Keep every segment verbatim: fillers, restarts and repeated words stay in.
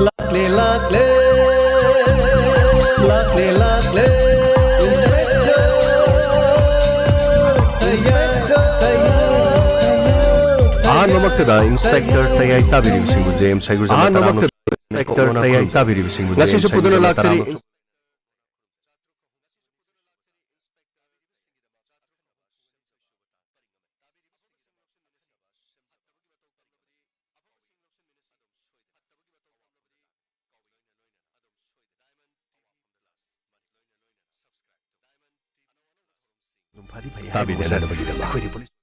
ꯂꯥꯛꯂꯦ, ꯂꯥꯛꯂꯦ, ꯂꯥꯛꯂꯦ, ꯂꯥꯛꯂꯦ, Inspector ꯇꯌꯥꯏ, ꯇꯌꯥꯏ, ꯇꯌꯥꯏ꯫ ꯑꯍꯥꯟꯕꯃꯛꯇꯗ Inspector ꯇꯌꯥꯏ ꯇꯥꯕꯤꯔꯤꯕꯁꯤꯡꯕꯨ ꯖꯦ ꯑꯦꯝ ꯁꯥꯏꯒꯨꯖꯥꯝꯅ ꯑꯍꯥꯟꯕꯃꯛꯇꯗ ꯇꯔꯥꯝꯅ Inspector ꯇꯌꯥꯏ ꯇꯥꯕꯤꯔꯤꯕꯁꯤꯡꯕꯨ ꯉꯁꯤꯁꯨ ꯖꯦ ꯑꯦꯝ ꯄꯨꯗꯨꯅ ꯁꯥꯏꯒꯨꯖꯥꯝꯅ ꯂꯥꯛꯆꯔꯤ꯫ ꯇꯔꯥꯝꯅ ꯑꯗꯨꯝ ꯐꯗꯤ ꯐꯩ ꯍꯥꯏꯕ ꯇꯥꯕꯤꯅꯅꯕꯒꯤꯗꯃꯛ꯫ ꯑꯩꯈꯣꯏꯗꯤ ꯄꯨꯂꯤꯁ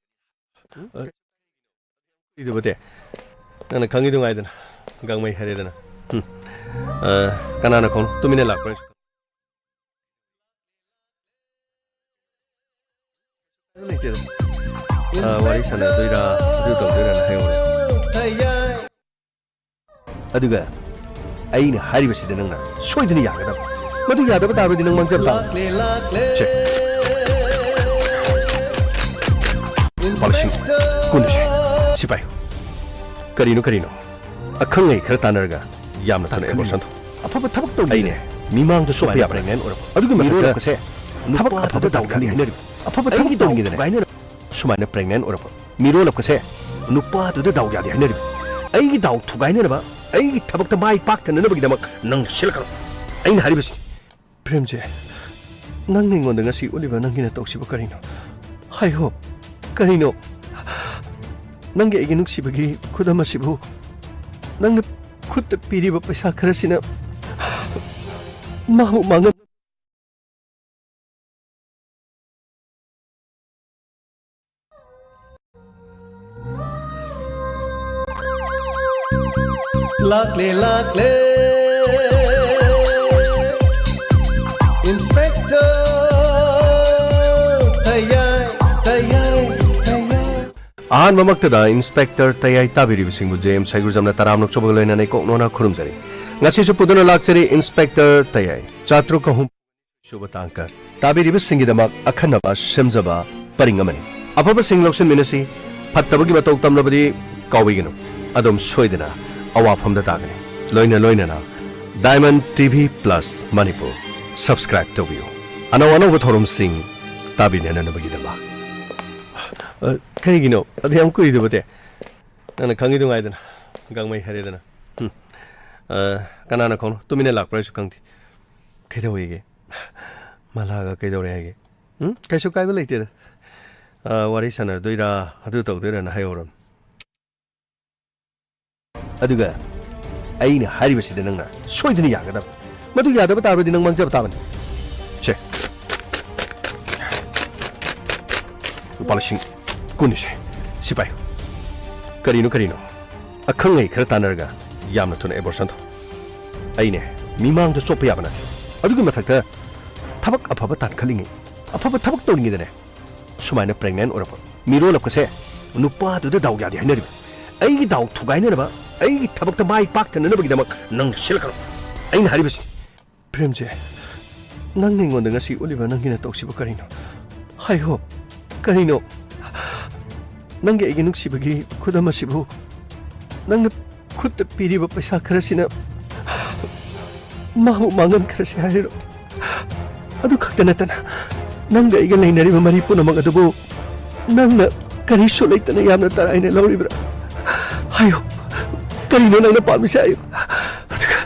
ꯏꯗꯨꯕꯗꯤ ꯅꯪꯅ ꯈꯪꯉꯤꯗꯨ ꯉꯥꯏꯗꯅ, ꯒꯥꯡꯃꯩ ꯍꯥꯏꯔꯦꯗꯅ꯫ ꯎꯝ꯫ ꯑ, ꯀꯅꯥꯅ ꯈꯪ-, ꯇꯨꯃꯤꯟꯅ ꯂꯥꯛꯄ꯭ꯔꯥ? ꯂꯩꯇꯦꯗ꯫ ꯑ, ꯋꯥꯔꯤ ꯁꯥꯟꯅꯗꯣꯏꯔꯥ, ꯑꯗꯨ ꯇꯧꯗꯣꯏꯔꯥꯅ ꯍꯥꯏꯍꯧꯔꯦ꯫ ꯑꯗꯨꯒ ꯑꯩꯅ ꯍꯥꯏꯔꯤꯕꯁꯤꯗ ꯅꯪꯅ ꯁꯣꯏꯗꯅ ꯌꯥꯒꯗꯕ꯫ ꯃꯗꯨ ꯌꯥꯗꯕ ꯇꯥꯔꯕꯗꯤ ꯅꯪ ꯃꯥꯡꯖꯕ ꯇꯥꯕꯅꯤ꯫ ꯁꯦ꯫ ꯂꯨꯄꯥ ꯂꯤꯁꯤꯡ ꯀꯨꯟ ꯑꯁꯦ꯫ ꯁꯤ ꯄꯥꯏꯌꯨ꯫ ꯀꯔꯤꯅꯣ, ꯀꯔꯤꯅꯣ? ꯑꯈꯪ ꯑꯍꯩ ꯈꯔ ꯇꯥꯟꯅꯔꯒ ꯌꯥꯝꯅ ꯊꯨꯅ ꯀꯔꯤꯅꯣ? Abortion ꯇꯧ꯫ ꯑꯐꯕ ꯊꯕꯛ ꯇꯧꯔꯤꯅꯦ꯫ ꯑꯩꯅꯦ, ꯃꯤꯃꯥꯡꯗ ꯁꯣꯛꯄ ꯁꯨꯃꯥꯏꯅ ꯌꯥꯕ pregnant ꯑꯣꯏꯔꯛꯄ꯫ ꯑꯗꯨꯒꯤ ꯃꯊꯛꯇ ꯃꯤꯔꯣꯜꯂꯛꯄꯁꯦ ꯊꯕꯛ ꯅꯨꯄꯥꯗꯨꯗ ꯑꯐꯕ ꯗꯥꯎ ꯇꯧꯔꯤꯅꯦ꯫ ꯌꯥꯗꯦ ꯍꯥꯏꯅꯔꯤꯕ꯫ ꯑꯐꯕ ꯊꯕꯛ ꯑꯩꯒꯤ ꯗꯥꯎ ꯇꯧꯔꯤꯅꯦ꯫ ꯊꯨꯒꯥꯏꯅꯔ-, ꯁꯨꯃꯥꯏꯅ pregnant ꯑꯣꯏꯔꯛꯄ꯫ ꯃꯤꯔꯣꯜꯂꯛꯄꯁꯦ ꯅꯨꯄꯥꯗꯨꯗ ꯗꯥꯎ ꯌꯥꯗꯦ ꯍꯥꯏꯅꯔꯤꯕ꯫ ꯑꯩꯒꯤ ꯗꯥꯎ ꯊꯨꯒꯥꯏꯅꯅꯕ, ꯑꯩꯒꯤ ꯊꯕꯛꯇ ꯃꯥꯏ ꯄꯥꯛꯇꯅꯅꯕꯒꯤꯗꯃꯛ ꯅꯪ ꯁꯤꯜꯂꯛꯀꯅꯨ꯫ ꯑꯩꯅ ꯍꯥꯏꯔꯤꯕꯁꯤꯅꯤ꯫ ꯄ꯭ꯔꯦꯝꯖꯤ, ꯅꯪꯅ ꯑꯩꯉꯣꯟꯗ ꯉꯁꯤ ꯎꯠꯂꯤꯕ ꯅꯪꯒꯤ ꯅꯇꯧꯁꯤꯕꯨ ꯀꯔꯤꯅꯣ? ꯍꯥꯏꯌꯣ, ꯀꯔꯤꯅꯣ? ꯅꯪꯒꯤ ꯑꯩꯒꯤ ꯅꯨꯡꯁꯤꯕꯒꯤ ꯈꯨꯗꯝ ꯑꯁꯤꯕꯨ ꯅꯪꯅ ꯈꯨꯠꯇ ꯄꯤꯔꯤꯕ ꯄꯩꯁꯥ ꯈꯔꯁꯤꯅ ꯃꯥꯕꯨ ꯃꯥꯡꯍꯟ- ꯂꯥꯛꯂꯦ, ꯂꯥꯛꯂꯦ, Inspector ꯇꯌꯥꯏ, ꯇꯌꯥꯏ, ꯇꯌꯥꯏ꯫ ꯑꯍꯥꯟꯕꯃꯛꯇꯗ Inspector ꯇꯌꯥꯏ ꯇꯥꯕꯤꯔꯤꯕꯁꯤꯡꯕꯨ ꯖꯦ ꯑꯦꯝ ꯁꯥꯏꯒꯨꯖꯝꯅ ꯇꯔꯥꯝꯅ ꯑꯣꯛꯆꯕꯒ ꯂꯣꯏꯅꯅ ꯏꯀꯣꯛ ꯅꯣꯟꯅ ꯈꯨꯔꯨꯝꯖꯔꯤ꯫ ꯉꯁꯤꯁꯨ ꯄꯨꯗꯨꯅ ꯂꯥꯛꯆꯔꯤ Inspector ꯇꯌꯥꯏ꯫ ꯆꯥꯇ꯭ꯔꯨꯛ ꯑꯍꯨꯝ ꯁꯨꯕ ꯇꯥꯡꯀꯛ ꯇꯥꯕꯤꯔꯤꯕꯁꯤꯡꯒꯤꯗꯃꯛ ꯑꯈꯟꯅꯕ ꯁꯦꯝꯖꯕ ꯄꯔꯤꯡ ꯑꯃꯅꯤ꯫ ꯑꯐꯕꯁꯤꯡ ꯂꯧꯁꯤꯟꯃꯤꯟꯅꯁꯤ, ꯐꯠꯇꯕꯒꯤ ꯃꯇꯧ ꯇꯝꯂꯕꯗꯤ ꯀꯥꯎꯕꯤꯒꯅꯨ, ꯑꯗꯨꯝ ꯁꯣꯏꯗꯅ ꯑꯋꯥꯐꯝꯗ ꯇꯥꯒꯅꯤ꯫ ꯂꯣꯏꯅ ꯂꯣꯏꯅꯅ Diamond T V Plus Manipur subscribe ꯇꯧꯕꯤꯌꯨ, ꯑꯅꯧ ꯑꯅꯧꯕ ꯊꯧꯔꯝꯁꯤꯡ ꯇꯥꯕꯤꯅꯅꯕꯒꯤꯗꯃꯛ꯫ ꯑ, ꯀꯔꯤꯒꯤꯅꯣ ꯑꯗꯨ ꯌꯥꯝ ꯀꯨꯏꯔꯤꯗꯨꯕꯨꯗꯤ? ꯅꯪꯅ ꯈꯪꯉꯤꯗꯨ ꯉꯥꯏꯗꯅ, ꯒꯥꯡꯃꯩ ꯍꯥꯏꯔꯦꯗꯅ꯫ ꯍꯨꯝ꯫ ꯑ, ꯀꯅꯥꯅ ꯈꯪꯅꯣ, ꯇꯨꯃꯤꯟꯅ ꯂꯥꯛꯄ꯭ꯔꯥ ꯍꯥꯏꯁꯨ ꯈꯪꯗꯦ꯫ ꯀꯩꯗꯧꯋꯦꯒꯦ? ꯃꯥꯂꯥꯒ ꯀꯩꯗꯧꯔꯦ ꯍꯥꯏꯒꯦ? ꯎꯝ? ꯀꯩꯁꯨ ꯀꯥꯏꯕ ꯂꯩꯇꯦꯗ꯫ ꯑ, ꯋꯥꯔꯤ ꯁꯥꯟꯅꯗꯣꯏꯔꯥ, ꯑꯗꯨ ꯇꯧꯗꯣꯏꯔꯥꯅ ꯍꯥꯏꯍꯧꯔꯕꯅꯤ꯫ ꯑꯗꯨꯒ ꯑꯩꯅ ꯍꯥꯏꯔꯤꯕꯁꯤꯗ ꯅꯪꯅ ꯁꯣꯏꯗꯅ ꯌꯥꯒꯗꯕ꯫ ꯃꯗꯨ ꯌꯥꯗꯕ ꯇꯥꯔꯕꯗꯤ ꯅꯪ ꯃꯥꯡꯖꯕ ꯇꯥꯕꯅꯤ꯫ ꯁꯦ꯫ ꯂꯨꯄꯥ ꯂꯤꯁꯤꯡ ꯀꯨꯟꯅꯤꯁꯦ꯫ ꯁꯤ ꯄꯥꯏꯌꯨ꯫ ꯀꯔꯤꯅꯣ, ꯀꯔꯤꯅꯣ? ꯑꯈꯪ ꯑꯍꯩ ꯈꯔ ꯇꯥꯟꯅꯔꯒ ꯌꯥꯝꯅ ꯊꯨꯅ abortion ꯇꯧ꯫ ꯑꯩꯅꯦ, ꯃꯤꯃꯥꯡꯗ ꯆꯣꯞꯄ ꯌꯥꯕ ꯅꯠꯇꯦ꯫ ꯑꯗꯨꯒꯤ ꯃꯊꯛꯇ ꯊꯕꯛ ꯑꯐꯕ ꯇꯥꯟꯈꯠꯂꯤꯉꯩ, ꯑꯐꯕ ꯊꯕꯛ ꯇꯧꯔꯤꯉꯩꯗꯅꯦ, ꯁꯨꯃꯥꯏꯅ pregnant ꯑꯣꯏꯔꯛꯄ ꯃꯤꯔꯣꯜꯂꯛꯄꯁꯦ ꯅꯨꯄꯥꯗꯨꯗ ꯗꯥꯎ ꯌꯥꯗꯦ ꯍꯥꯏꯅꯔꯤꯕ꯫ ꯑꯩꯒꯤ ꯗꯥꯎ ꯊꯨꯒꯥꯏꯅꯅꯕ, ꯑꯩꯒꯤ ꯊꯕꯛꯇ ꯃꯥꯏ ꯄꯥꯛꯇꯅꯅꯕꯒꯤꯗꯃꯛ ꯅꯪ ꯁꯤꯜꯂꯛꯀꯅꯨ꯫ ꯑꯩꯅ ꯍꯥꯏꯔꯤꯕꯁꯤꯅꯤ꯫ ꯄ꯭ꯔꯦꯝꯖꯤ, ꯅꯪꯅ ꯑꯩꯉꯣꯟꯗ ꯉꯁꯤ ꯎꯠꯂꯤꯕ ꯅꯪꯒꯤ ꯅꯇꯧꯁꯤꯕꯨ ꯀꯔꯤꯅꯣ? ꯍꯥꯏꯌꯣ, ꯀꯔꯤꯅꯣ? ꯅꯪꯒꯤ ꯑꯩꯒꯤ ꯅꯨꯡꯁꯤꯕꯒꯤ ꯈꯨꯗꯝ ꯑꯁꯤꯕꯨ ꯅꯪꯅ ꯈꯨꯠꯇ ꯄꯤꯔꯤꯕ ꯄꯩꯁꯥ ꯈꯔꯁꯤꯅ ꯃꯥꯕꯨ ꯃꯥꯡꯍꯟꯈ꯭ꯔꯁꯤ ꯍꯥꯏꯔꯤꯔꯣ? ꯑꯗꯨ ꯈꯛꯇ ꯅꯠꯇꯅ, ꯅꯪꯒ ꯑꯩꯒ ꯂꯩꯅꯔꯤꯕ ꯃꯔꯤ ꯄꯨꯝꯅꯃꯛ ꯑꯗꯨꯕꯨ ꯅꯪꯅ ꯀꯔꯤꯁꯨ ꯂꯩꯇꯅ ꯌꯥꯝꯅ ꯇꯔꯥꯏꯅ ꯂꯧꯔꯤꯕ꯭ꯔꯥ? ꯍꯥꯏꯌꯨ, ꯀꯔꯤꯅꯣ ꯅꯪꯅ ꯄꯥꯝꯃꯤꯁꯦ? ꯍꯥꯏꯌꯨ꯫ ꯑꯗꯨꯒ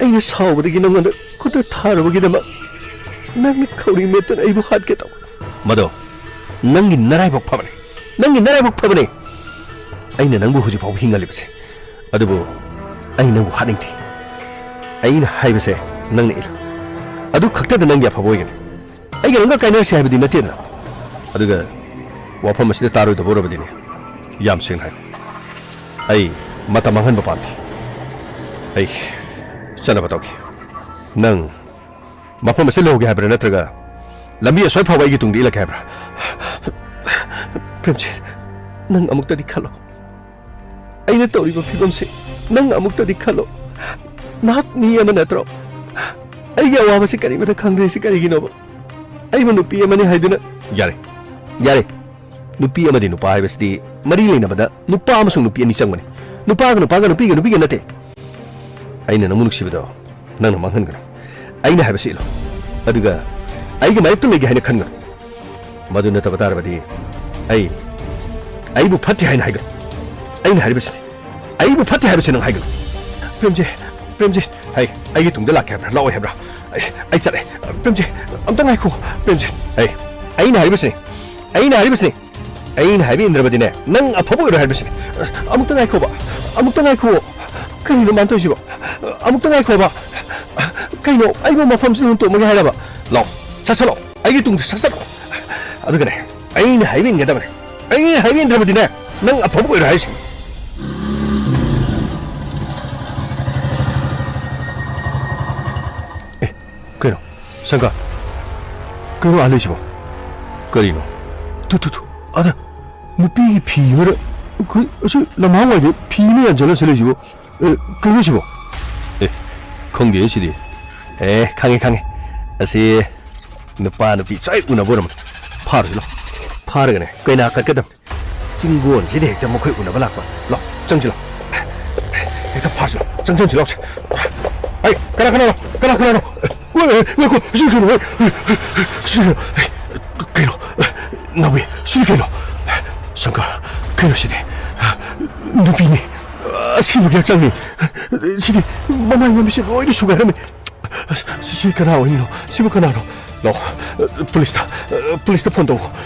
ꯑꯩꯅ ꯁꯥꯎꯕꯗꯒꯤ ꯅꯪꯉꯣꯟꯗ ꯈꯨꯠꯇ ꯊꯥꯔꯨꯕꯒꯤꯗꯃꯛ ꯅꯪꯅ ꯈꯧꯔꯤ ꯃꯦꯠꯇꯨꯅ ꯑꯩꯕꯨ ꯍꯥꯠꯀꯦ ꯇꯧ꯫ ꯃꯗꯣ ꯅꯪꯒꯤ ꯅꯔꯥꯏꯕꯛ ꯐꯕꯅꯤ, ꯅꯪꯒꯤ ꯅꯔꯥꯏꯕꯛ ꯐꯕꯅꯤ꯫ ꯑꯩꯅ ꯅꯪꯕꯨ ꯍꯧꯖꯤꯛ ꯐꯥꯎꯕ ꯍꯤꯡꯍꯜꯂꯤꯕꯁꯦ꯫ ꯑꯗꯨꯕꯨ ꯑꯩ ꯅꯪꯕꯨ ꯍꯥꯠꯅꯤꯡꯗꯦ꯫ ꯑꯩꯅ ꯍꯥꯏꯕꯁꯦ ꯅꯪꯅ ꯏꯜꯂꯨ꯫ ꯑꯗꯨ ꯈꯛꯇꯗ ꯅꯪꯒꯤ ꯑꯐꯕ ꯑꯣꯏꯒꯅꯤ꯫ ꯑꯩꯒ ꯅꯪꯒ ꯀꯥꯏꯅꯔꯁꯤ ꯍꯥꯏꯕꯗꯤ ꯅꯠꯇꯦꯗꯅ꯫ ꯑꯗꯨꯒ ꯋꯥꯐꯝ ꯑꯁꯤꯗ ꯇꯥꯔꯣꯏꯗꯕ ꯑꯣꯏꯔꯕꯗꯤꯅꯦ, ꯌꯥꯝ ꯁꯦꯡꯅ ꯍꯥꯏꯌꯨ꯫ ꯑꯩ ꯃꯇꯝ ꯃꯥꯡꯍꯟꯕ ꯄꯥꯝꯗꯦ꯫ ꯑꯩ ꯆꯠꯅꯕ ꯇꯧꯒꯦ꯫ ꯅꯪ ꯃꯐꯝ ꯑꯁꯤꯗ ꯂꯩꯍꯧꯒꯦ ꯍꯥꯏꯕ꯭ꯔꯥ, ꯅꯠꯇ꯭ꯔꯒ ꯂꯝꯕꯤ ꯑꯁ꯭ꯋꯥꯏ ꯐꯥꯎꯕ ꯑꯩꯒꯤ ꯇꯨꯡꯗ ꯏꯜꯂꯛꯀꯦ ꯍꯥꯏꯕ꯭ꯔꯥ? ꯄ꯭ꯔꯦꯝꯖꯤꯠ, ꯅꯪ ꯑꯃꯨꯛꯇꯗꯤ ꯈꯜꯂꯣ꯫ ꯑꯩꯅ ꯇꯧꯔꯤꯕ ꯐꯤꯕꯝꯁꯦ ꯅꯪ ꯑꯃꯨꯛꯇꯗꯤ ꯈꯜꯂꯣ꯫ ꯅꯍꯥꯛ ꯃꯤ ꯑꯃ ꯅꯠꯇ꯭ꯔꯣ? ꯑꯩꯒꯤ ꯑꯋꯥꯕꯁꯤ ꯀꯔꯤꯃꯠꯇ ꯈꯪꯗ꯭ꯔꯤꯁꯤ ꯀꯔꯤꯒꯤꯅꯣꯕ? ꯑꯩꯕꯨ ꯅꯨꯄꯤ ꯑꯃꯅꯤ ꯍꯥꯏꯗꯨꯅ꯫ ꯌꯥꯔꯦ, ꯌꯥꯔꯦ, ꯅꯨꯄꯤ ꯑꯃꯗꯤ ꯅꯨꯄꯥ ꯍꯥꯏꯕꯁꯤꯗꯤ ꯃꯔꯤ ꯂꯩꯅꯕꯗ ꯅꯨꯄꯥ ꯑꯃꯁꯨꯡ ꯅꯨꯄꯤ ꯑꯅꯤ ꯆꯪꯕꯅꯤ꯫ ꯅꯨꯄꯥꯒ ꯅꯨꯄꯥꯒ, ꯅꯨꯄꯤꯒ ꯅꯨꯄꯤꯒ ꯅꯠꯇꯦ꯫ ꯑꯩꯅ ꯅꯪꯕꯨ ꯅꯨꯡꯁꯤꯕꯗꯣ ꯅꯪꯅ ꯃꯥꯡꯍꯟꯒꯅꯨ꯫ ꯑꯩꯅ ꯍꯥꯏꯕꯁꯤ ꯏꯜꯂꯨ꯫ ꯑꯗꯨꯒ ꯑꯩꯒꯤ ꯃꯥꯌꯣꯛꯇ ꯂꯩꯒꯦ ꯍꯥꯏꯅ ꯈꯟꯒꯅꯨ꯫ ꯃꯗꯨ ꯅꯠꯇꯕ ꯇꯥꯔꯕꯗꯤ ꯑꯩ, ꯑꯩꯕꯨ ꯐꯠꯇꯦ ꯍꯥꯏꯅ ꯍꯥꯏꯒꯅꯨ꯫ ꯑꯩꯅ ꯍꯥꯏꯔꯤꯕꯁꯤꯅꯤ꯫ ꯑꯩꯕꯨ ꯐꯠꯇꯦ ꯍꯥꯏꯕꯁꯤ ꯅꯪ ꯍꯥꯏꯒꯅꯨ꯫ ꯄ꯭ꯔꯦꯝꯖꯤꯠ, ꯄ꯭ꯔꯦꯝꯖꯤꯠ꯫ ꯍꯩ, ꯑꯩꯒꯤ ꯇꯨꯡꯗ ꯂꯥꯛꯀꯦ ꯍꯥꯏꯕ꯭ꯔꯥ, ꯂꯥꯛꯑꯣꯏ ꯍꯥꯏꯕ꯭ꯔꯥ? ꯑꯩ, ꯑꯩ ꯆꯠꯂꯦ꯫ ꯄ꯭ꯔꯦꯝꯖꯤꯠ, ꯑꯝꯇ ꯉꯥꯏꯈꯣ꯫ ꯄ꯭ꯔꯦꯝꯖꯤꯠ, ꯍꯩ, ꯑꯩꯅ ꯍꯥꯏꯔꯤꯕꯁꯤꯅꯤ꯫ ꯑꯩꯅ ꯍꯥꯏꯔꯤꯕꯁꯤꯅꯤ꯫ ꯑꯩꯅ ꯍꯥꯏꯕ ꯏꯟꯗ꯭ꯔꯕꯗꯤꯅꯦ, ꯅꯪ ꯑꯐꯕ ꯑꯣꯏꯔꯣꯏ ꯍꯥꯏꯕꯁꯤꯅꯤ꯫ ꯑꯃꯨꯛꯇ ꯉꯥꯏꯈꯣꯕ꯫ ꯑꯃꯨꯛꯇ ꯉꯥꯏꯈꯣ꯫ ꯀꯔꯤꯅꯣ ꯃꯥꯅ ꯇꯧꯔꯤꯁꯤꯕꯣ? ꯑꯃꯨꯛꯇ ꯉꯥꯏꯈꯣꯕ꯫ ꯀꯩꯅꯣ, ꯑꯩꯕꯨ ꯃꯐꯝꯁꯤꯗ ꯍꯨꯟꯇꯣꯛꯑꯝꯃꯒꯦ ꯍꯥꯏꯔꯕ? ꯂꯥꯛꯑꯣ, ꯆꯠꯁꯤꯜꯂꯣ꯫ ꯑꯩꯒꯤ ꯇꯨꯡꯗ ꯆꯠꯁꯤꯜꯂꯣ꯫ ꯑꯗꯨꯒꯅꯦ, ꯑꯩꯅ ꯍꯥꯏꯕ ꯏꯟꯒꯗꯕꯅꯦ꯫ ꯑꯩꯅ ꯍꯥꯏꯕ ꯏꯟꯗ꯭ꯔꯕꯗꯤꯅꯦ, ꯅꯪ ꯑꯐꯕ ꯑꯣꯏꯔꯣꯏ ꯍꯥꯏꯁꯤꯅꯤ꯫ ꯑꯦ, ꯀꯩꯅꯣ? ꯁꯪꯒꯥ, ꯀꯩꯅꯣ ꯑꯥ ꯂꯩꯁꯤꯕꯣ? ꯀꯔꯤꯅꯣ? ꯇꯨ, ꯇꯨ, ꯇꯨ, ꯑꯥꯗ ꯅꯨꯄꯤꯒꯤ ꯐꯤ ꯑꯃꯗ, ꯑꯩꯈꯣꯏ ꯑꯁꯤ ꯂꯝꯍꯥꯡ ꯋꯥꯏꯗ ꯐꯤ ꯑꯃ ꯌꯥꯟꯁꯤꯜꯂ ꯁꯤ ꯂꯩꯁꯤꯕꯣ? ꯑꯦ, ꯀꯩꯅꯣ ꯁꯤꯕꯣ? ꯑꯦ, ꯈꯪꯗꯦ ꯁꯤꯗꯤ꯫ ꯑꯦ, ꯈꯪꯉꯦ, ꯈꯪꯉꯦ꯫ ꯑꯁꯤ ꯅꯨꯄꯥ ꯅꯨꯄꯤ ꯁꯣꯏ ꯎꯅꯕ ꯑꯣꯏꯔꯝꯃꯅꯤ꯫ ꯐꯥꯔꯨꯁꯤ ꯂꯥꯎ꯫ ꯐꯥꯔꯒꯅꯦ ꯀꯩꯅꯥ ꯀꯠꯀꯗꯕꯅꯤ꯫ ꯆꯤꯡꯒꯣꯟꯁꯤꯗ ꯍꯦꯛꯇ ꯃꯈꯣꯏ ꯎꯅꯕ ꯂꯥꯛꯄ꯫ ꯂꯥꯎ, ꯆꯪꯁꯤ ꯂꯥꯎ꯫ ꯍꯦꯛꯇ ꯐꯥꯁꯤ ꯂꯥꯎ꯫ ꯆꯪꯁꯤꯟꯁꯤ ꯂꯥꯎꯁꯦ꯫ ꯑꯩ, ꯀꯅꯥ, ꯀꯅꯥꯅꯣ? ꯀꯅꯥ, ꯀꯅꯥꯅꯣ? ꯑꯣꯏ, ꯑꯣꯏ, ꯉꯥꯏꯈꯣ, ꯁꯤ ꯀꯩꯅꯣ? ꯑꯣꯏ, ꯁꯤ ꯀꯩꯅꯣ? ꯑꯩ, ꯀꯩꯅꯣ? ꯅꯥꯎꯕꯤ, ꯁꯤꯗꯤ ꯀꯩꯅꯣ? ꯁꯪꯀꯔ, ꯀꯩꯅꯣ ꯁꯤꯗꯤ? ꯅꯨꯄꯤꯅꯤ꯫ ꯑꯁꯤꯕꯒꯤ ꯍꯛꯆꯥꯡꯅꯤ꯫ ꯁꯤꯗꯤ ꯃꯃꯥꯏ ꯃꯃꯤꯠꯁꯦ ꯂꯣꯏꯅ ꯁꯨꯒꯥꯏꯔꯝꯃꯦ꯫ ꯑꯁ, ꯁꯤ, ꯁꯤ ꯀꯅꯥ ꯑꯣꯏꯔꯤꯅꯣ? ꯁꯤꯕꯨ ꯀꯅꯥꯅꯣ? ꯂꯥꯛꯑꯣ, ꯄꯨꯂꯤꯁꯇ, ꯄꯨꯂꯤꯁꯇ ꯐꯣꯟ ꯇꯧ꯫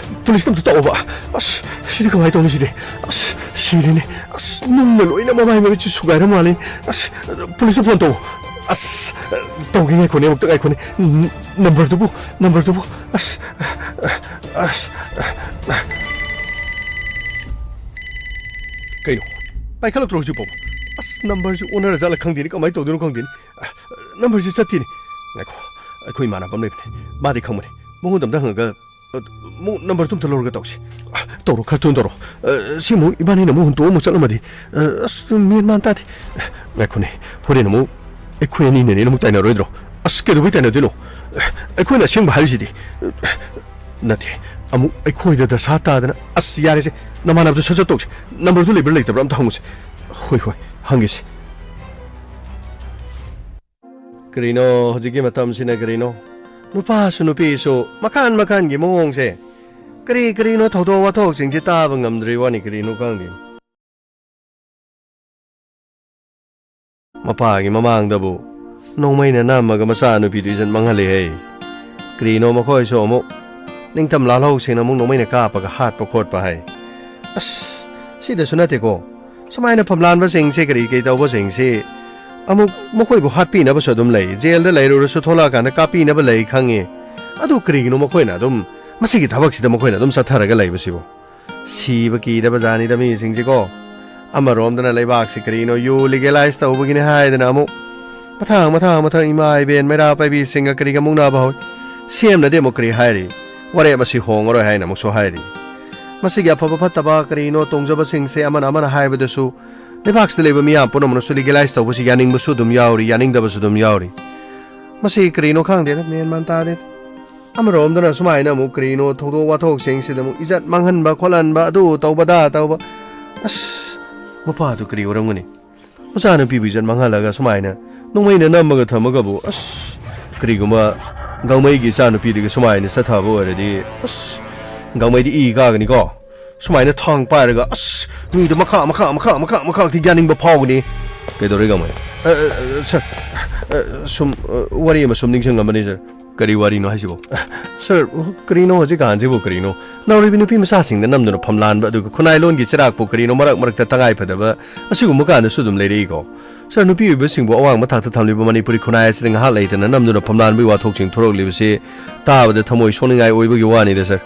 ꯄꯨꯂꯤꯁꯇ ꯑꯝꯇ ꯇꯧꯑꯣꯕ꯫ ꯑꯁ, ꯁꯤꯗꯤ ꯀꯃꯥꯏꯅ ꯇꯧꯅꯤ ꯁꯤꯗꯤ? ꯑꯁ, ꯁꯤꯔꯦꯅꯦ꯫ ꯑꯁ, ꯅꯨꯡꯅ ꯂꯣꯏꯅ ꯃꯃꯥꯏ ꯃꯃꯤꯠꯁꯤ ꯁꯨꯒꯥꯏꯔ ꯃꯥꯜꯂꯦ꯫ ꯑꯁ, ꯄꯨꯂꯤꯁꯇ ꯐꯣꯟ ꯇꯧ꯫ ꯑꯁ, ꯇꯧꯒꯦ, ꯉꯥꯏꯈꯣꯅꯦ, ꯑꯃꯨꯛꯇ ꯉꯥꯏꯈꯣꯅꯦ꯫ ꯅꯝꯕꯔꯗꯨꯕꯨ, ꯅꯝꯕꯔꯗꯨꯕꯨ꯫ ꯑꯁ, ꯑꯁ, ꯀꯩꯅꯣ? ꯄꯥꯏꯈꯠꯂꯛꯇ꯭ꯔꯣ ꯍꯧꯖꯤꯛꯐꯥꯎ? ꯑꯁ, ꯅꯝꯕꯔꯁꯤ ꯑꯣꯟꯅꯔ ꯖꯥꯠꯂ ꯈꯪꯗꯦꯅꯦ, ꯀꯃꯥꯏꯅ ꯇꯧꯗꯣꯏꯅꯣ ꯈꯪꯗꯦꯅꯦ꯫ ꯅꯝꯕꯔꯁꯤ ꯆꯠꯇꯦꯅꯦ꯫ ꯉꯥꯏꯈꯣ, ꯑꯩꯈꯣꯏ ꯏꯃꯥꯟꯅꯕ ꯑꯃ ꯂꯩꯕꯅꯦ, ꯃꯥꯗꯤ ꯈꯪꯕꯅꯦ꯫ ꯃꯉꯣꯟꯗ ꯑꯝꯇ ꯍꯪꯉꯒ, ꯑ, ꯑꯃꯨꯛ ꯅꯝꯕꯔꯗꯨ ꯑꯝꯇ ꯂꯧꯔꯒ ꯇꯧꯁꯤ꯫ ꯑ, ꯇꯧꯔꯣ, ꯈꯔ ꯊꯨꯅ ꯇꯧꯔꯣ꯫ ꯑ, ꯁꯤ ꯑꯃꯨꯛ ꯏꯕꯥꯅꯤꯅ ꯑꯃꯨꯛ ꯍꯨꯟꯇꯣꯛꯑ ꯑꯃꯨꯛ ꯆꯠꯂꯝꯃꯗꯤ, ꯑ, ꯑꯁ, ꯃꯦꯟ ꯃꯥꯟ ꯇꯥꯗꯦ꯫ ꯉꯥꯏꯈꯣꯅꯦ, ꯍꯣꯔꯦꯟ ꯑꯃꯨꯛ ꯑꯩꯈꯣꯏ ꯑꯅꯤꯅꯅꯦ ꯑꯃꯨꯛ ꯇꯥꯏꯅꯔꯣꯏꯗ꯭ꯔꯣ? ꯑꯁ, ꯀꯩꯗꯧꯕꯩ ꯇꯥꯏꯅꯗꯣꯏꯅꯣ? ꯑꯩꯈꯣꯏꯅ ꯑꯁꯦꯡꯕ ꯍꯥꯏꯔꯤꯁꯤꯗꯤ꯫ ꯅꯠꯇꯦ, ꯑꯃꯨꯛ ꯑꯩꯈꯣꯏꯗ ꯗꯁꯥ ꯇꯥꯗꯅ꯫ ꯑꯁ, ꯌꯥꯔꯦꯁꯦ, ꯅꯃꯥꯟꯅꯕꯗꯨ ꯁꯠ ꯆꯠ ꯇꯧꯁꯦ꯫ ꯅꯝꯕꯔꯗꯨ ꯂꯩꯕ꯭ꯔꯥ ꯂꯩꯇꯕ꯭ꯔꯥ ꯑꯝꯇ ꯍꯪꯉꯨꯁꯦ꯫ ꯍꯣꯏ, ꯍꯣꯏ, ꯍꯪꯒꯦꯁꯦ꯫ ꯀꯔꯤꯅꯣ ꯍꯧꯖꯤꯛꯀꯤ ꯃꯇꯝꯁꯤꯅ ꯀꯔꯤꯅꯣ? ꯅꯨꯄꯥꯁꯨ ꯅꯨꯄꯤꯁꯨ ꯃꯈꯥꯟ ꯃꯈꯥꯟꯒꯤ ꯃꯑꯣꯡꯁꯦ꯫ ꯀꯔꯤ ꯀꯔꯤꯅꯣ ꯊꯧꯗꯣꯛ ꯋꯥꯊꯣꯛꯁꯤꯡꯁꯦ ꯇꯥꯕ ꯉꯝꯗ꯭ꯔꯤ ꯋꯥꯅꯤ, ꯀꯔꯤꯅꯣ ꯈꯪꯗꯦ꯫ ꯃꯄꯥꯒꯤ ꯃꯃꯥꯡꯗꯕꯨ ꯅꯣꯡꯃꯩꯅ ꯅꯝꯃꯒ ꯃꯆꯥꯅꯨꯄꯤꯗꯨ ꯏꯖꯠ ꯃꯥꯡꯍꯜꯂꯦꯍꯦ꯫ ꯀꯔꯤꯅꯣ ꯃꯈꯣꯏꯁꯨ ꯑꯃꯨꯛ ꯅꯤꯡꯊꯝ ꯂꯥꯜꯍꯧꯁꯤꯡꯅ ꯑꯃꯨꯛ ꯅꯣꯡꯃꯩꯅ ꯀꯥꯞꯄꯒ ꯍꯥꯠꯄ ꯈꯣꯠꯄ ꯍꯥꯏ꯫ ꯑꯁ, ꯁꯤꯗꯁꯨ ꯅꯠꯇꯦꯀꯣ꯫ ꯁꯨꯃꯥꯏꯅ ꯐꯝꯂꯥꯟꯕꯁꯤꯡꯁꯦ, ꯀꯔꯤ ꯀꯔꯤ ꯇꯧꯕꯁꯤꯡꯁꯤ ꯑꯃꯨꯛ ꯃꯈꯣꯏꯕꯨ ꯍꯥꯠꯄꯤꯅꯕꯁꯨ ꯑꯗꯨꯝ ꯂꯩ꯫ ꯖꯦꯜꯗ ꯂꯩꯔꯨꯔꯁꯨ ꯊꯣꯛꯂꯛꯑꯀꯥꯟꯗ ꯀꯥꯞꯄꯤꯅꯕ ꯂꯩ ꯈꯪꯉꯤ꯫ ꯑꯗꯨ ꯀꯔꯤꯒꯤꯅꯣ ꯃꯈꯣꯏꯅ ꯑꯗꯨꯝ ꯃꯁꯤꯒꯤ ꯊꯕꯛꯁꯤꯗ ꯃꯈꯣꯏꯅ ꯑꯗꯨꯝ ꯆꯠꯊꯔꯒ ꯂꯩꯕꯁꯤꯕꯨ? ꯁꯤꯕ ꯀꯤꯗꯕ ꯖꯥꯠꯅꯤꯗ ꯃꯤꯁꯤꯡꯁꯤꯀꯣ꯫ ꯑꯃꯔꯣꯝꯗꯅ ꯂꯩꯕꯥꯛꯁꯤ ꯀꯔꯤꯅꯣ ꯌꯨ ꯂꯤꯒꯦꯂꯥꯏꯁ ꯇꯧꯕꯒꯤꯅꯤ ꯍꯥꯏꯗꯅ ꯑꯃꯨꯛ ꯃꯊꯪ ꯃꯊꯪ ꯃꯊꯪ ꯏꯃꯥ ꯏꯕꯦꯟ ꯃꯩꯔꯥ ꯄꯥꯏꯕꯤꯁꯤꯡꯒ ꯀꯔꯤꯒ ꯃꯨꯛꯅꯕ ꯍꯧꯏ꯫ ꯁꯤ ꯑꯦꯝꯅꯗꯤ ꯑꯃꯨꯛ ꯀꯔꯤ ꯍꯥꯏꯔꯤ? ꯋꯥꯔꯦꯞ ꯑꯁꯤ ꯍꯣꯡꯉꯔꯣꯏ ꯍꯥꯏꯅ ꯑꯃꯨꯛꯁꯨ ꯍꯥꯏꯔꯤ꯫ ꯃꯁꯤꯒꯤ ꯑꯐꯕ ꯐꯠꯇꯕ ꯀꯔꯤꯅꯣ ꯇꯣꯡꯖꯕꯁꯤꯡꯁꯦ ꯑꯃꯅ ꯑꯃꯅ ꯍꯥꯏꯕꯗꯁꯨ ꯂꯩꯕꯥꯛꯁꯤꯗ ꯂꯩꯕ ꯃꯤꯌꯥꯝ ꯄꯨꯝꯅꯃꯛꯅꯁꯨ ꯂꯤꯒꯦꯂꯥꯏꯁ ꯇꯧꯕꯁꯤ ꯌꯥꯅꯤꯡꯕꯁꯨ ꯑꯗꯨꯝ ꯌꯥꯎꯔꯤ, ꯌꯥꯅꯤꯡꯗꯕꯁꯨ ꯑꯗꯨꯝ ꯌꯥꯎꯔꯤ꯫ ꯃꯁꯤ ꯀꯔꯤꯅꯣ ꯈꯪꯗꯦꯗ, ꯃꯦꯟ ꯃꯥꯟ ꯇꯥꯗꯦꯗ꯫ ꯑꯃꯔꯣꯝꯗꯅ ꯁꯨꯃꯥꯏꯅ ꯑꯃꯨꯛ ꯀꯔꯤꯅꯣ ꯊꯧꯗꯣꯛ ꯋꯥꯊꯣꯛꯁꯤꯡꯁꯤꯗ ꯑꯃꯨꯛ ꯏꯖꯠ ꯃꯥꯡꯍꯟꯕ ꯈꯣꯠꯍꯟꯕ, ꯑꯗꯨ ꯇꯧꯕ ꯑꯗꯥ ꯇꯧꯕ꯫ ꯑꯁ, ꯃꯄꯥꯗꯨ ꯀꯔꯤ ꯑꯣꯏꯔꯝꯒꯅꯤ? ꯃꯆꯥꯅꯨꯄꯤꯕꯨ ꯏꯖꯠ ꯃꯥꯡꯍꯜꯂꯒ ꯁꯨꯃꯥꯏꯅ ꯅꯣꯡꯃꯩꯅ ꯅꯝꯃꯒ ꯊꯝꯃꯒꯕꯨ, ꯑꯁ, ꯀꯔꯤꯒꯨꯝꯕ ꯒꯥꯡꯃꯩꯒꯤ ꯏꯆꯥꯅꯨꯄꯤꯗꯨꯒ ꯁꯨꯃꯥꯏꯅ ꯆꯠꯊꯕ ꯑꯣꯏꯔꯗꯤ, ꯑꯁ, ꯒꯥꯡꯃꯩꯗꯤ ꯏ ꯀꯥꯒꯅꯤꯀꯣ꯫ ꯁꯨꯃꯥꯏꯅ ꯊꯥꯡ ꯄꯥꯏꯔꯒ, ꯑꯁ, ꯃꯤꯗꯣ ꯃꯈꯥ, ꯃꯈꯥ, ꯃꯈꯥ, ꯃꯈꯥ, ꯃꯈꯥ ꯌꯥꯅꯤꯡꯕ ꯐꯥꯎꯒꯅꯤ꯫ ꯀꯩꯗꯧꯔꯦ, ꯒꯥꯡꯃꯩ? ꯑ, ꯑ, ꯑ, ꯁꯥꯔ, ꯑ, ꯁꯨꯝ, ꯑ, ꯋꯥꯔꯤ ꯑꯃ ꯁꯨꯝ ꯅꯤꯡꯁꯤꯡꯂꯝꯕꯅꯤ, ꯁꯥꯔ꯫ ꯀꯔꯤ ꯋꯥꯔꯤꯅꯣ ꯍꯥꯏꯁꯤꯕꯣ? ꯑ, ꯁꯥꯔ, ꯀꯔꯤꯅꯣ ꯍꯧꯖꯤꯛꯀꯥꯟꯁꯤꯕꯨ ꯀꯔꯤꯅꯣ? ꯅꯥꯎꯔꯤꯕꯤ ꯅꯨꯄꯤ ꯃꯆꯥꯁꯤꯡꯗ ꯅꯝꯗꯨꯅ ꯐꯝꯂꯥꯟꯕ, ꯑꯗꯨꯒ ꯈꯨꯟꯅꯥꯏ ꯂꯣꯟꯒꯤ ꯆꯤꯔꯥꯛꯄꯨ ꯀꯔꯤꯅꯣ ꯃꯔꯛ ꯃꯔꯛꯇ ꯇꯉꯥꯏ ꯐꯗꯕ ꯑꯁꯤꯒꯨꯝꯕ ꯀꯥꯟꯗꯁꯨ ꯑꯗꯨꯝ ꯂꯩꯔꯛꯏꯀꯣ? ꯁꯥꯔ, ꯅꯨꯄꯤ ꯑꯣꯏꯕꯁꯤꯡꯕꯨ ꯑꯋꯥꯡꯕ ꯊꯥꯛꯇ ꯊꯝꯂꯤꯕ ꯃꯅꯤꯄꯨꯔꯤ ꯈꯨꯟꯅꯥꯏ ꯑꯁꯤꯗ ꯉꯥꯏꯍꯥꯛ ꯂꯩꯇꯅ ꯅꯝꯗꯨꯅ ꯐꯝꯂꯥꯟꯕꯒꯤ ꯋꯥꯊꯣꯛꯁꯤꯡ ꯊꯣꯔꯛꯂꯤꯕꯁꯤ ꯇꯥꯕꯗ ꯊꯃꯣꯏ ꯁꯣꯛꯅꯤꯡꯉꯥꯏ ꯑꯣꯏꯕꯒꯤ ꯋꯥꯅꯤꯗ, ꯁꯥꯔ꯫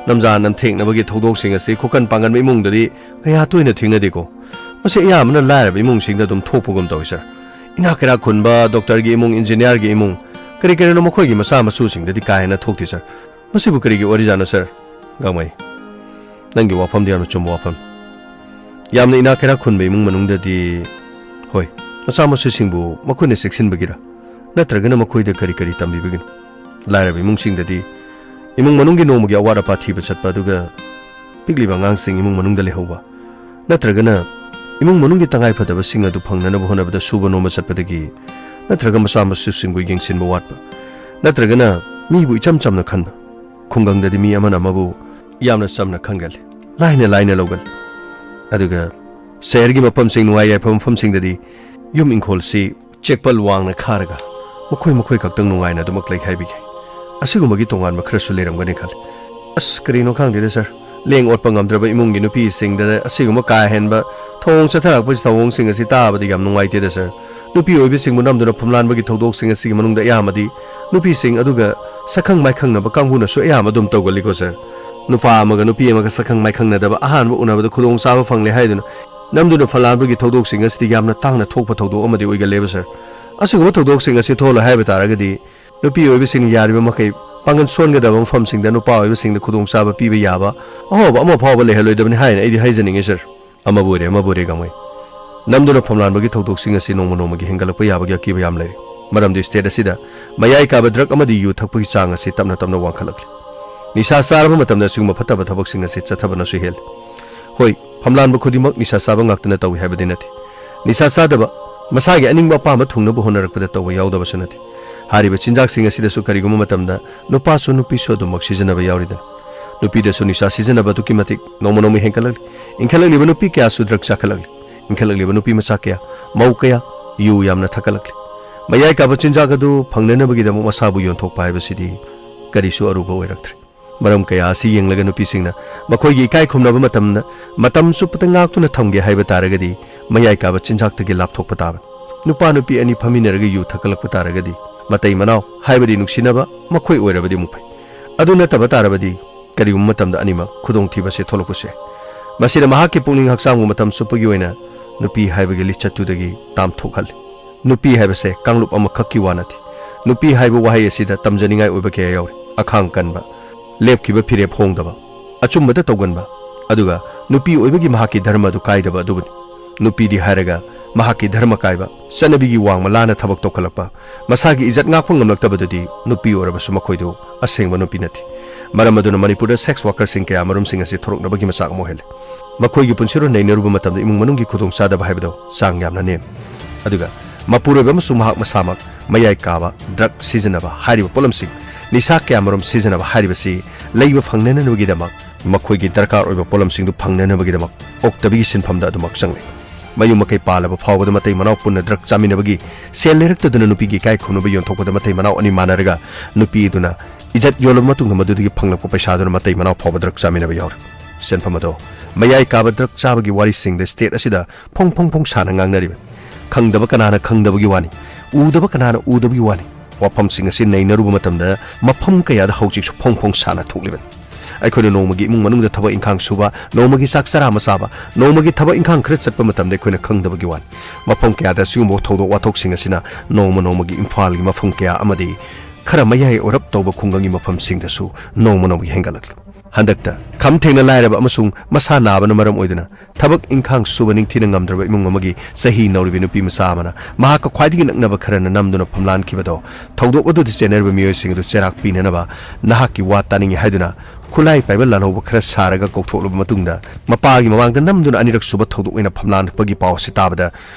ꯅꯝꯖꯥ ꯅꯝꯊꯦꯛꯅꯕꯒꯤ ꯊꯧꯗꯣꯛꯁꯤꯡ ꯑꯁꯤ ꯈꯨꯀꯟ ꯄꯥꯡꯒꯟꯕ ꯏꯃꯨꯡꯗꯗꯤ ꯀꯌꯥ ꯇꯣꯏꯅ ꯊꯦꯡꯅꯗꯦꯀꯣ꯫ ꯃꯁꯤ ꯑꯌꯥꯝꯕꯅ ꯂꯥꯏꯔꯕ ꯏꯃꯨꯡꯁꯤꯡꯗ ꯑꯗꯨꯝ ꯊꯣꯛꯄꯒꯨꯝ ꯇꯧꯏ, ꯁꯥꯔ꯫ ꯏꯅꯥꯛ ꯀꯩꯔꯥꯛ ꯈꯨꯟꯕ, ꯗꯣꯛꯇꯔꯒꯤ ꯏꯃꯨꯡ, ꯏꯟꯖꯤꯅꯤꯌꯥꯔꯒꯤ ꯏꯃꯨꯡ, ꯀꯔꯤ ꯀꯔꯤꯅꯣ ꯃꯈꯣꯏꯒꯤ ꯃꯆꯥ ꯃꯁꯨꯁꯤꯡꯗꯗꯤ ꯀꯥ ꯍꯦꯟꯅ ꯊꯣꯛꯇꯦ, ꯁꯥꯔ꯫ ꯃꯁꯤꯕꯨ ꯀꯔꯤꯒꯤ ꯑꯣꯏꯔꯤꯖꯥꯠꯅꯣ, ꯁꯥꯔ? ꯒꯥꯡꯃꯩ, ꯅꯪꯒꯤ ꯋꯥꯐꯝꯗꯤ ꯌꯥꯝꯅ ꯆꯨꯝꯕ ꯋꯥꯐꯝ꯫ ꯌꯥꯝꯅ ꯏꯅꯥꯛ ꯀꯩꯔꯥꯛ ꯈꯨꯟꯕ ꯏꯃꯨꯡ ꯃꯅꯨꯡꯗꯗꯤ, ꯍꯣꯏ, ꯃꯆꯥ ꯃꯁꯨꯁꯤꯡꯕꯨ ꯃꯈꯣꯏꯅ ꯆꯦꯛꯁꯤꯟꯕꯒꯤꯔ, ꯅꯠꯇ꯭ꯔꯒꯅ ꯃꯈꯣꯏꯗ ꯀꯔꯤ ꯀꯔꯤ ꯇꯝꯕꯤꯕꯒꯤꯅꯣ? ꯂꯥꯏꯔꯕ ꯏꯃꯨꯡꯁꯤꯡꯗꯗꯤ ꯏꯃꯨꯡ ꯃꯅꯨꯡꯒꯤ ꯅꯣꯡꯃꯒꯤ ꯑꯋꯥꯠ ꯑꯄꯥ ꯊꯤꯕ ꯆꯠꯄ, ꯑꯗꯨꯒ ꯄꯤꯛꯂꯤꯕ ꯑꯉꯥꯡꯁꯤꯡ ꯏꯃꯨꯡ ꯃꯅꯨꯡꯗ ꯂꯩꯍꯧꯕ, ꯅꯠꯇ꯭ꯔꯒꯅ ꯏꯃꯨꯡ ꯃꯅꯨꯡꯒꯤ ꯇꯉꯥꯏ ꯐꯗꯕꯁꯤꯡ ꯑꯗꯨ ꯐꯪꯅꯅꯕ ꯍꯣꯠꯅꯕꯗ ꯁꯨꯕ ꯅꯣꯝꯕ ꯆꯠꯄꯗꯒꯤ, ꯅꯠꯇ꯭ꯔꯒ ꯃꯆꯥ ꯃꯁꯨꯁꯤꯡꯕꯨ ꯌꯦꯡꯁꯤꯟꯕ ꯋꯥꯠꯄ, ꯅꯠꯇ꯭ꯔꯒꯅ ꯃꯤꯕꯨ ꯏꯆꯝ ꯆꯝꯅ ꯈꯟꯕ꯫ ꯈꯨꯡꯒꯪꯗꯗꯤ ꯃꯤ ꯑꯃꯅ ꯑꯃꯕꯨ ꯌꯥꯝꯅ ꯆꯝꯅ ꯈꯟꯒꯜꯂꯤ, ꯂꯥꯏꯅ ꯂꯥꯏꯅ ꯂꯧꯒꯜꯂꯤ꯫ ꯑꯗꯨꯒ ꯁꯍꯔꯒꯤ ꯃꯐꯝꯁꯤꯡ, ꯅꯨꯡꯉꯥꯏ ꯌꯥꯏꯐꯕ ꯃꯐꯝꯁꯤꯡꯗꯗꯤ ꯌꯨꯝ ꯏꯪꯈꯣꯜꯁꯤ ꯆꯦꯛꯄꯜ ꯋꯥꯡꯅ ꯈꯥꯔꯒ ꯃꯈꯣꯏ ꯃꯈꯣꯏ ꯈꯛꯇꯪ ꯅꯨꯡꯉꯥꯏꯅ ꯑꯗꯨꯃꯛ ꯂꯩ ꯍꯥꯏꯕꯤꯒꯦ꯫ ꯑꯁꯤꯒꯨꯝꯕꯒꯤ ꯇꯣꯉꯥꯟꯕ ꯈꯔꯁꯨ ꯂꯩꯔꯝꯒꯅꯤ ꯈꯜꯂꯤ꯫ ꯑꯁ, ꯀꯔꯤꯅꯣ ꯈꯪꯗꯦꯗ ꯁꯥꯔ, ꯂꯦꯡ ꯑꯣꯠꯄ ꯉꯝꯗ꯭ꯔꯕ ꯏꯃꯨꯡꯒꯤ ꯅꯨꯄꯤꯁꯤꯡꯗ ꯑꯁꯤꯒꯨꯝꯕ ꯀꯥ ꯍꯦꯟꯕ ꯊꯧꯑꯣꯡ ꯆꯠꯊꯔꯛꯄꯁꯤ, ꯊꯧꯑꯣꯡꯁꯤꯡ ꯑꯁꯤ ꯇꯥꯕꯗ ꯌꯥꯝ ꯅꯨꯡꯉꯥꯏꯇꯦꯗ ꯁꯥꯔ꯫ ꯅꯨꯄꯤ ꯑꯣꯏꯕꯤꯁꯤꯡꯕꯨ ꯅꯝꯗꯨꯅ ꯐꯝꯂꯥꯟꯕꯒꯤ ꯊꯧꯗꯣꯛꯁꯤꯡ ꯑꯁꯤꯒꯤ ꯃꯅꯨꯡꯗ ꯑꯌꯥꯝꯕꯗꯤ ꯅꯨꯄꯤꯁꯤꯡ ꯑꯗꯨꯒ ꯁꯛꯈꯪ ꯃꯥꯏꯈꯪꯅꯕ ꯀꯥꯡꯕꯨꯅꯁꯨ ꯑꯌꯥꯝꯕ ꯑꯗꯨꯝ ꯇꯧꯒꯜꯂꯤꯀꯣ ꯁꯥꯔ꯫ ꯅꯨꯄꯥ ꯑꯃꯒ ꯅꯨꯄꯤ ꯑꯃꯒ ꯁꯛꯈꯪ ꯃꯥꯏꯈꯪꯅꯗꯕ, ꯑꯍꯥꯟꯕ ꯎꯅꯕꯗ ꯈꯨꯗꯣꯡꯆꯥꯕ ꯐꯪꯂꯦ ꯍꯥꯏꯗꯨꯅ ꯅꯝꯗꯨꯅ ꯐꯝꯂꯥꯟꯕꯒꯤ ꯊꯧꯗꯣꯛꯁꯤꯡ ꯑꯁꯤꯗꯤ ꯌꯥꯝꯅ ꯇꯥꯡꯅ ꯊꯣꯛꯄ ꯊꯧꯗꯣꯛ ꯑꯃꯗꯤ ꯑꯣꯏꯒꯜꯂꯦꯕ ꯁꯥꯔ꯫ ꯑꯁꯤꯒꯨꯝꯕ ꯊꯧꯗꯣꯛꯁꯤꯡ ꯑꯁꯤ ꯊꯣꯛꯍꯜꯂꯣꯏ ꯍꯥꯏꯕ ꯇꯥꯔꯒꯗꯤ ꯅꯨꯄꯤ ꯑꯣꯏꯕꯤꯁꯤꯡꯅ ꯌꯥꯔꯤꯕ ꯃꯈꯩ ꯄꯥꯡꯒꯜ ꯁꯣꯟꯒꯗꯕ ꯃꯐꯝꯁꯤꯡꯗ ꯅꯨꯄꯥ ꯑꯣꯏꯕꯁꯤꯡꯗ ꯈꯨꯗꯣꯡꯆꯥꯕ ꯄꯤꯕ ꯌꯥꯕ ꯑꯍꯣꯕ ꯑꯃ ꯐꯥꯎꯕ ꯂꯩꯍꯜꯂꯣꯏꯗꯕꯅꯤ ꯍꯥꯏꯅ ꯑꯩꯗꯤ ꯍꯥꯏꯖꯅꯤꯡꯉꯤ ꯁꯥꯔ꯫ ꯑꯃꯕꯨ ꯑꯣꯏꯔꯦ, ꯑꯃꯕꯨ ꯑꯣꯏꯔꯦ, ꯒꯥꯡꯃꯩ꯫ ꯅꯝꯗꯨꯅ ꯐꯝꯂꯥꯟꯕꯒꯤ ꯊꯧꯗꯣꯛꯁꯤꯡ ꯑꯁꯤ ꯅꯣꯡꯃ ꯅꯣꯡꯃꯒꯤ ꯍꯦꯟꯒꯠꯂꯛꯄ ꯌꯥꯕꯒꯤ ꯑꯀꯤꯕ ꯌꯥꯝ ꯂꯩꯔꯦ꯫ ꯃꯔꯝꯗꯤ ꯁ꯭ꯇꯦꯠ ꯑꯁꯤꯗ ꯃꯌꯥꯏ ꯀꯥꯕ ꯗ꯭ꯔꯒ ꯑꯃꯗꯤ ꯌꯨ ꯊꯛꯄꯒꯤ ꯆꯥꯡ ꯑꯁꯤ ꯇꯞꯅ ꯇꯞꯅ ꯋꯥꯡꯈꯠꯂꯛꯂꯤ꯫ ꯅꯤꯁꯥ ꯆꯥꯔꯕ ꯃꯇꯝꯗ ꯑꯁꯤꯒꯨꯝꯕ ꯐꯠꯇꯕ ꯊꯕꯛꯁꯤꯡ ꯑꯁꯤ ꯆꯠꯊꯕꯅꯁꯨ ꯍꯦꯜꯂꯤ꯫ ꯍꯣꯏ, ꯐꯝꯂꯥꯟꯕ ꯈꯨꯗꯤꯡꯃꯛ ꯅꯤꯁꯥ ꯆꯥꯕ ꯉꯥꯛꯇꯅ ꯇꯧꯏ ꯍꯥꯏꯕꯗꯤ ꯅꯠꯇꯦ꯫ ꯅꯤꯁꯥ ꯆꯥꯗꯕ, ꯃꯁꯥꯒꯤ ꯑꯅꯤꯡꯕ ꯑꯄꯥꯝꯕ ꯊꯨꯡꯅꯕ ꯍꯣꯠꯅꯔꯛꯄꯗ ꯇꯧꯕ ꯌꯥꯎꯗꯕꯁꯨ ꯅꯠꯇꯦ꯫ ꯍꯥꯏꯔꯤꯕ ꯆꯤꯟꯖꯥꯛꯁꯤꯡ ꯑꯁꯤꯗꯁꯨ ꯀꯔꯤꯒꯨꯝꯕ ꯃꯇꯝꯗ ꯅꯨꯄꯥꯁꯨ ꯅꯨꯄꯤꯁꯨ ꯑꯗꯨꯃꯛ ꯁꯤꯖꯤꯟꯅꯕ ꯌꯥꯎꯔꯤꯗꯅ꯫ ꯅꯨꯄꯤꯗꯁꯨ ꯅꯤꯁꯥ ꯁꯤꯖꯤꯟꯅꯕ ꯑꯗꯨꯛꯀꯤ ꯃꯇꯤꯛ ꯅꯣꯡꯃ ꯅꯣꯡꯃ ꯍꯦꯟꯒꯠꯂꯛꯂꯤ꯫ ꯏꯟꯈꯠꯂꯛꯂꯤꯕ ꯅꯨꯄꯤ ꯀꯌꯥꯁꯨ ꯗ꯭ꯔꯒ ꯆꯥꯈꯠꯂꯛꯂꯤ꯫ ꯏꯟꯈꯠꯂꯛꯂꯤꯕ ꯅꯨꯄꯤ ꯃꯆꯥ ꯀꯌꯥ, ꯃꯧ ꯀꯌꯥ ꯌꯨ ꯌꯥꯝꯅ ꯊꯛꯀꯠꯂꯛꯂꯤ꯫ ꯃꯌꯥꯏ ꯀꯥꯕ ꯆꯤꯟꯖꯥꯛ ꯑꯗꯨ ꯐꯪꯅꯅꯕꯒꯤꯗꯃꯛ ꯃꯁꯥꯕꯨ ꯌꯣꯟꯊꯣꯛꯄ ꯍꯥꯏꯕꯁꯤꯗꯤ ꯀꯔꯤꯁꯨ ꯑꯔꯨꯕ ꯑꯣꯏꯔꯛꯇ꯭ꯔꯦ꯫ ꯃꯔꯝ ꯀꯌꯥ ꯑꯁꯤ ꯌꯦꯡꯂꯒ ꯅꯨꯄꯤꯁꯤꯡꯅ ꯃꯈꯣꯏꯒꯤ ꯏꯀꯥꯏ ꯈꯨꯝꯅꯕ ꯃꯇꯝꯗ ꯃꯇꯝ ꯆꯨꯞꯄꯗ ꯉꯥꯛꯇꯨꯅ ꯊꯝꯒꯦ ꯍꯥꯏꯕ ꯇꯥꯔꯒꯗꯤ ꯃꯌꯥꯏ ꯀꯥꯕ ꯆꯤꯟꯖꯥꯛꯇꯒꯤ ꯂꯥꯞꯊꯣꯛꯄ ꯇꯥꯕꯅꯤ꯫ ꯅꯨꯄꯥ ꯅꯨꯄꯤ ꯑꯅꯤ ꯐꯝꯃꯤꯟꯅꯔꯒ ꯌꯨ ꯊꯛꯀꯠꯂꯛꯄ ꯇꯥꯔꯒꯗꯤ ꯃꯇꯩ ꯃꯅꯥꯎ ꯍꯥꯏꯕꯗꯤ ꯅꯨꯡꯁꯤꯅꯕ ꯃꯈꯣꯏ ꯑꯣꯏꯔꯕꯗꯤ ꯑꯃꯨꯛ ꯐꯩ꯫ ꯑꯗꯨ ꯅꯠꯇꯕ ꯇꯥꯔꯕꯗꯤ ꯀꯔꯤꯒꯨꯝꯕ ꯃꯇꯝꯗ ꯑꯅꯤꯃꯛ ꯈꯨꯗꯣꯡꯊꯤꯕꯁꯦ ꯊꯣꯛꯂꯛꯄꯁꯨ ꯌꯥꯏ꯫ ꯃꯁꯤꯅ ꯃꯍꯥꯛꯀꯤ ꯄꯨꯛꯅꯤꯡ ꯍꯛꯆꯥꯡꯕꯨ ꯃꯇꯝ ꯆꯨꯞꯄꯒꯤ ꯑꯣꯏꯅ ꯅꯨꯄꯤ ꯍꯥꯏꯕꯒꯤ ꯂꯤꯆꯠꯇꯨꯗꯒꯤ ꯇꯥꯝꯊꯣꯛꯍꯜꯂꯤ꯫ ꯅꯨꯄꯤ ꯍꯥꯏꯕꯁꯦ ꯀꯥꯡꯂꯨꯞ ꯑꯃꯈꯛꯀꯤ ꯋꯥ ꯅꯠꯇꯦ꯫ ꯅꯨꯄꯤ ꯍꯥꯏꯕ ꯋꯥꯍꯩ ꯑꯁꯤꯗ ꯇꯝꯖꯅꯤꯡꯉꯥꯏ ꯑꯣꯏꯕ ꯀꯌꯥ ꯌꯥꯎꯔꯤ꯫ ꯑꯈꯥꯡ ꯀꯟꯕ, ꯂꯦꯞꯈꯤꯕ ꯐꯤꯔꯦꯞ ꯍꯣꯡꯗꯕ, ꯑꯆꯨꯝꯕꯗ ꯇꯧꯒꯟꯕ, ꯑꯗꯨꯒ ꯅꯨꯄꯤ ꯑꯣꯏꯕꯒꯤ ꯃꯍꯥꯛꯀꯤ ꯙꯔꯃ ꯑꯗꯨ ꯀꯥꯏꯗꯕ ꯑꯗꯨꯕꯨꯅꯤ꯫ ꯅꯨꯄꯤꯗꯤ ꯍꯥꯏꯔꯒ ꯃꯍꯥꯛꯀꯤ ꯙꯔꯃ ꯀꯥꯏꯕ, ꯆꯠꯅꯕꯤꯒꯤ ꯋꯥꯡꯃ ꯂꯥꯟꯅ ꯊꯕꯛ ꯇꯧꯈꯠꯂꯛꯄ, ꯃꯁꯥꯒꯤ ꯏꯖꯠ ꯉꯥꯛꯄ ꯉꯝꯂꯛꯇꯕꯗꯨꯗꯤ ꯅꯨꯄꯤ ꯑꯣꯏꯔꯕꯁꯨ ꯃꯈꯣꯏꯗꯨ ꯑꯁꯦꯡꯕ ꯅꯨꯄꯤ ꯅꯠꯇꯦ꯫ ꯃꯔꯝ ꯑꯗꯨꯅ ꯃꯅꯤꯄꯨꯔꯗ sex workerꯁꯤꯡ ꯀꯌꯥ ꯃꯔꯨꯝꯁꯤꯡ ꯑꯁꯤ ꯊꯣꯔꯛꯅꯕꯒꯤ ꯃꯆꯥꯛ ꯑꯃ ꯑꯣꯏꯍꯜꯂꯤ꯫ ꯃꯈꯣꯏꯒꯤ ꯄꯨꯟꯁꯤꯔꯣꯜ ꯅꯩꯅꯔꯨꯕ ꯃꯇꯝꯗ ꯏꯃꯨꯡ ꯃꯅꯨꯡꯒꯤ ꯈꯨꯗꯣꯡꯆꯥꯗꯕ ꯍꯥꯏꯕꯗꯨ ꯆꯥꯡ ꯌꯥꯝꯅ ꯅꯦꯝꯃꯤ꯫ ꯑꯗꯨꯒ ꯃꯄꯨꯔꯣꯏꯕ ꯑꯃꯁꯨꯡ ꯃꯍꯥꯛ ꯃꯁꯥꯃꯛ ꯃꯌꯥꯏ ꯀꯥꯕ, drug ꯁꯤꯖꯤꯟꯅꯕ ꯍꯥꯏꯔꯤꯕ ꯄꯣꯠꯂꯝꯁꯤꯡ, ꯅꯤꯁꯥ ꯀꯌꯥꯃꯔꯨꯝ ꯁꯤꯖꯤꯟꯅꯕ ꯍꯥꯏꯔꯤꯕꯁꯤ ꯂꯩꯕ ꯐꯪꯅꯅꯕꯒꯤꯗꯃꯛ, ꯃꯈꯣꯏꯒꯤ ꯗꯔꯀꯥꯔ ꯑꯣꯏꯕ ꯄꯣꯠꯂꯝꯁꯤꯡꯗꯨ ꯐꯪꯅꯅꯕꯒꯤꯗꯃꯛ ꯑꯣꯛꯇꯕꯤꯒꯤ ꯁꯤꯟꯐꯝꯗ ꯑꯗꯨꯃꯛ ꯆꯪꯂꯤ꯫ ꯃꯌꯨꯝ ꯃꯀꯩ ꯄꯥꯜꯂꯕ ꯐꯥꯎꯕꯗ ꯃꯇꯩ ꯃꯅꯥꯎ ꯄꯨꯟꯅ drug ꯆꯥꯃꯤꯟꯅꯕꯒꯤ ꯁꯦꯜ ꯂꯩꯔꯛꯇꯗꯨꯅ ꯅꯨꯄꯤꯒꯤ ꯏꯀꯥꯏ ꯈꯨꯝꯅꯕ ꯌꯣꯟꯊꯣꯛꯄꯗ ꯃꯇꯩ ꯃꯅꯥꯎ ꯑꯅꯤ ꯃꯥꯟꯅꯔꯒ ꯅꯨꯄꯤ ꯑꯗꯨꯅ ꯏꯖꯠ ꯌꯣꯜꯂꯕ ꯃꯇꯨꯡꯗ ꯃꯗꯨꯗꯒꯤ ꯐꯪꯂꯛꯄ ꯄꯩꯁꯥꯗꯨꯅ ꯃꯇꯩ ꯃꯅꯥꯎ ꯐꯥꯎꯕ drug ꯆꯥꯃꯤꯟꯅꯕ ꯌꯥꯎꯔꯤ꯫ ꯁꯦꯟꯐꯝ ꯑꯗꯣ ꯃꯌꯥꯏ ꯀꯥꯕ drug ꯆꯥꯕꯒꯤ ꯋꯥꯔꯤꯁꯤꯡꯗ state ꯑꯁꯤꯗ ꯐꯣꯡ ꯐꯣꯡ ꯐꯣꯡ ꯁꯥꯅ ꯉꯥꯡꯅꯔꯤꯕꯅꯤ꯫ ꯈꯪꯗꯕ ꯀꯅꯥꯅ ꯈꯪꯗꯕꯒꯤ ꯋꯥꯅꯤ, ꯎꯗꯕ ꯀꯅꯥꯅ ꯎꯗꯕꯒꯤ ꯋꯥꯅꯤ꯫ ꯋꯥꯐꯝꯁꯤꯡ ꯑꯁꯤ ꯅꯩꯅꯔꯨꯕ ꯃꯇꯝꯗ ꯃꯐꯝ ꯀꯌꯥꯗ ꯍꯧꯖꯤꯛꯁꯨ ꯐꯣꯡ ꯐꯣꯡ ꯁꯥꯅ ꯊꯣꯛꯂꯤꯕꯅꯤ꯫ ꯑꯩꯈꯣꯏꯅ ꯅꯣꯡꯃꯒꯤ ꯏꯃꯨꯡ ꯃꯅꯨꯡꯗ ꯊꯕꯛ ꯏꯪꯈꯥꯡ ꯁꯨꯕ, ꯅꯣꯡꯃꯒꯤ ꯆꯥꯛ ꯆꯔꯥ ꯑꯃ ꯆꯥꯕ, ꯅꯣꯡꯃꯒꯤ ꯊꯕꯛ ꯏꯪꯈꯥꯡ ꯈꯔ ꯆꯠꯄ ꯃꯇꯝꯗ ꯑꯩꯈꯣꯏꯅ ꯈꯪꯗꯕꯒꯤ ꯋꯥꯅꯤ꯫ ꯃꯐꯝ ꯀꯌꯥꯗ ꯑꯁꯤꯒꯨꯝꯕ ꯊꯧꯗꯣꯛ ꯋꯥꯊꯣꯛꯁꯤꯡ ꯑꯁꯤꯅ ꯅꯣꯡꯃ ꯅꯣꯡꯃꯒꯤ ꯏꯝꯐꯥꯜꯒꯤ ꯃꯐꯝ ꯀꯌꯥ ꯑꯃꯗꯤ ꯈꯔ ꯃꯌꯥꯏ ꯑꯣꯏꯔꯞ ꯇꯧꯕ ꯈꯨꯡꯒꯪꯒꯤ ꯃꯐꯝꯁꯤꯡꯗꯁꯨ ꯅꯣꯡꯃ ꯅꯣꯡꯃꯒꯤ ꯍꯦꯟꯒꯠꯂꯛꯂꯤ꯫ ꯍꯟꯗꯛꯇ ꯈꯝ ꯊꯦꯡꯅ ꯂꯥꯏꯔꯕ ꯑꯃꯁꯨꯡ ꯃꯁꯥ ꯅꯥꯕꯅ ꯃꯔꯝ ꯑꯣꯏꯗꯨꯅ ꯊꯕꯛ ꯏꯪꯈꯥꯡ ꯁꯨꯕ ꯅꯤꯡꯊꯤꯅ ꯉꯝꯗ꯭ꯔꯕ ꯏꯃꯨꯡ ꯑꯃꯒꯤ ꯆꯍꯤ ꯅꯧꯔꯤꯕꯤ ꯅꯨꯄꯤ ꯃꯆꯥ ꯑꯃꯅ ꯃꯍꯥꯛꯀ ꯈ꯭ꯋꯥꯏꯗꯒꯤ ꯅꯛꯅꯕ ꯈꯔꯅ ꯅꯝꯗꯨꯅ ꯐꯝꯂꯥꯟꯈꯤꯕꯗꯣ ꯊꯧꯗꯣꯛ ꯑꯗꯨꯗ ꯆꯦꯟꯅꯔꯤꯕ ꯃꯤꯑꯣꯏꯁꯤꯡ ꯑꯗꯨ ꯆꯦꯔꯥꯛ ꯄꯤꯅꯅꯕ ꯅꯍꯥꯛꯀꯤ ꯋꯥ ꯇꯥꯅꯤꯡꯏ ꯍꯥꯏꯗꯨꯅ ꯈꯨꯠꯂꯥꯏ ꯄꯥꯏꯕ ꯂꯥꯜꯍꯧꯕ ꯈꯔ ꯁꯥꯔꯒ ꯀꯧꯊꯣꯛꯂꯕ ꯃꯇꯨꯡꯗ ꯃꯄꯥꯒꯤ ꯃꯃꯥꯡꯗ ꯅꯝꯗꯨꯅ ꯑꯅꯤꯔꯛ ꯁꯨꯕ ꯊꯧꯗꯣꯛ ꯑꯣꯏꯅ ꯐꯝꯂꯥꯟꯕꯒꯤ ꯄꯥꯎ ꯑꯁꯤ ꯇꯥꯕꯗ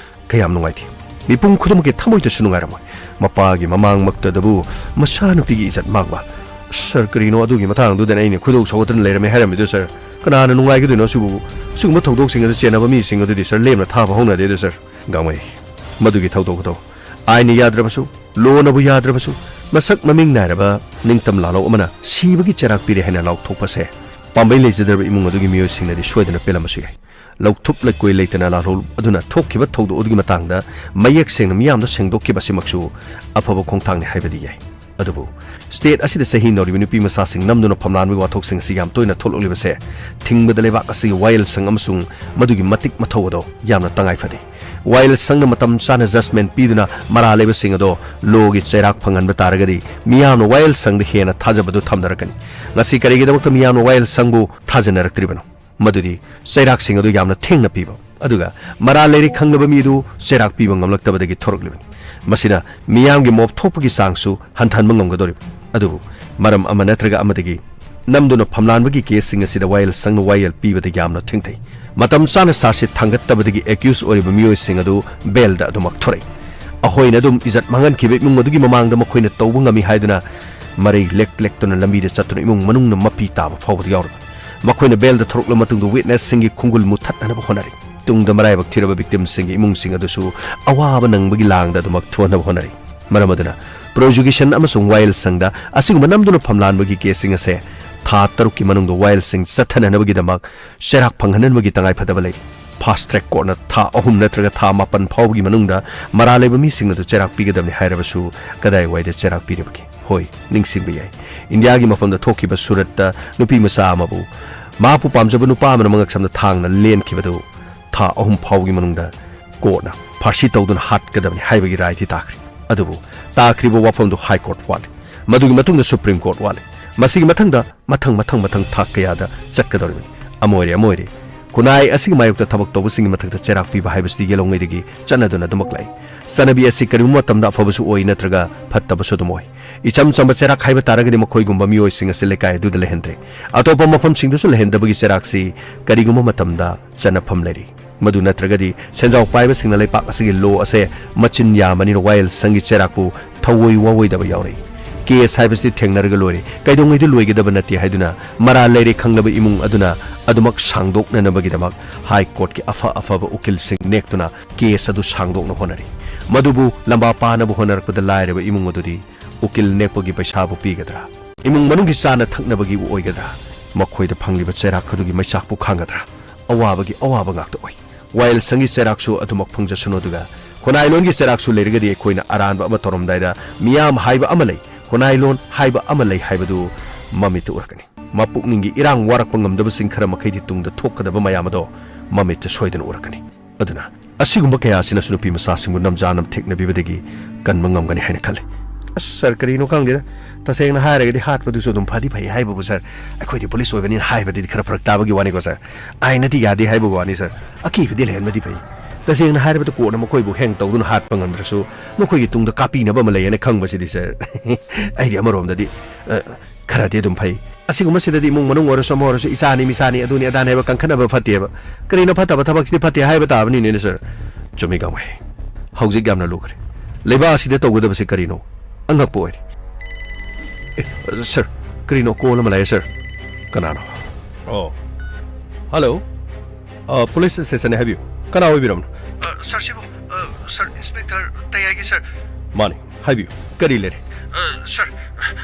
ꯀꯌꯥꯝ ꯅꯨꯡꯉꯥꯏꯇꯦ꯫ ꯃꯤꯄꯨꯝ ꯈꯨꯗꯤꯡꯃꯛꯀꯤ ꯊꯃꯣꯏꯗꯁꯨ ꯅꯨꯡꯉꯥꯏꯔꯝꯃꯣꯏ꯫ ꯃꯄꯥꯒꯤ ꯃꯃꯥꯡꯃꯛꯇꯗꯕꯨ ꯃꯆꯥꯅꯨꯄꯤꯒꯤ ꯏꯖꯠ ꯃꯥꯡꯕ꯫ ꯁꯥꯔ, ꯀꯔꯤꯅꯣ ꯑꯗꯨꯒꯤ ꯃꯇꯥꯡꯗꯨꯗꯅ ꯑꯩꯅ ꯈꯣꯏꯗꯧ ꯁꯥꯎꯒꯠꯇꯨꯅ ꯂꯩꯔꯝꯃꯦ ꯍꯥꯏꯔꯝꯃꯤꯗꯨ, ꯁꯥꯔ? ꯀꯅꯥꯅ ꯅꯨꯡꯉꯥꯏꯒꯗꯣꯏꯅꯣ ꯑꯁꯤꯕꯨ? ꯑꯁꯤꯒꯨꯝꯕ ꯊꯧꯗꯣꯛꯁꯤꯡ ꯑꯗꯨ ꯆꯦꯟꯅꯕ ꯃꯤꯁꯤꯡ ꯑꯗꯨꯗꯤ, ꯁꯥꯔ, ꯂꯦꯝꯅ ꯊꯥꯕ ꯍꯧꯅꯗꯦ ꯑꯗꯨ, ꯁꯥꯔ꯫ ꯒꯥꯡꯃꯩ, ꯃꯗꯨꯒꯤ ꯊꯧꯗꯣꯛ ꯑꯗꯣ ꯑꯥꯏꯟꯅ ꯌꯥꯗ꯭ꯔꯕꯁꯨ, ꯂꯣꯅꯕꯨ ꯌꯥꯗ꯭ꯔꯕꯁꯨ, ꯃꯁꯛ ꯃꯃꯤꯡ ꯅꯥꯏꯔꯕ ꯅꯤꯡꯇꯝ ꯂꯥꯜꯍꯧ ꯑꯃꯅ ꯁꯤꯕꯒꯤ ꯆꯩꯔꯥꯛ ꯄꯤꯔꯦ ꯍꯥꯏꯅ ꯂꯥꯎꯊꯣꯛꯄꯁꯦ ꯄꯥꯝꯕꯩ ꯂꯩꯖꯗ꯭ꯔꯕ ꯏꯃꯨꯡ ꯑꯗꯨꯒꯤ ꯃꯤꯑꯣꯏꯁꯤꯡꯅꯗꯤ ꯁꯣꯏꯗꯅ ꯄꯦꯜꯂꯝꯕꯁꯨ ꯌꯥꯏ꯫ ꯂꯧꯊꯨꯞ ꯂꯩꯀꯣꯏ ꯂꯩꯇꯅ ꯂꯥꯜꯍꯧ ꯑꯗꯨꯅ ꯊꯣꯛꯈꯤꯕ ꯊꯧꯗꯣꯛ ꯑꯗꯨꯒꯤ ꯃꯇꯥꯡꯗ ꯃꯌꯦꯛ ꯁꯦꯡꯅ ꯃꯤꯌꯥꯝꯗ ꯁꯦꯡꯗꯣꯛꯈꯤꯕ ꯑꯁꯤꯃꯛꯁꯨ ꯑꯐꯕ ꯈꯣꯡꯊꯥꯡꯅꯤ ꯍꯥꯏꯕꯗꯤ ꯌꯥꯏ꯫ ꯑꯗꯨꯕꯨ state ꯑꯁꯤꯗ ꯆꯍꯤ ꯅꯧꯔꯤꯕ ꯅꯨꯄꯤ ꯃꯆꯥꯁꯤꯡ ꯅꯝꯗꯨꯅ ꯐꯝꯂꯥꯟꯕꯒꯤ ꯋꯥꯊꯣꯛꯁꯤꯡ ꯑꯁꯤ ꯌꯥꯝ ꯇꯣꯏꯅ ꯊꯣꯛꯂꯛꯂꯤꯕꯁꯦ ꯊꯤꯡꯕꯗ ꯂꯩꯕꯥꯛ ꯑꯁꯤꯒꯤ ꯋꯥꯌꯦꯜꯁꯪ ꯑꯃꯁꯨꯡ ꯃꯗꯨꯒꯤ ꯃꯇꯤꯛ ꯃꯊꯧ ꯑꯗꯣ ꯌꯥꯝꯅ ꯇꯉꯥꯏ ꯐꯗꯦ꯫ ꯋꯥꯌꯦꯜꯁꯪꯅ ꯃꯇꯝ ꯆꯥꯅ judgment ꯄꯤꯗꯨꯅ ꯃꯔꯥꯜ ꯂꯩꯕꯁꯤꯡ ꯑꯗꯣ ꯂꯣꯒꯤ ꯆꯩꯔꯥꯛ ꯐꯪꯍꯟꯕ ꯇꯥꯔꯒꯗꯤ ꯃꯤꯌꯥꯝꯅ ꯋꯥꯌꯦꯜꯁꯪꯗ ꯍꯦꯟꯅ ꯊꯥꯖꯕꯗꯨ ꯊꯝꯅꯔꯛꯀꯅꯤ꯫ ꯉꯁꯤ ꯀꯔꯤꯒꯤꯗꯃꯛꯇ ꯃꯤꯌꯥꯝꯅ ꯋꯥꯌꯦꯜꯁꯪꯕꯨ ꯊꯥꯖꯅꯔꯛꯇ꯭ꯔꯤꯕꯅꯣ? ꯃꯗꯨꯗꯤ ꯆꯩꯔꯥꯛꯁꯤꯡ ꯑꯗꯨ ꯌꯥꯝꯅ ꯊꯦꯡꯅ ꯄꯤꯕ, ꯑꯗꯨꯒ ꯃꯔꯥꯜ ꯂꯩꯔꯦ ꯈꯪꯂꯕ ꯃꯤ ꯑꯗꯨ ꯆꯩꯔꯥꯛ ꯄꯤꯕ ꯉꯝꯂꯛꯇꯕꯗꯒꯤ ꯊꯣꯔꯛꯂꯤꯕꯅꯤ꯫ ꯃꯁꯤꯅ ꯃꯤꯌꯥꯝꯒꯤ ꯃꯣꯞ ꯊꯣꯛꯄꯒꯤ ꯆꯥꯡꯁꯨ ꯍꯟꯊꯍꯟꯕ ꯉꯝꯒꯗꯧꯔꯤꯕ꯫ ꯑꯗꯨꯕꯨ ꯃꯔꯝ ꯑꯃ ꯅꯠꯇ꯭ꯔꯒ ꯑꯃꯗꯒꯤ ꯅꯝꯗꯨꯅ ꯐꯝꯂꯥꯟꯕꯒꯤ ꯀꯦꯁꯁꯤꯡ ꯑꯁꯤꯗ ꯋꯥꯌꯦꯜ ꯁꯪꯅ ꯋꯥꯌꯦꯜ ꯄꯤꯕꯗ ꯌꯥꯝꯅ ꯊꯦꯡꯊꯩ꯫ ꯃꯇꯝ ꯆꯥꯅ ꯆꯥꯔꯖꯁꯤꯠ ꯊꯥꯡꯒꯠꯇꯕꯗꯒꯤ ꯑꯦꯀ꯭ꯌꯨꯁ ꯑꯣꯏꯔꯤꯕ ꯃꯤꯑꯣꯏꯁꯤꯡ ꯑꯗꯨ ꯕꯦꯜꯗ ꯑꯗꯨꯃꯛ ꯊꯣꯔꯛꯏ꯫ ꯑꯩꯈꯣꯏꯅ ꯑꯗꯨꯝ ꯏꯖꯠ ꯃꯥꯡꯍꯟꯈꯤꯕ ꯏꯃꯨꯡ ꯑꯗꯨꯒꯤ ꯃꯃꯥꯡꯗ ꯃꯈꯣꯏꯅ ꯇꯧꯕ ꯉꯝꯃꯤ ꯍꯥꯏꯗꯨꯅ ꯃꯔꯩ ꯂꯦꯛ ꯂꯦꯛꯇꯨꯅ ꯂꯝꯕꯤꯗ ꯆꯠꯇꯨꯅ ꯏꯃꯨꯡ ꯃꯅꯨꯡꯅ ꯃꯄꯤ ꯇꯥꯕ ꯐꯥꯎꯕꯗ ꯌꯥꯎꯔꯕꯅꯤ꯫ ꯃꯈꯣꯏꯅ ꯕꯦꯜꯗ ꯊꯣꯔꯛꯂꯕ ꯃꯇꯨꯡꯗ ꯋꯤꯠꯅꯦꯁꯁꯤꯡꯒꯤ ꯈꯣꯡꯒꯨꯜ ꯃꯨꯊꯠꯅꯅꯕ ꯍꯣꯠꯅꯔꯤ꯫ ꯇꯨꯡꯗ ꯃꯔꯥꯏꯕꯛ ꯊꯤꯔꯕ ꯚꯤꯛꯇꯤꯝꯁꯤꯡꯒꯤ ꯏꯃꯨꯡꯁꯤꯡ ꯑꯗꯨꯁꯨ ꯑꯋꯥꯕ ꯅꯪꯕꯒꯤ ꯂꯥꯡꯗ ꯑꯗꯨꯃꯛ ꯊꯨꯍꯟꯅꯕ ꯍꯣꯠꯅꯔꯤ꯫ ꯃꯔꯝ ꯑꯗꯨꯅ ꯄ꯭ꯔꯣꯁꯤꯀ꯭ꯌꯨꯁꯟ ꯑꯃꯁꯨꯡ ꯋꯥꯌꯦꯜ ꯁꯪꯗ ꯑꯁꯤꯒꯨꯝꯕ ꯅꯝꯗꯨꯅ ꯐꯝꯂꯥꯟꯕꯒꯤ ꯀꯦꯁꯁꯤꯡ ꯑꯁꯦ ꯊꯥ ꯇꯔꯨꯛꯀꯤ ꯃꯅꯨꯡꯗ ꯋꯥꯌꯦꯜꯁꯤꯡ ꯆꯠꯊꯅꯅꯕꯒꯤꯗꯃꯛ ꯆꯩꯔꯥꯛ ꯐꯪꯍꯟꯅꯕꯒꯤ ꯇꯉꯥꯏꯐꯗꯕ ꯂꯩ꯫ ꯐꯥꯁ ꯇ꯭ꯔꯦꯛ ꯀꯣꯔꯠꯅ ꯊꯥ ꯑꯍꯨꯝ ꯅꯠꯇ꯭ꯔꯒ ꯊꯥ ꯃꯥꯄꯟ ꯐꯥꯎꯕꯒꯤ ꯃꯅꯨꯡꯗ ꯃꯔꯥꯜ ꯂꯩꯕ ꯃꯤꯁꯤꯡ ꯑꯗꯨ ꯆꯩꯔꯥꯛ ꯄꯤꯒꯗꯕꯅꯤ ꯍꯥꯏꯔꯕꯁꯨ ꯀꯗꯥꯏꯋꯥꯏꯗ ꯆꯩꯔꯥꯛ ꯄꯤꯔꯤꯕꯒꯦ? ꯍꯣꯏ, ꯅꯤꯡꯁꯤꯡꯕ ꯌꯥꯏ, ꯏꯟꯗꯤꯌꯥꯒꯤ ꯃꯐꯝꯗ ꯊꯣꯛꯈꯤꯕ ꯁꯨꯔꯠꯇ ꯅꯨꯄꯤ ꯃꯆꯥ ꯑꯃꯕꯨ ꯃꯍꯥꯛꯄꯨ ꯄꯥꯝꯖꯕ ꯅꯨꯄꯥ ꯑꯃꯅ ꯃꯉꯛꯁꯝꯗ ꯊꯥꯡꯅ ꯂꯦꯟꯈꯤꯕꯗꯨ ꯊꯥ ꯑꯍꯨꯝ ꯐꯥꯎꯕꯒꯤ ꯃꯅꯨꯡꯗ ꯀꯣꯔꯠꯅ ꯐꯥꯔꯁꯤ ꯇꯧꯗꯨꯅ ꯍꯥꯠꯀꯗꯕꯅꯤ ꯍꯥꯏꯕꯒꯤ ꯔꯥꯏꯗꯤ ꯇꯥꯈ꯭ꯔꯦ꯫ ꯑꯗꯨꯕꯨ ꯇꯥꯈ꯭ꯔꯤꯕ ꯋꯥꯐꯝꯗꯨ ꯍꯥꯏ ꯀꯣꯔꯠ ꯋꯥꯠꯂꯤ꯫ ꯃꯗꯨꯒꯤ ꯃꯇꯨꯡꯗ ꯁꯨꯄ꯭ꯔꯤꯝ ꯀꯣꯔꯠ ꯋꯥꯠꯂꯤ꯫ ꯃꯁꯤꯒꯤ ꯃꯊꯪꯗ ꯃꯊꯪ ꯃꯊꯪ ꯃꯊꯪ ꯊꯥꯛ ꯀꯌꯥꯗ ꯆꯠꯀꯗꯧꯔꯤꯕꯅꯤ꯫ ꯑꯃ ꯑꯣꯏꯔꯦ, ꯑꯃ ꯑꯣꯏꯔꯦ, ꯈꯨꯟꯅꯥꯏ ꯑꯁꯤꯒꯤ ꯃꯥꯌꯣꯛꯇ ꯊꯕꯛ ꯇꯧꯕꯁꯤꯡꯒꯤ ꯃꯊꯛꯇ ꯆꯩꯔꯥꯛ ꯄꯤꯕ ꯍꯥꯏꯕꯁꯤꯗꯤ ꯌꯦꯜꯍꯧꯉꯩꯗꯒꯤ ꯆꯠꯅꯗꯨꯅ ꯑꯗꯨꯃꯛ ꯂꯥꯛꯏ꯫ ꯆꯠꯅꯕꯤ ꯑꯁꯤ ꯀꯔꯤꯒꯨꯝꯕ ꯃꯇꯝꯗ ꯑꯐꯕꯁꯨ ꯑꯣꯏ ꯅꯠꯇ꯭ꯔꯒ ꯐꯠꯇꯕꯁꯨ ꯑꯗꯨꯝ ꯑꯣꯏ꯫ ꯏꯆꯝ ꯆꯝꯕ ꯆꯩꯔꯥꯛ ꯍꯥꯏꯕ ꯇꯥꯔꯒꯗꯤ ꯃꯈꯣꯏꯒꯨꯝꯕ ꯃꯤꯑꯣꯏꯁꯤꯡ ꯑꯁꯤ ꯂꯩꯀꯥꯏ ꯑꯗꯨꯗ ꯂꯩꯍꯟꯗ꯭ꯔꯦ꯫ ꯑꯇꯣꯞꯄ ꯃꯐꯝꯁꯤꯡꯗꯁꯨ ꯂꯩꯍꯟꯗꯕꯒꯤ ꯆꯩꯔꯥꯛꯁꯤ ꯀꯔꯤꯒꯨꯝꯕ ꯃꯇꯝꯗ ꯆꯠꯅꯐꯝ ꯂꯩꯔꯤ꯫ ꯃꯗꯨ ꯅꯠꯇ꯭ꯔꯒꯗꯤ ꯁꯦꯟꯖꯥꯎ ꯄꯥꯏꯕꯁꯤꯡꯅ ꯂꯩꯄꯥꯛ ꯑꯁꯤꯒꯤ ꯂꯣ ꯑꯁꯦ ꯃꯆꯤꯟ ꯌꯥꯝꯕꯅꯤꯅ ꯋꯥꯌꯦꯜ ꯁꯪꯒꯤ ꯆꯩꯔꯥꯛꯄꯨ ꯊꯧꯑꯣꯏ ꯋꯥꯑꯣꯏꯗꯕ ꯌꯥꯎꯔꯛꯏ꯫ ꯀꯦꯁ ꯍꯥꯏꯕꯁꯤꯗꯤ ꯊꯦꯡꯅꯔꯒ ꯂꯣꯏꯔꯦ, ꯀꯩꯗꯧꯉꯩꯗ ꯂꯣꯏꯒꯗꯕ ꯅꯠꯇꯦ ꯍꯥꯏꯗꯨꯅ ꯃꯔꯥꯜ ꯂꯩꯔꯦ ꯈꯪꯂꯕ ꯏꯃꯨꯡ ꯑꯗꯨꯅ ꯑꯗꯨꯃꯛ ꯁꯥꯡꯗꯣꯛꯅꯅꯕꯒꯤꯗꯃꯛ ꯍꯥꯏ ꯀꯣꯔꯠꯀꯤ ꯑꯐ ꯑꯐꯕ ꯎꯀꯤꯜꯁꯤꯡ ꯅꯦꯛꯇꯨꯅ ꯀꯦꯁ ꯑꯗꯨ ꯁꯥꯡꯗꯣꯛꯅ ꯍꯣꯠꯅꯔꯤ꯫ ꯃꯗꯨꯕꯨ ꯂꯝꯕꯥ ꯄꯥꯅꯕ ꯍꯣꯠꯅꯔꯛꯄꯗ ꯂꯥꯏꯔꯕ ꯏꯃꯨꯡ ꯑꯗꯨꯗꯤ ꯎꯀꯤꯜ ꯅꯦꯛꯄꯒꯤ ꯄꯩꯁꯥꯕꯨ ꯄꯤꯒꯗ꯭ꯔꯥ? ꯏꯃꯨꯡ ꯃꯅꯨꯡꯒꯤ ꯆꯥꯅ ꯊꯛꯅꯕꯒꯤ ꯑꯣꯏꯒꯗ꯭ꯔꯥ? ꯃꯈꯣꯏꯗ ꯐꯪꯂꯤꯕ ꯆꯩꯔꯥꯛ ꯑꯗꯨꯒꯤ ꯃꯩꯆꯥꯛꯄꯨ ꯈꯥꯡꯒꯗ꯭ꯔꯥ? ꯑꯋꯥꯕꯒꯤ ꯑꯋꯥꯕ ꯉꯥꯛꯇ ꯑꯣꯏ꯫ ꯋꯥꯌꯦꯜ ꯁꯪꯒꯤ ꯆꯩꯔꯥꯛꯁꯨ ꯑꯗꯨꯃꯛ ꯐꯪꯖꯁꯅꯨ, ꯑꯗꯨꯒ ꯈꯨꯟꯅꯥꯏꯂꯣꯟꯒꯤ ꯆꯩꯔꯥꯛꯁꯨ ꯂꯩꯔꯒꯗꯤ ꯑꯩꯈꯣꯏꯅ ꯑꯔꯥꯟꯕ ꯑꯃ ꯇꯧꯔꯝꯗꯥꯏꯗ ꯃꯤꯌꯥꯝ ꯍꯥꯏꯕ ꯑꯃ ꯂꯩ, ꯈꯨꯟꯅꯥꯏꯂꯣꯟ ꯍꯥꯏꯕ ꯑꯃ ꯂꯩ ꯍꯥꯏꯕꯗꯨ ꯃꯃꯤꯠꯇ ꯎꯔꯛꯀꯅꯤ꯫ ꯃꯄꯨꯛꯅꯤꯡꯒꯤ ꯏꯔꯥꯡ ꯋꯥꯔꯛꯄ ꯉꯝꯗꯕꯁꯤꯡ ꯈꯔ ꯃꯈꯩꯗꯤ ꯇꯨꯡꯗ ꯊꯣꯛꯀꯗꯕ ꯃꯌꯥꯝ ꯑꯗꯣ ꯃꯃꯤꯠꯇ ꯁꯣꯏꯗꯅ ꯎꯔꯛꯀꯅꯤ꯫ ꯑꯗꯨꯅ ꯑꯁꯤꯒꯨꯝꯕ ꯀꯌꯥ ꯑꯁꯤꯅꯁꯨ ꯅꯨꯄꯤ ꯃꯆꯥꯁꯤꯡꯕꯨ ꯅꯝꯖꯥ ꯅꯝꯊꯦꯛꯅꯕꯤꯕꯗꯒꯤ ꯀꯟꯕ ꯉꯝꯒꯅꯤ ꯍꯥꯏꯅ ꯈꯜꯂꯤ꯫ ꯑꯁ ꯁꯥꯔ, ꯀꯔꯤꯅꯣ ꯈꯪꯗꯦꯗ, ꯇꯁꯦꯡꯅ ꯍꯥꯏꯔꯒꯗꯤ ꯍꯥꯠꯄꯗꯨꯁꯨ ꯑꯗꯨꯝ ꯐꯗꯤ ꯐꯩ ꯍꯥꯏꯕꯕꯨ, ꯁꯥꯔ, ꯑꯩꯈꯣꯏꯗꯤ ꯄꯨꯂꯤꯁ ꯑꯣꯏꯕꯅꯤꯅ ꯍꯥꯏꯕꯗꯗꯤ ꯈꯔ ꯐꯔꯛ ꯇꯥꯕꯒꯤ ꯋꯥꯅꯤꯀꯣ, ꯁꯥꯔ꯫ ꯑꯥꯏꯟꯅꯗꯤ ꯌꯥꯗꯦ ꯍꯥꯏꯕꯒꯤ ꯋꯥꯅꯤ, ꯁꯥꯔ꯫ ꯑꯀꯤꯕꯗꯤ ꯂꯩꯍꯟꯕꯗꯤ ꯐꯩ꯫ ꯇꯁꯦꯡꯅ ꯍꯥꯏꯔꯕꯗ ꯀꯣꯔꯠꯅ ꯃꯈꯣꯏꯕꯨ ꯍꯦꯡ ꯇꯧꯗꯨꯅ ꯍꯥꯠꯄ ꯉꯝꯗ꯭ꯔꯁꯨ, ꯃꯈꯣꯏꯒꯤ ꯇꯨꯡꯗ ꯀꯥꯞꯄꯤꯅꯕ ꯑꯃ ꯂꯩ ꯍꯥꯏꯅ ꯈꯪꯕꯁꯤꯗꯤ, ꯁꯥꯔ, ꯑꯩꯗꯤ ꯑꯃꯔꯣꯝꯗꯗꯤ, ꯑ, ꯈꯔꯗꯤ ꯑꯗꯨꯝ ꯐꯩ꯫ ꯑꯁꯤꯒꯨꯝꯕꯁꯤꯗꯗꯤ ꯏꯃꯨꯡ ꯃꯅꯨꯡ ꯑꯣꯏꯔꯁꯨ ꯑꯃ ꯑꯣꯏꯔꯁꯨ ꯏꯆꯥꯅꯤ ꯃꯤꯆꯥꯅꯤ ꯑꯗꯨꯅꯤ ꯑꯗꯥꯅꯤ ꯍꯥꯏꯕ ꯀꯟꯈꯠꯅꯕ ꯐꯠꯇꯦꯕ꯫ ꯀꯔꯤꯅꯣ ꯐꯠꯇꯕ ꯊꯕꯛꯁꯤꯗꯤ ꯐꯠꯇꯦ ꯍꯥꯏꯕ ꯇꯥꯕꯅꯤꯅꯦ, ꯁꯥꯔ꯫ ꯆꯨꯝꯃꯤ, ꯀꯥꯃꯩ꯫ ꯍꯧꯖꯤꯛ ꯌꯥꯝꯅ ꯂꯨꯈ꯭ꯔꯦ꯫ ꯂꯩꯕꯥꯛ ꯑꯁꯤꯗ ꯇꯧꯒꯗꯕꯁꯤ ꯀꯔꯤꯅꯣ? ꯑꯉꯛꯄ ꯑꯣꯏꯔꯦ꯫ ꯑꯦ, ꯁꯥꯔ, ꯀꯔꯤꯅꯣ ꯀꯣꯜ ꯑꯃ ꯂꯥꯛꯑꯦ, ꯁꯥꯔ꯫ ꯀꯅꯥꯅꯣ? ꯑꯣ, ꯍꯜꯂꯣ꯫ ꯑ, ꯄꯨꯂꯤꯁ ꯁ꯭ꯇꯦꯁꯟꯅꯦ, ꯍꯥꯏꯕꯤꯌꯨ꯫ ꯀꯅꯥ ꯑꯣꯏꯕꯤꯔꯕꯅꯣ? ꯑ, ꯁꯥꯔ, ꯁꯤꯕꯨ, ꯑ, ꯁꯥꯔ, ꯏꯟꯁꯄꯦꯛꯇꯔ ꯇꯌꯥꯏꯒꯤ, ꯁꯥꯔ꯫ ꯃꯥꯅꯤ, ꯍꯥꯏꯕꯤꯌꯨ꯫ ꯀꯔꯤ ꯂꯩꯔꯦ? ꯑ, ꯁꯥꯔ,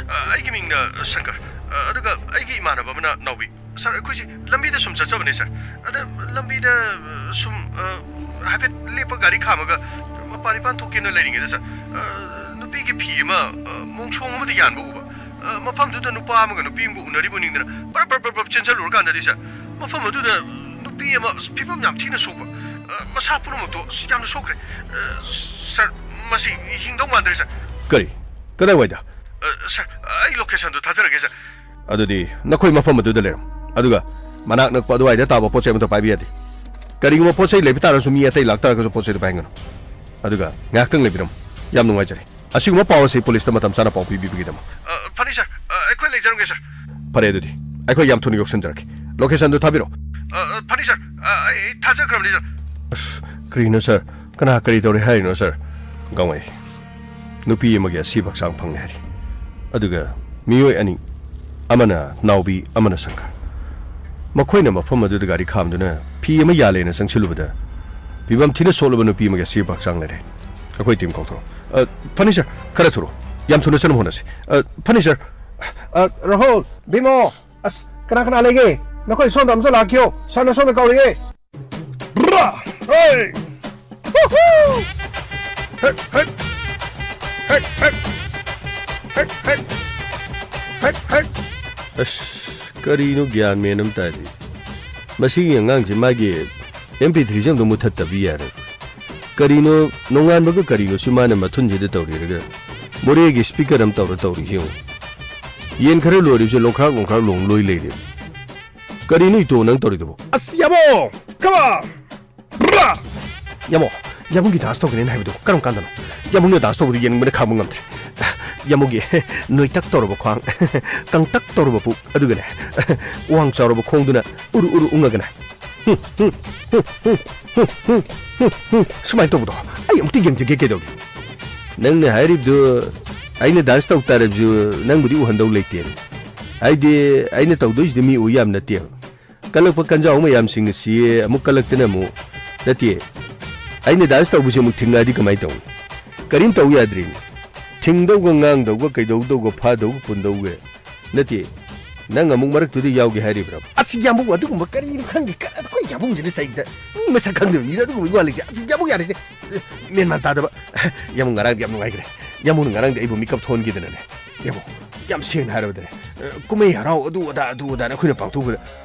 ꯑ, ꯑꯩꯒꯤ ꯃꯤꯡꯅ ꯁꯪꯀꯔ, ꯑ, ꯑꯗꯨꯒ ꯑꯩꯒꯤ ꯏꯃꯥꯟꯅꯕ ꯑꯃꯅ ꯅꯥꯎꯕꯤ꯫ ꯁꯥꯔ, ꯑꯩꯈꯣꯏꯁꯦ ꯂꯝꯕꯤꯗ ꯁꯨꯝ ꯆꯠꯆꯕꯅꯦ, ꯁꯥꯔ꯫ ꯑꯗ ꯂꯝꯕꯤꯗ, ꯑ, ꯁꯨꯝ, ꯑ, ꯍꯥꯏꯐꯦꯠ ꯂꯦꯞꯄ ꯒꯥꯔꯤ ꯈꯥꯝꯃꯒ ꯃꯄꯥꯟ ꯏꯄꯥꯟ ꯊꯣꯛꯀꯦꯅ ꯂꯩꯔꯤꯉꯩꯗ, ꯁꯥꯔ, ꯑ, ꯅꯨꯄꯤꯒꯤ ꯐꯤ ꯑꯃ, ꯑ, ꯃꯣꯡꯁꯣꯡ ꯑꯃꯗ ꯌꯥꯟꯕ ꯎꯕ꯫ ꯑ, ꯃꯐꯝꯗꯨꯗ ꯅꯨꯄꯥ ꯑꯃꯒ ꯅꯨꯄꯤ ꯑꯃꯒ ꯎꯅꯔꯤꯕꯣ ꯅꯤꯡꯗꯅ ꯄꯔꯞ ꯄꯔꯞ ꯄꯔꯞ ꯄꯔꯞ ꯆꯦꯟꯁꯤꯜꯂꯨꯔꯀꯥꯟꯗꯗꯤ, ꯁꯥꯔ, ꯃꯐꯝ ꯑꯗꯨꯗ ꯅꯨꯄꯤ ꯑꯃ, ꯑꯁ, ꯐꯤꯕꯝ ꯌꯥꯝ ꯊꯤꯅ ꯁꯣꯛꯄ, ꯑ, ꯃꯁꯥ ꯄꯨꯝꯅꯃꯛꯇꯣ, ꯑꯁ, ꯌꯥꯝꯅ ꯁꯣꯛꯈ꯭ꯔꯦ꯫ ꯑ, ꯁꯥꯔ, ꯃꯁꯤ ꯍꯤꯡꯗꯧ ꯃꯥꯟꯗ꯭ꯔꯦ, ꯁꯥꯔ꯫ ꯀꯔꯤ? ꯀꯗꯥꯏꯋꯥꯏꯗ? ꯑ, ꯁꯥꯔ, ꯑꯩ ꯂꯣꯀꯦꯁꯟꯗꯨ ꯊꯥꯖꯔꯛꯀꯦ, ꯁꯥꯔ꯫ ꯑꯗꯨꯗꯤ ꯅꯈꯣꯏ ꯃꯐꯝ ꯑꯗꯨꯗ ꯂꯩꯔꯝꯃꯨ, ꯑꯗꯨꯒ ꯃꯅꯥꯛ ꯅꯛꯄ ꯑꯗꯨꯋꯥꯏꯗ ꯇꯥꯕ ꯄꯣꯠ ꯆꯩ ꯑꯃꯠꯇ ꯄꯥꯏꯕ ꯌꯥꯗꯦ꯫ ꯀꯔꯤꯒꯨꯝꯕ ꯄꯣꯠ ꯆꯩ ꯂꯩꯕ ꯇꯥꯔꯁꯨ ꯃꯤ ꯑꯇꯩ ꯂꯥꯛꯇꯥꯔꯒꯁꯨ ꯄꯣꯠ ꯆꯩꯗꯨ ꯄꯥꯏꯍꯟꯒꯅꯨ꯫ ꯑꯗꯨꯒ ꯉꯥꯏꯍꯥꯛꯇꯪ ꯂꯩꯕꯤꯔꯝꯃꯨ꯫ ꯌꯥꯝ ꯅꯨꯡꯉꯥꯏꯖꯔꯦ꯫ ꯑꯁꯤꯒꯨꯝꯕ ꯄꯥꯎ ꯑꯁꯤ ꯄꯨꯂꯤꯁꯇ ꯃꯇꯝ ꯆꯥꯅ ꯄꯥꯎ ꯄꯤꯕꯤꯕꯒꯤꯗꯃꯛ꯫ ꯑ, ꯐꯅꯤ, ꯁꯥꯔ꯫ ꯑ, ꯑꯩꯈꯣꯏ ꯂꯩꯖꯔꯝꯒꯦ, ꯁꯥꯔ꯫ ꯐꯔꯦ, ꯑꯗꯨꯗꯤ ꯑꯩꯈꯣꯏ ꯌꯥꯝ ꯊꯨꯅ ꯌꯧꯁꯤꯟꯖꯔꯛꯀꯦ꯫ ꯂꯣꯀꯦꯁꯟꯗꯨ ꯊꯥꯕꯤꯔꯛꯑꯣ꯫ ꯑ, ꯑ, ꯐꯅꯤ, ꯁꯥꯔ꯫ ꯑ, ꯑꯩ ꯊꯥꯖꯈ꯭ꯔꯕꯅꯤ, ꯁꯥꯔ꯫ ꯑꯁ, ꯀꯔꯤꯅꯣ, ꯁꯥꯔ? ꯀꯅꯥ ꯀꯔꯤ ꯇꯧꯔꯦ ꯍꯥꯏꯔꯤꯅꯣ, ꯁꯥꯔ? ꯒꯥꯡꯃꯩ, ꯅꯨꯄꯤ ꯑꯃꯒꯤ ꯑꯁꯤꯕ ꯍꯛꯆꯥꯡ ꯐꯪꯂꯦ ꯍꯥꯏꯔꯤ꯫ ꯑꯗꯨꯒ ꯃꯤꯑꯣꯏ ꯑꯅꯤ, ꯑꯃꯅ ꯅꯥꯎꯕꯤ, ꯑꯃꯅ ꯁꯪꯀꯔ꯫ ꯃꯈꯣꯏꯅ ꯃꯐꯝ ꯑꯗꯨꯗ ꯒꯥꯔꯤ ꯈꯥꯝꯗꯨꯅ ꯐꯤ ꯑꯃ ꯌꯥꯜꯂꯦꯅ ꯆꯪꯁꯤꯜꯂꯨꯕꯗ, ꯐꯤꯕꯝ ꯊꯤꯅ ꯁꯣꯛꯂꯕ ꯅꯨꯄꯤ ꯑꯃꯒꯤ ꯑꯁꯤꯕ ꯍꯛꯆꯥꯡ ꯂꯩꯔꯦ꯫ ꯑꯩꯈꯣꯏ ꯇꯤꯝ ꯀꯧꯊꯣꯔꯛꯑꯣ꯫ ꯑ, ꯐꯅꯤ, ꯁꯥꯔ꯫ ꯈꯔ ꯊꯨꯔꯣ꯫ ꯌꯥꯝ ꯊꯨꯅ ꯆꯠꯅꯕ ꯍꯣꯠꯅꯁꯤ꯫ ꯑ, ꯐꯅꯤ, ꯁꯥꯔ꯫ ꯑ, ꯔꯥꯍꯨꯜ, ꯕꯤꯃꯣ, ꯑꯁ, ꯀꯅꯥ ꯀꯅꯥ ꯂꯩꯒꯦ? ꯅꯈꯣꯏ ꯁꯣꯝꯗ ꯑꯝꯇ ꯂꯥꯛꯈꯤꯌꯣ꯫ ꯁꯥꯔꯅ ꯁꯣꯝꯗ ꯀꯧꯔꯤꯌꯦ꯫ ꯕ꯭ꯔꯥ! ꯍꯣꯏ! ꯍꯨ-ꯍꯨ! ꯍꯦꯛ, ꯍꯦꯛ! ꯍꯦꯛ, ꯍꯦꯛ! ꯍꯦꯛ, ꯍꯦꯛ! ꯍꯦꯛ, ꯍꯦꯛ! ꯑꯁ, ꯀꯔꯤꯅꯣ ꯒ꯭ꯌꯥꯟ ꯃꯦꯟ ꯑꯃ ꯇꯥꯗꯦ꯫ ꯃꯁꯤꯒꯤ ꯑꯉꯥꯡꯁꯦ ꯃꯥꯒꯤ ꯑꯦꯝ ꯄꯤ ꯊ꯭ꯔꯤꯁꯦ ꯑꯝꯇ ꯃꯨꯊꯠꯇꯕꯤ ꯌꯥꯔꯣꯏ꯫ ꯀꯔꯤꯅꯣ ꯅꯣꯡꯉꯥꯟꯕꯒ ꯀꯔꯤꯅꯣꯁꯨ ꯃꯥꯅ ꯃꯊꯨꯟꯁꯤꯗ ꯇꯧꯔꯤꯔꯒ꯫ ꯃꯣꯔꯦꯒꯤ ꯁ꯭ꯄꯤꯀꯔ ꯑꯃ ꯇꯧꯔ ꯇꯧꯔꯤꯁꯤ ꯌꯦꯡꯉꯨ꯫ ꯌꯦꯟ ꯈꯔ ꯂꯣꯏꯔꯤꯕꯁꯦ ꯂꯣꯡꯈ꯭ꯔꯥꯛ ꯂꯣꯡꯈ꯭ꯔꯥꯛ ꯂꯣꯡ ꯂꯣꯏ ꯂꯩꯔꯦ꯫ ꯀꯔꯤꯅꯣ ꯏꯇꯣ ꯅꯪ ꯇꯧꯔꯤꯗꯨꯕꯣ? ꯑꯁ ꯌꯥꯕꯣ! ꯀꯃ! ꯕ꯭ꯔꯥ! ꯌꯥꯃꯣ, ꯌꯥꯃꯣꯒꯤ ꯗꯥꯟꯁ ꯇꯧꯒꯅꯤꯅ ꯍꯥꯏꯕꯗꯣ ꯀꯔꯝ ꯀꯥꯟꯗꯅꯣ? ꯌꯥꯃꯣꯒꯤ ꯗꯥꯟꯁ ꯇꯧꯕꯗ ꯌꯦꯡꯅꯤꯡꯕꯅ ꯈꯥꯡꯕ ꯉꯝꯗ꯭ꯔꯦ꯫ ꯌꯥꯃꯣꯒꯤ ꯅꯣꯏꯇꯛ ꯇꯧꯔꯕ ꯈ꯭ꯋꯥꯡ, ꯀꯪꯇꯛ ꯇꯧꯔꯕ ꯄꯨꯛ, ꯑꯗꯨꯒꯅꯦ ꯋꯥꯡ ꯆꯥꯎꯔꯕ ꯈꯣꯡꯗꯨꯅ ꯎꯔꯨ ꯎꯔꯨ ꯎꯪꯉꯒꯅꯦ꯫ ꯁꯨꯃꯥꯏꯅ ꯇꯧꯕꯗꯣ ꯑꯩ ꯑꯃꯨꯛꯇ ꯌꯦꯡꯖꯒꯦ ꯀꯩꯗꯧꯒꯦ? ꯅꯪꯅ ꯍꯥꯏꯔꯤꯕꯗꯨ ꯑꯩꯅ ꯗꯥꯟꯁ ꯇꯧ ꯇꯥꯔꯕꯁꯨ ꯅꯪꯕꯨꯗꯤ ꯎꯍꯟꯗꯧ ꯂꯩꯇꯦ꯫ ꯍꯥꯏꯗꯤ ꯑꯩꯅ ꯇꯧꯗꯣꯏꯁꯤꯗꯤ ꯃꯤ ꯎ ꯌꯥꯝ ꯅꯠꯇꯦꯕ꯫ ꯀꯜꯂꯛꯄ ꯀꯟꯖꯥꯎ ꯃꯌꯥꯝꯁꯤꯡ ꯑꯁꯤ ꯑꯃꯨꯛ ꯀꯜꯂꯛꯇꯅ ꯑꯃꯨꯛ ꯅꯠꯇꯦ꯫ ꯑꯩꯅ ꯗꯥꯟꯁ ꯇꯧꯕꯁꯤ ꯑꯃꯨꯛ ꯊꯤꯡꯉꯛꯑꯗꯤ ꯀꯃꯥꯏꯅ ꯇꯧꯅꯤ? ꯀꯔꯤꯝ ꯇꯧ ꯌꯥꯗ꯭ꯔꯤꯅꯤ꯫ ꯊꯤꯡꯗꯧꯒ ꯉꯥꯡꯗꯧꯒ ꯀꯩꯗꯧꯗꯧꯒ ꯐꯥꯗꯧꯒ ꯄꯨꯟꯗꯧꯒ ꯅꯠꯇꯦ꯫ ꯅꯪ ꯑꯃꯨꯛ ꯃꯔꯛꯇꯨꯗ ꯌꯥꯎꯒꯦ ꯍꯥꯏꯔꯤꯕ꯭ꯔꯥ? ꯑꯁ ꯌꯥꯝꯕꯨꯡ ꯑꯗꯨꯒꯨꯝꯕ ꯀꯔꯤꯅꯣ ꯈꯪꯗꯦ꯫ ꯀ-, ꯑꯩꯈꯣꯏ ꯌꯥꯝꯕꯨꯡꯁꯤꯅ ꯆꯩꯗ ꯃꯤ ꯃꯁꯛ ꯈꯪꯗꯕ ꯃꯤꯗ ꯑꯗꯨꯒꯨꯝꯕ ꯋꯥ ꯂꯩꯇꯦ꯫ ꯑꯁ ꯌꯥꯝꯕꯨꯡ ꯌꯥꯔꯦꯁꯦ꯫ ꯃꯦꯟ ꯃꯥꯟ ꯇꯥꯗꯕ꯫ ꯌꯥꯝꯕꯨꯡ ꯉꯔꯥꯡꯗꯤ ꯌꯥꯝ ꯅꯨꯡꯉꯥꯏꯈ꯭ꯔꯦ꯫ ꯌꯥꯝꯕꯨꯡꯅ ꯉꯔꯥꯡꯗꯤ ꯑꯩꯕꯨ ꯃꯤꯀꯞ ꯊꯣꯛꯍꯟꯈꯤꯗꯅꯅꯦ꯫ ꯌꯥꯝꯕꯨꯡ ꯌꯥꯝ ꯁꯦꯡꯅ ꯍꯥꯏꯔꯕꯗꯅꯦ꯫ ꯑ, ꯀꯨꯝꯍꯩ ꯍꯔꯥꯎ ꯑꯗꯨ ꯑꯗꯥ ꯑꯗꯨ ꯑꯗꯥꯅ ꯑꯩꯈꯣꯏꯅ ꯄꯥꯡꯊꯣꯛꯄꯗ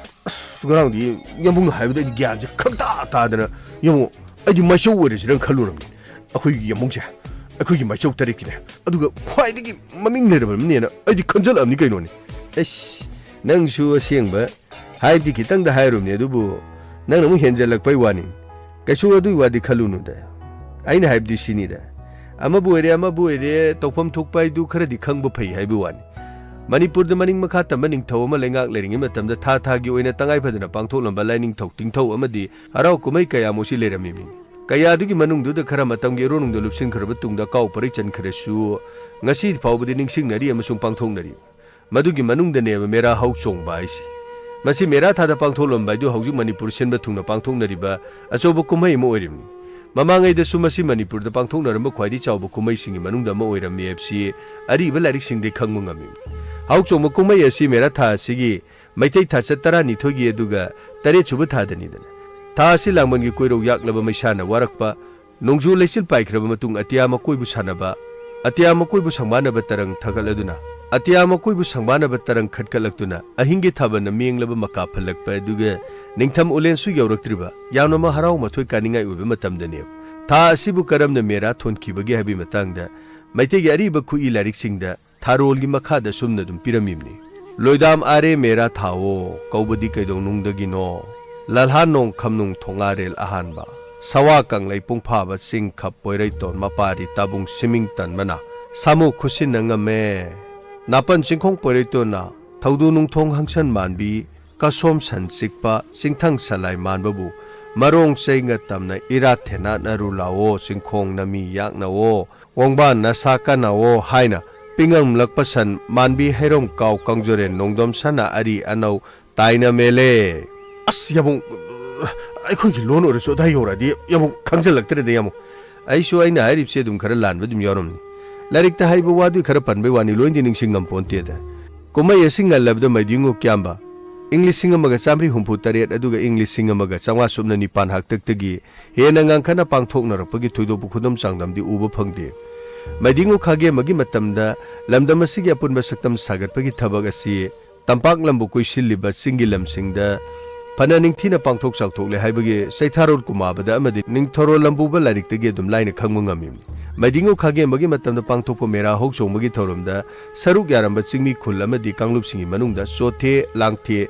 ꯑꯁ ꯉꯔꯥꯡꯗꯤ ꯌꯥꯝꯕꯨꯡꯅ ꯍꯥꯏꯕꯗ ꯑꯩꯗꯤ ꯒ꯭ꯌꯥꯟꯁꯦ ꯈꯪꯇꯥ ꯇꯥꯗꯅ ꯌꯥꯝꯕꯨꯡ ꯑꯩꯗꯤ ꯃꯥꯏꯆꯧ ꯑꯣꯏꯔꯁꯤꯔꯅ ꯈꯜꯂꯨꯔꯕꯅꯤ꯫ ꯑꯩꯈꯣꯏꯒꯤ ꯌꯥꯝꯕꯨꯡꯁꯦ ꯑꯩꯈꯣꯏꯒꯤ ꯃꯥꯏꯆꯧ ꯇꯔꯦꯠꯀꯤꯅꯦ꯫ ꯑꯗꯨꯒ ꯈ꯭ꯋꯥꯏꯗꯒꯤ ꯃꯃꯤꯡ ꯂꯩꯔꯕ ꯃꯤꯅꯦꯅ ꯑꯩꯗꯤ ꯈꯟꯖꯜꯂꯛꯑꯕꯅꯤ ꯀꯩꯅꯣꯅꯦ꯫ ꯑꯩꯁ ꯅꯪꯁꯨ ꯑꯁꯦꯡꯕ ꯍꯥꯏꯕꯗꯤ ꯈꯤꯇꯪꯗ ꯍꯥꯏꯔꯨꯕꯅꯤ, ꯑꯗꯨꯕꯨ ꯅꯪꯅ ꯑꯃꯨꯛ ꯍꯦꯟꯖꯜꯂꯛꯄꯩ ꯋꯥꯅꯤ꯫ ꯀꯩꯁꯨ ꯑꯗꯨꯒꯤ ꯋꯥꯗꯤ ꯈꯜꯂꯨꯅꯨꯗ꯫ ꯑꯩꯅ ꯍꯥꯏꯕꯗꯤ ꯁꯤꯅꯤꯗ, ꯑꯃꯕꯨ ꯑꯣꯏꯔꯦ ꯑꯃꯕꯨ ꯑꯣꯏꯔꯦ ꯇꯧꯐꯝ ꯊꯣꯛꯄ ꯍꯥꯏꯗꯨ ꯈꯔꯗꯤ ꯈꯪꯕ ꯐꯩ ꯍꯥꯏꯕ ꯋꯥꯅꯤ꯫ ꯃꯅꯤꯄꯨꯔꯗ ꯃꯅꯤꯡ ꯃꯈꯥ ꯇꯝꯕ ꯅꯤꯡꯊꯧ ꯑꯃ ꯂꯩꯉꯥꯛ ꯂꯩꯔꯤꯉꯩ ꯃꯇꯝꯗ ꯊꯥ ꯊꯥꯒꯤ ꯑꯣꯏꯅ ꯇꯉꯥꯏ ꯐꯗꯅ ꯄꯥꯡꯊꯣꯛꯂꯝꯕ ꯂꯥꯏꯅꯤꯡꯊꯧ ꯇꯤꯡꯊꯧ ꯑꯃꯗꯤ ꯍꯔꯥꯎ ꯀꯨꯝꯍꯩ ꯀꯌꯥꯃꯨꯛꯁꯤ ꯂꯩꯔꯝꯃꯤꯕꯅꯤ꯫ ꯀꯌꯥꯗꯨꯒꯤ ꯃꯅꯨꯡꯗꯨꯗ ꯈꯔ ꯃꯇꯝꯒꯤ ꯑꯔꯣꯟꯅꯨꯡꯗ ꯂꯨꯞꯁꯤꯟꯈ꯭ꯔꯕ ꯇꯨꯡꯗ ꯀꯥꯎ ꯄꯔꯩ ꯆꯟꯈ꯭ꯔꯁꯨ, ꯉꯁꯤ ꯐꯥꯎꯕꯗꯤ ꯅꯤꯡꯁꯤꯡꯅꯔꯤ ꯑꯃꯁꯨꯡ ꯄꯥꯡꯊꯣꯛꯅꯔꯤ꯫ ꯃꯗꯨꯒꯤ ꯃꯅꯨꯡꯗꯅꯦꯕ ꯃꯦꯔꯥ ꯍꯧ ꯆꯣꯡꯕ ꯍꯥꯏꯁꯤ꯫ ꯃꯁꯤ ꯃꯦꯔꯥ ꯊꯥꯗ ꯄꯥꯡꯊꯣꯛꯂꯝꯕ ꯍꯥꯏꯗꯨ ꯍꯧꯖꯤꯛ ꯃꯅꯤꯄꯨꯔ ꯁꯤꯟꯕ ꯊꯨꯡꯅ ꯄꯥꯡꯊꯣꯛꯅꯔꯤꯕ ꯑꯆꯧꯕ ꯀꯨꯝꯍꯩ ꯑꯃ ꯑꯣꯏꯔꯤꯕꯅꯤ꯫ ꯃꯃꯥꯡꯉꯩꯗꯁꯨ ꯃꯁꯤ ꯃꯅꯤꯄꯨꯔꯗ ꯄꯥꯡꯊꯣꯛꯅꯔꯝꯕ ꯈ꯭ꯋꯥꯏꯗꯒꯤ ꯆꯥꯎꯕ ꯀꯨꯝꯍꯩꯁꯤꯡꯒꯤ ꯃꯅꯨꯡꯗ ꯑꯃ ꯑꯣꯏꯔꯝꯃꯤ ꯍꯥꯏꯕꯁꯤ ꯑꯔꯤꯕ ꯂꯥꯏꯔꯤꯛꯁꯤꯡꯗꯒꯤ ꯈꯪꯕ ꯉꯝꯃꯤ꯫ ꯍꯧ ꯆꯣꯡꯕ ꯀꯨꯝꯍꯩ ꯑꯁꯤ ꯃꯦꯔꯥ ꯊꯥ ꯑꯁꯤꯒꯤ ꯃꯩꯇꯩ ꯊꯥꯆꯠ ꯇꯔꯥꯅꯤꯊꯣꯏꯒꯤ ꯑꯗꯨꯒ ꯇꯔꯦꯠ ꯁꯨꯕ ꯊꯥꯗꯅꯤꯗꯅ꯫ ꯊꯥ ꯑꯁꯤ ꯂꯥꯡꯕꯟꯒꯤ ꯀꯣꯏꯔꯧ ꯌꯥꯛꯂꯕ ꯃꯩꯁꯥꯅ ꯋꯥꯔꯛꯄ, ꯅꯣꯡꯖꯨ ꯂꯩꯆꯤꯜ ꯄꯥꯏꯈ꯭ꯔꯕ ꯃꯇꯨꯡ ꯑꯇꯤꯌꯥ ꯃꯀꯣꯏꯕꯨ ꯁꯥꯟꯅꯕ, ꯑꯇꯤꯌꯥ ꯃꯀꯣꯏꯕꯨ ꯁꯪꯕꯥꯅꯕ ꯇꯔꯪ ꯊꯥꯒꯠꯂꯗꯨꯅ, ꯑꯇꯤꯌꯥ ꯃꯀꯣꯏꯕꯨ ꯁꯪꯕꯥꯅꯕ ꯇꯔꯪ ꯈꯠꯀꯠꯂꯛꯇꯨꯅ ꯑꯍꯤꯡꯒꯤ ꯊꯥꯕꯜꯅ ꯃꯦꯡꯂꯕ ꯃꯀꯥ ꯐꯜꯂꯛꯄ ꯑꯗꯨꯒ ꯅꯤꯡꯊꯝ ꯎꯂꯦꯟꯁꯨ ꯌꯧꯔꯛꯇ꯭ꯔꯤꯕ ꯌꯥꯝꯅ ꯃꯍꯔꯥꯎ ꯃꯊꯣꯏ ꯀꯥꯅꯤꯡꯉꯥꯏ ꯑꯣꯏꯕ ꯃꯇꯝꯗꯅꯦꯕ꯫ ꯊꯥ ꯑꯁꯤꯕꯨ ꯀꯔꯝꯅ ꯃꯦꯔꯥ ꯊꯣꯟꯈꯤꯕꯒꯦ ꯍꯥꯏꯕꯒꯤ ꯃꯇꯥꯡꯗ ꯃꯩꯇꯩꯒꯤ ꯑꯔꯤꯕ ꯈꯨꯠꯏ ꯂꯥꯏꯔꯤꯛꯁꯤꯡꯗ ꯊꯥꯔꯣꯜꯒꯤ ꯃꯈꯥꯗ ꯁꯨꯝꯅ ꯑꯗꯨꯝ ꯄꯤꯔꯝꯃꯤꯕꯅꯤ: "ꯂꯣꯏꯗꯥꯝ ꯑꯥꯔꯦ ꯃꯦꯔꯥ ꯊꯥꯋꯣ, ꯀꯧꯕꯗꯤ ꯀꯩꯗꯧꯅꯨꯡꯗꯒꯤꯅꯣ? ꯂꯜꯍꯥꯟ ꯅꯣꯡ ꯈꯝꯅꯨꯡ ꯊꯣꯉꯥꯔꯦꯜ ꯑꯍꯥꯟꯕ, ꯁꯋꯥ ꯀꯪꯂꯩ ꯄꯨꯡꯐꯥꯕ ꯆꯤꯡ ꯈꯞ ꯄꯣꯏꯔꯩꯇꯣꯟ ꯃꯄꯥꯔꯤ ꯇꯥꯕꯨꯡ ꯁꯤꯃꯤꯡ ꯇꯟꯕꯅ ꯁꯥꯃꯨ ꯈꯨꯠꯁꯤꯟꯅ ꯉꯝꯃꯦ꯫ ꯅꯥꯄꯟ ꯆꯤꯡꯈꯣꯡ ꯄꯣꯏꯔꯩꯇꯣꯟꯅ ꯊꯧꯗꯨ ꯅꯨꯡꯊꯣꯡ ꯍꯪꯁꯟ ꯃꯥꯟꯕꯤ, ꯀꯁꯣꯝ ꯁꯟ ꯆꯤꯛꯄ ꯆꯤꯡꯊꯪ ꯁꯂꯥꯏ ꯃꯥꯟꯕꯕꯨ ꯃꯔꯣꯡ ꯆꯩꯒ ꯇꯝꯅ ꯏꯔꯥꯠ ꯊꯦꯅꯥꯠꯅꯔꯨ ꯂꯥꯛꯑꯣ, ꯆꯤꯡꯈꯣꯡ ꯅꯃꯤ ꯌꯥꯛꯅꯋꯣ, ꯋꯥꯡꯕꯥꯟ ꯅꯁꯥ ꯀꯟꯅꯋꯣ" ꯍꯥꯏꯅ ꯄꯤꯡꯉꯝꯂꯛꯄ ꯁꯟ ꯃꯥꯟꯕꯤ ꯍꯩꯔꯣꯝ ꯀꯥꯎ ꯀꯪꯖꯣꯔꯦꯟ ꯅꯣꯡꯗꯝ ꯁꯟꯅ ꯑꯔꯤ ꯑꯅꯧ ꯇꯥꯏꯅ ꯃꯦꯜꯂꯦ꯫ ꯑꯁ ꯌꯥꯝꯕꯨꯡ, ꯑꯩꯈꯣꯏꯒꯤ ꯂꯣꯟ ꯑꯣꯏꯔꯁꯨ ꯑꯗꯥꯏ ꯌꯧꯔꯛꯑꯗꯤ ꯌꯥꯝꯕꯨꯡ ꯈꯪꯖꯤꯜꯂꯛꯇ꯭ꯔꯦꯗ ꯌꯥꯝꯕꯨꯡ꯫ ꯑꯩꯁꯨ ꯑꯩꯅ ꯍꯥꯏꯔꯤꯕꯁꯦ ꯑꯗꯨꯝ ꯈꯔ ꯂꯥꯟꯕ ꯑꯗꯨꯝ ꯌꯥꯎꯔꯝꯅꯤ꯫ ꯂꯥꯏꯔꯤꯛꯇ ꯍꯥꯏꯕ ꯋꯥꯗꯨ ꯈꯔ ꯄꯟꯕꯩ ꯋꯥꯅꯤ, ꯂꯣꯏꯅꯗꯤ ꯅꯤꯡꯁꯤꯡ ꯉꯝꯄꯣꯟꯇꯦꯗ꯫ ꯀꯨꯝꯍꯩ ꯑꯁꯤ ꯉꯜꯂꯕꯗ ꯃꯩꯗꯤꯡꯉꯨ ꯀ꯭ꯌꯥꯝꯕ ꯏꯪ ꯂꯤꯁꯤꯡ ꯑꯃꯒ ꯆꯥꯃꯔꯤ ꯍꯨꯝꯐꯨ ꯇꯔꯦꯠ ꯑꯗꯨꯒ ꯏꯪ ꯂꯤꯁꯤꯡ ꯑꯃꯒ ꯆꯥꯝꯃꯉꯥ ꯁꯨꯞꯅ ꯅꯤꯄꯥꯟ ꯍꯥꯛꯇꯛꯇꯒꯤ ꯍꯦꯟꯅ ꯉꯟꯈꯠꯅ ꯄꯥꯡꯊꯣꯛꯅꯔꯛꯄꯒꯤ ꯊꯣꯏꯗꯣꯛꯄ ꯈꯨꯗꯝ ꯆꯥꯡꯗꯝꯗꯤ ꯎꯕ ꯐꯪꯗꯦ꯫ ꯃꯩꯗꯤꯡꯉꯨ ꯈꯥꯒꯦꯝꯕꯒꯤ ꯃꯇꯝꯗ ꯂꯝꯗꯝ ꯑꯁꯤꯒꯤ ꯑꯄꯨꯟꯕ ꯁꯛꯇꯝ ꯁꯥꯒꯠꯄꯒꯤ ꯊꯕꯛ ꯑꯁꯤ ꯇꯝꯄꯥꯛ ꯂꯝꯕꯨ ꯀꯣꯏꯁꯤꯜꯂꯤꯕ ꯆꯤꯡꯒꯤ ꯂꯝꯁꯤꯡꯗ ꯐꯅ ꯅꯤꯡꯊꯤꯅ ꯄꯥꯡꯊꯣꯛ ꯆꯥꯎꯊꯣꯛꯂꯦ ꯍꯥꯏꯕꯒꯤ ꯆꯩꯊꯥꯔꯣꯜ ꯀꯨꯃꯥꯕꯗ ꯑꯃꯗꯤ ꯅꯤꯡꯊꯧꯔꯣꯜ ꯂꯝꯕꯨꯕ ꯂꯥꯏꯔꯤꯛꯇꯒꯤ ꯑꯗꯨꯝ ꯂꯥꯏꯅ ꯈꯪꯕ ꯉꯝꯃꯤ꯫ ꯃꯩꯗꯤꯡꯉꯨ ꯈꯥꯒꯦꯝꯕꯒꯤ ꯃꯇꯝꯗ ꯄꯥꯡꯊꯣꯛꯄ ꯃꯦꯔꯥ ꯍꯧ ꯆꯣꯡꯕꯒꯤ ꯊꯧꯔꯝꯗ ꯁꯔꯨꯛ ꯌꯥꯔꯝꯕ ꯆꯤꯡꯃꯤ ꯈꯨꯜ ꯑꯃꯗꯤ ꯀꯥꯡꯂꯨꯞꯁꯤꯡꯒꯤ ꯃꯅꯨꯡꯗ ꯆꯣꯊꯦ, ꯂꯥꯡꯊꯦ,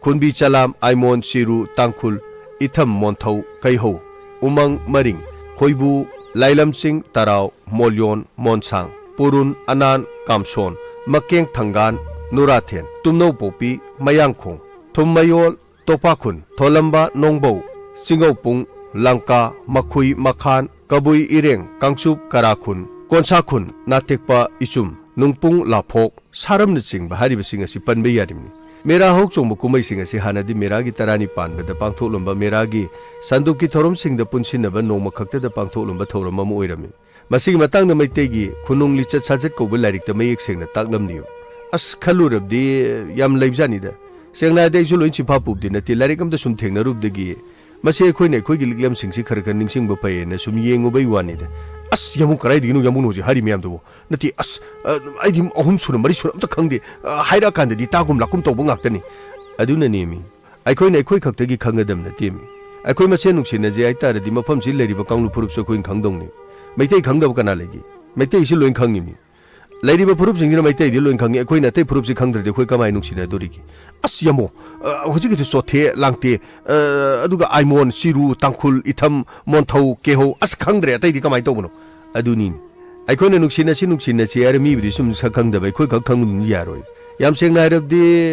ꯈꯨꯟꯕꯤ ꯆꯂꯥꯝ, ꯑꯥꯏꯃꯣꯟ, ꯆꯤꯔꯨ, ꯇꯥꯡꯈꯨꯜ, ꯏꯊꯝ, ꯃꯣꯟꯊꯧ, ꯀꯩꯍꯧ, ꯎꯃꯪ, ꯃꯔꯤꯡ, ꯈꯣꯏꯕꯨ, ꯂꯥꯏꯂꯝꯆꯤꯡ, ꯇꯔꯥꯎ, ꯃꯣꯜꯌꯣꯟ, ꯃꯣꯟꯁꯥꯡ, ꯄꯨꯔꯨꯟ, ꯑꯅꯥꯟ, ꯀꯥꯝꯁꯣꯟ, ꯃꯀꯦꯡ ꯊꯪꯒꯥꯟ, ꯅꯨꯔꯥꯊꯦꯟ, ꯇꯨꯝꯅꯧꯄꯣꯛꯄꯤ, ꯃꯌꯥꯡꯈꯣꯡ, ꯊꯨꯝꯃꯌꯣꯜ, ꯇꯣꯄꯥꯈꯨꯟ, ꯊꯣꯂꯝꯕ, ꯅꯣꯡꯕꯧ, ꯆꯤꯡꯉꯧꯄꯨꯡ, ꯂꯪꯀꯥ, ꯃꯈꯨꯏ, ꯃꯈꯥꯟ, ꯀꯕꯨꯏ ꯏꯔꯦꯡ, ꯀꯥꯡꯆꯨꯞ, ꯀꯔꯥꯈꯨꯟ, ꯀꯣꯟꯁꯥꯈꯨꯟ, ꯅꯥꯇꯦꯛꯄ, ꯏꯆꯨꯝ, ꯅꯨꯡꯄꯨꯡ, ꯂꯥꯐꯣꯛ, ꯁꯥꯔꯝꯅꯆꯤꯡꯕ ꯍꯥꯏꯔꯤꯕꯁꯤꯡ ꯑꯁꯤ ꯄꯟꯕ ꯌꯥꯔꯤꯕꯅꯤ꯫ ꯃꯦꯔꯥ ꯍꯧ ꯆꯣꯡꯕ ꯀꯨꯝꯍꯩꯁꯤꯡ ꯑꯁꯤ ꯍꯥꯟꯅꯗꯤ ꯃꯦꯔꯥꯒꯤ ꯇꯔꯥꯅꯤ ꯄꯥꯟꯕꯗ ꯄꯥꯡꯊꯣꯛꯂꯝꯕ ꯃꯦꯔꯥꯒꯤ ꯁꯟꯗꯨꯞꯀꯤ ꯊꯧꯔꯝꯁꯤꯡꯗ ꯄꯨꯟꯁꯤꯟꯅꯕ ꯅꯣꯡꯃ ꯈꯛꯇꯗ ꯄꯥꯡꯊꯣꯛꯂꯝꯕ ꯊꯧꯔꯝ ꯑꯃ ꯑꯣꯏꯔꯝꯃꯤ꯫ ꯃꯁꯤꯒꯤ ꯃꯇꯥꯡꯗ ꯃꯩꯇꯩꯒꯤ ꯈꯨꯅꯨꯡ ꯂꯤꯆꯠ ꯁꯥꯖꯠ ꯀꯧꯕ ꯂꯥꯏꯔꯤꯛꯇ ꯃꯌꯦꯛ ꯁꯦꯡꯅ ꯇꯥꯛꯂꯝꯂꯤ꯫ ꯑꯁ, ꯈꯜꯂꯨꯔꯕꯗꯤ ꯌꯥꯝ ꯂꯩꯕꯖꯥꯠꯅꯤꯗ꯫ ꯁꯦꯡꯅ ꯍꯥꯏꯔꯗꯤ ꯑꯩꯁꯨ ꯂꯣꯏ ꯆꯤꯟꯐꯥ ꯄꯨꯕꯗꯤ ꯅꯠꯇꯦ, ꯂꯥꯏꯔꯤꯛ ꯑꯝꯇ ꯁꯨꯝ ꯊꯦꯡꯅꯔꯨꯕꯗꯒꯤ ꯃꯁꯤ ꯑꯩꯈꯣꯏꯅ ꯑꯩꯈꯣꯏꯒꯤ ꯂꯤꯛꯂꯝꯁꯤꯡꯁꯤ ꯈꯔ ꯈꯔ ꯅꯤꯡꯁꯤꯡꯕ ꯐꯩꯌꯦꯅ ꯁꯨꯝ ꯌꯦꯡꯉꯨꯕꯩ ꯋꯥꯅꯤꯗ꯫ ꯑꯁ, ꯌꯥꯝꯕꯨꯡ ꯀꯗꯥꯏꯗꯒꯤꯅꯣ ꯌꯥꯝꯕꯨꯡꯅ ꯍꯧꯖꯤꯛ ꯍꯥꯏꯔꯤ ꯃꯌꯥꯝꯗꯨꯕꯨ? ꯅꯠꯇꯦ, ꯑꯁ, ꯑ, ꯑꯩꯗꯤ ꯑꯍꯨꯝ ꯁꯨꯅ ꯃꯔꯤ ꯁꯨꯅ ꯑꯝꯇ ꯈꯪꯗꯦ꯫ ꯑ, ꯍꯥꯏꯔꯛꯑꯀꯥꯟꯗꯗꯤ ꯇꯥꯒꯨꯝ ꯂꯥꯛꯀꯨꯝ ꯇꯧꯕ ꯉꯥꯛꯇꯅꯤ꯫ ꯑꯗꯨꯅꯅꯦꯃꯤ, ꯑꯩꯈꯣꯏꯅ ꯑꯩꯈꯣꯏ ꯈꯛꯇꯒꯤ ꯈꯪꯒꯗꯕ ꯅꯠꯇꯦꯃꯤ꯫ ꯑꯩꯈꯣꯏ ꯃꯁꯦꯟ ꯅꯨꯡꯁꯤꯅꯖꯩ ꯍꯥꯏꯇꯥꯔꯗꯤ ꯃꯐꯝꯁꯤ ꯂꯩꯔꯤꯕ ꯀꯥꯡꯂꯨꯞ ꯐꯨꯔꯨꯞꯁꯨ ꯑꯩꯈꯣꯏꯅ ꯈꯪꯗꯧꯅꯤ꯫ ꯃꯩꯇꯩ ꯈꯪꯗꯕ ꯀꯅꯥ ꯂꯩꯒꯦ? ꯃꯩꯇꯩꯁꯤ ꯂꯣꯏ ꯈꯪꯉꯤꯃꯤ꯫ ꯂꯩꯔꯤꯕ ꯐꯨꯔꯨꯞꯁꯤꯡꯁꯤꯅ ꯃꯩꯇꯩꯗꯤ ꯂꯣꯏ ꯈꯪꯉꯤ, ꯑꯩꯈꯣꯏꯅ ꯑꯇꯩ ꯐꯨꯔꯨꯞꯁꯤ ꯈꯪꯗ꯭ꯔꯗꯤ ꯑꯩꯈꯣꯏ ꯀꯃꯥꯏꯅ ꯅꯨꯡꯁꯤꯅꯗꯣꯔꯤꯒꯦ? ꯑꯁ ꯌꯥꯝꯃꯣ, ꯑ, ꯍꯧꯖꯤꯛꯀꯤꯗꯤ ꯆꯣꯊꯦ ꯂꯥꯡꯇꯦ, ꯑ, ꯑꯗꯨꯒ ꯑꯥꯏꯃꯣꯟ, ꯆꯤꯔꯨ, ꯇꯥꯡꯈꯨꯜ, ꯏꯊꯝ, ꯃꯣꯟꯊꯧ, ꯀꯦꯍꯧ, ꯑꯁ ꯈꯪꯗ꯭ꯔꯦ, ꯑꯇꯩꯗꯤ ꯀꯃꯥꯏꯅ ꯇꯧꯕꯅꯣ? ꯑꯗꯨꯅꯤꯅꯦ꯫ ꯑꯩꯈꯣꯏꯅ ꯅꯨꯡꯁꯤꯅꯁꯤ ꯅꯨꯡꯁꯤꯅꯁꯤ ꯍꯥꯏꯔ ꯃꯤꯕꯨꯗꯤ ꯁꯨꯝ ꯁꯛ ꯈꯪꯗꯕ ꯑꯩꯈꯣꯏ ꯈꯛ ꯈꯪꯕꯗꯨꯅ ꯌꯥꯔꯣꯏ꯫ ꯌꯥꯝ ꯁꯦꯡꯅ ꯍꯥꯏꯔꯕꯗꯤ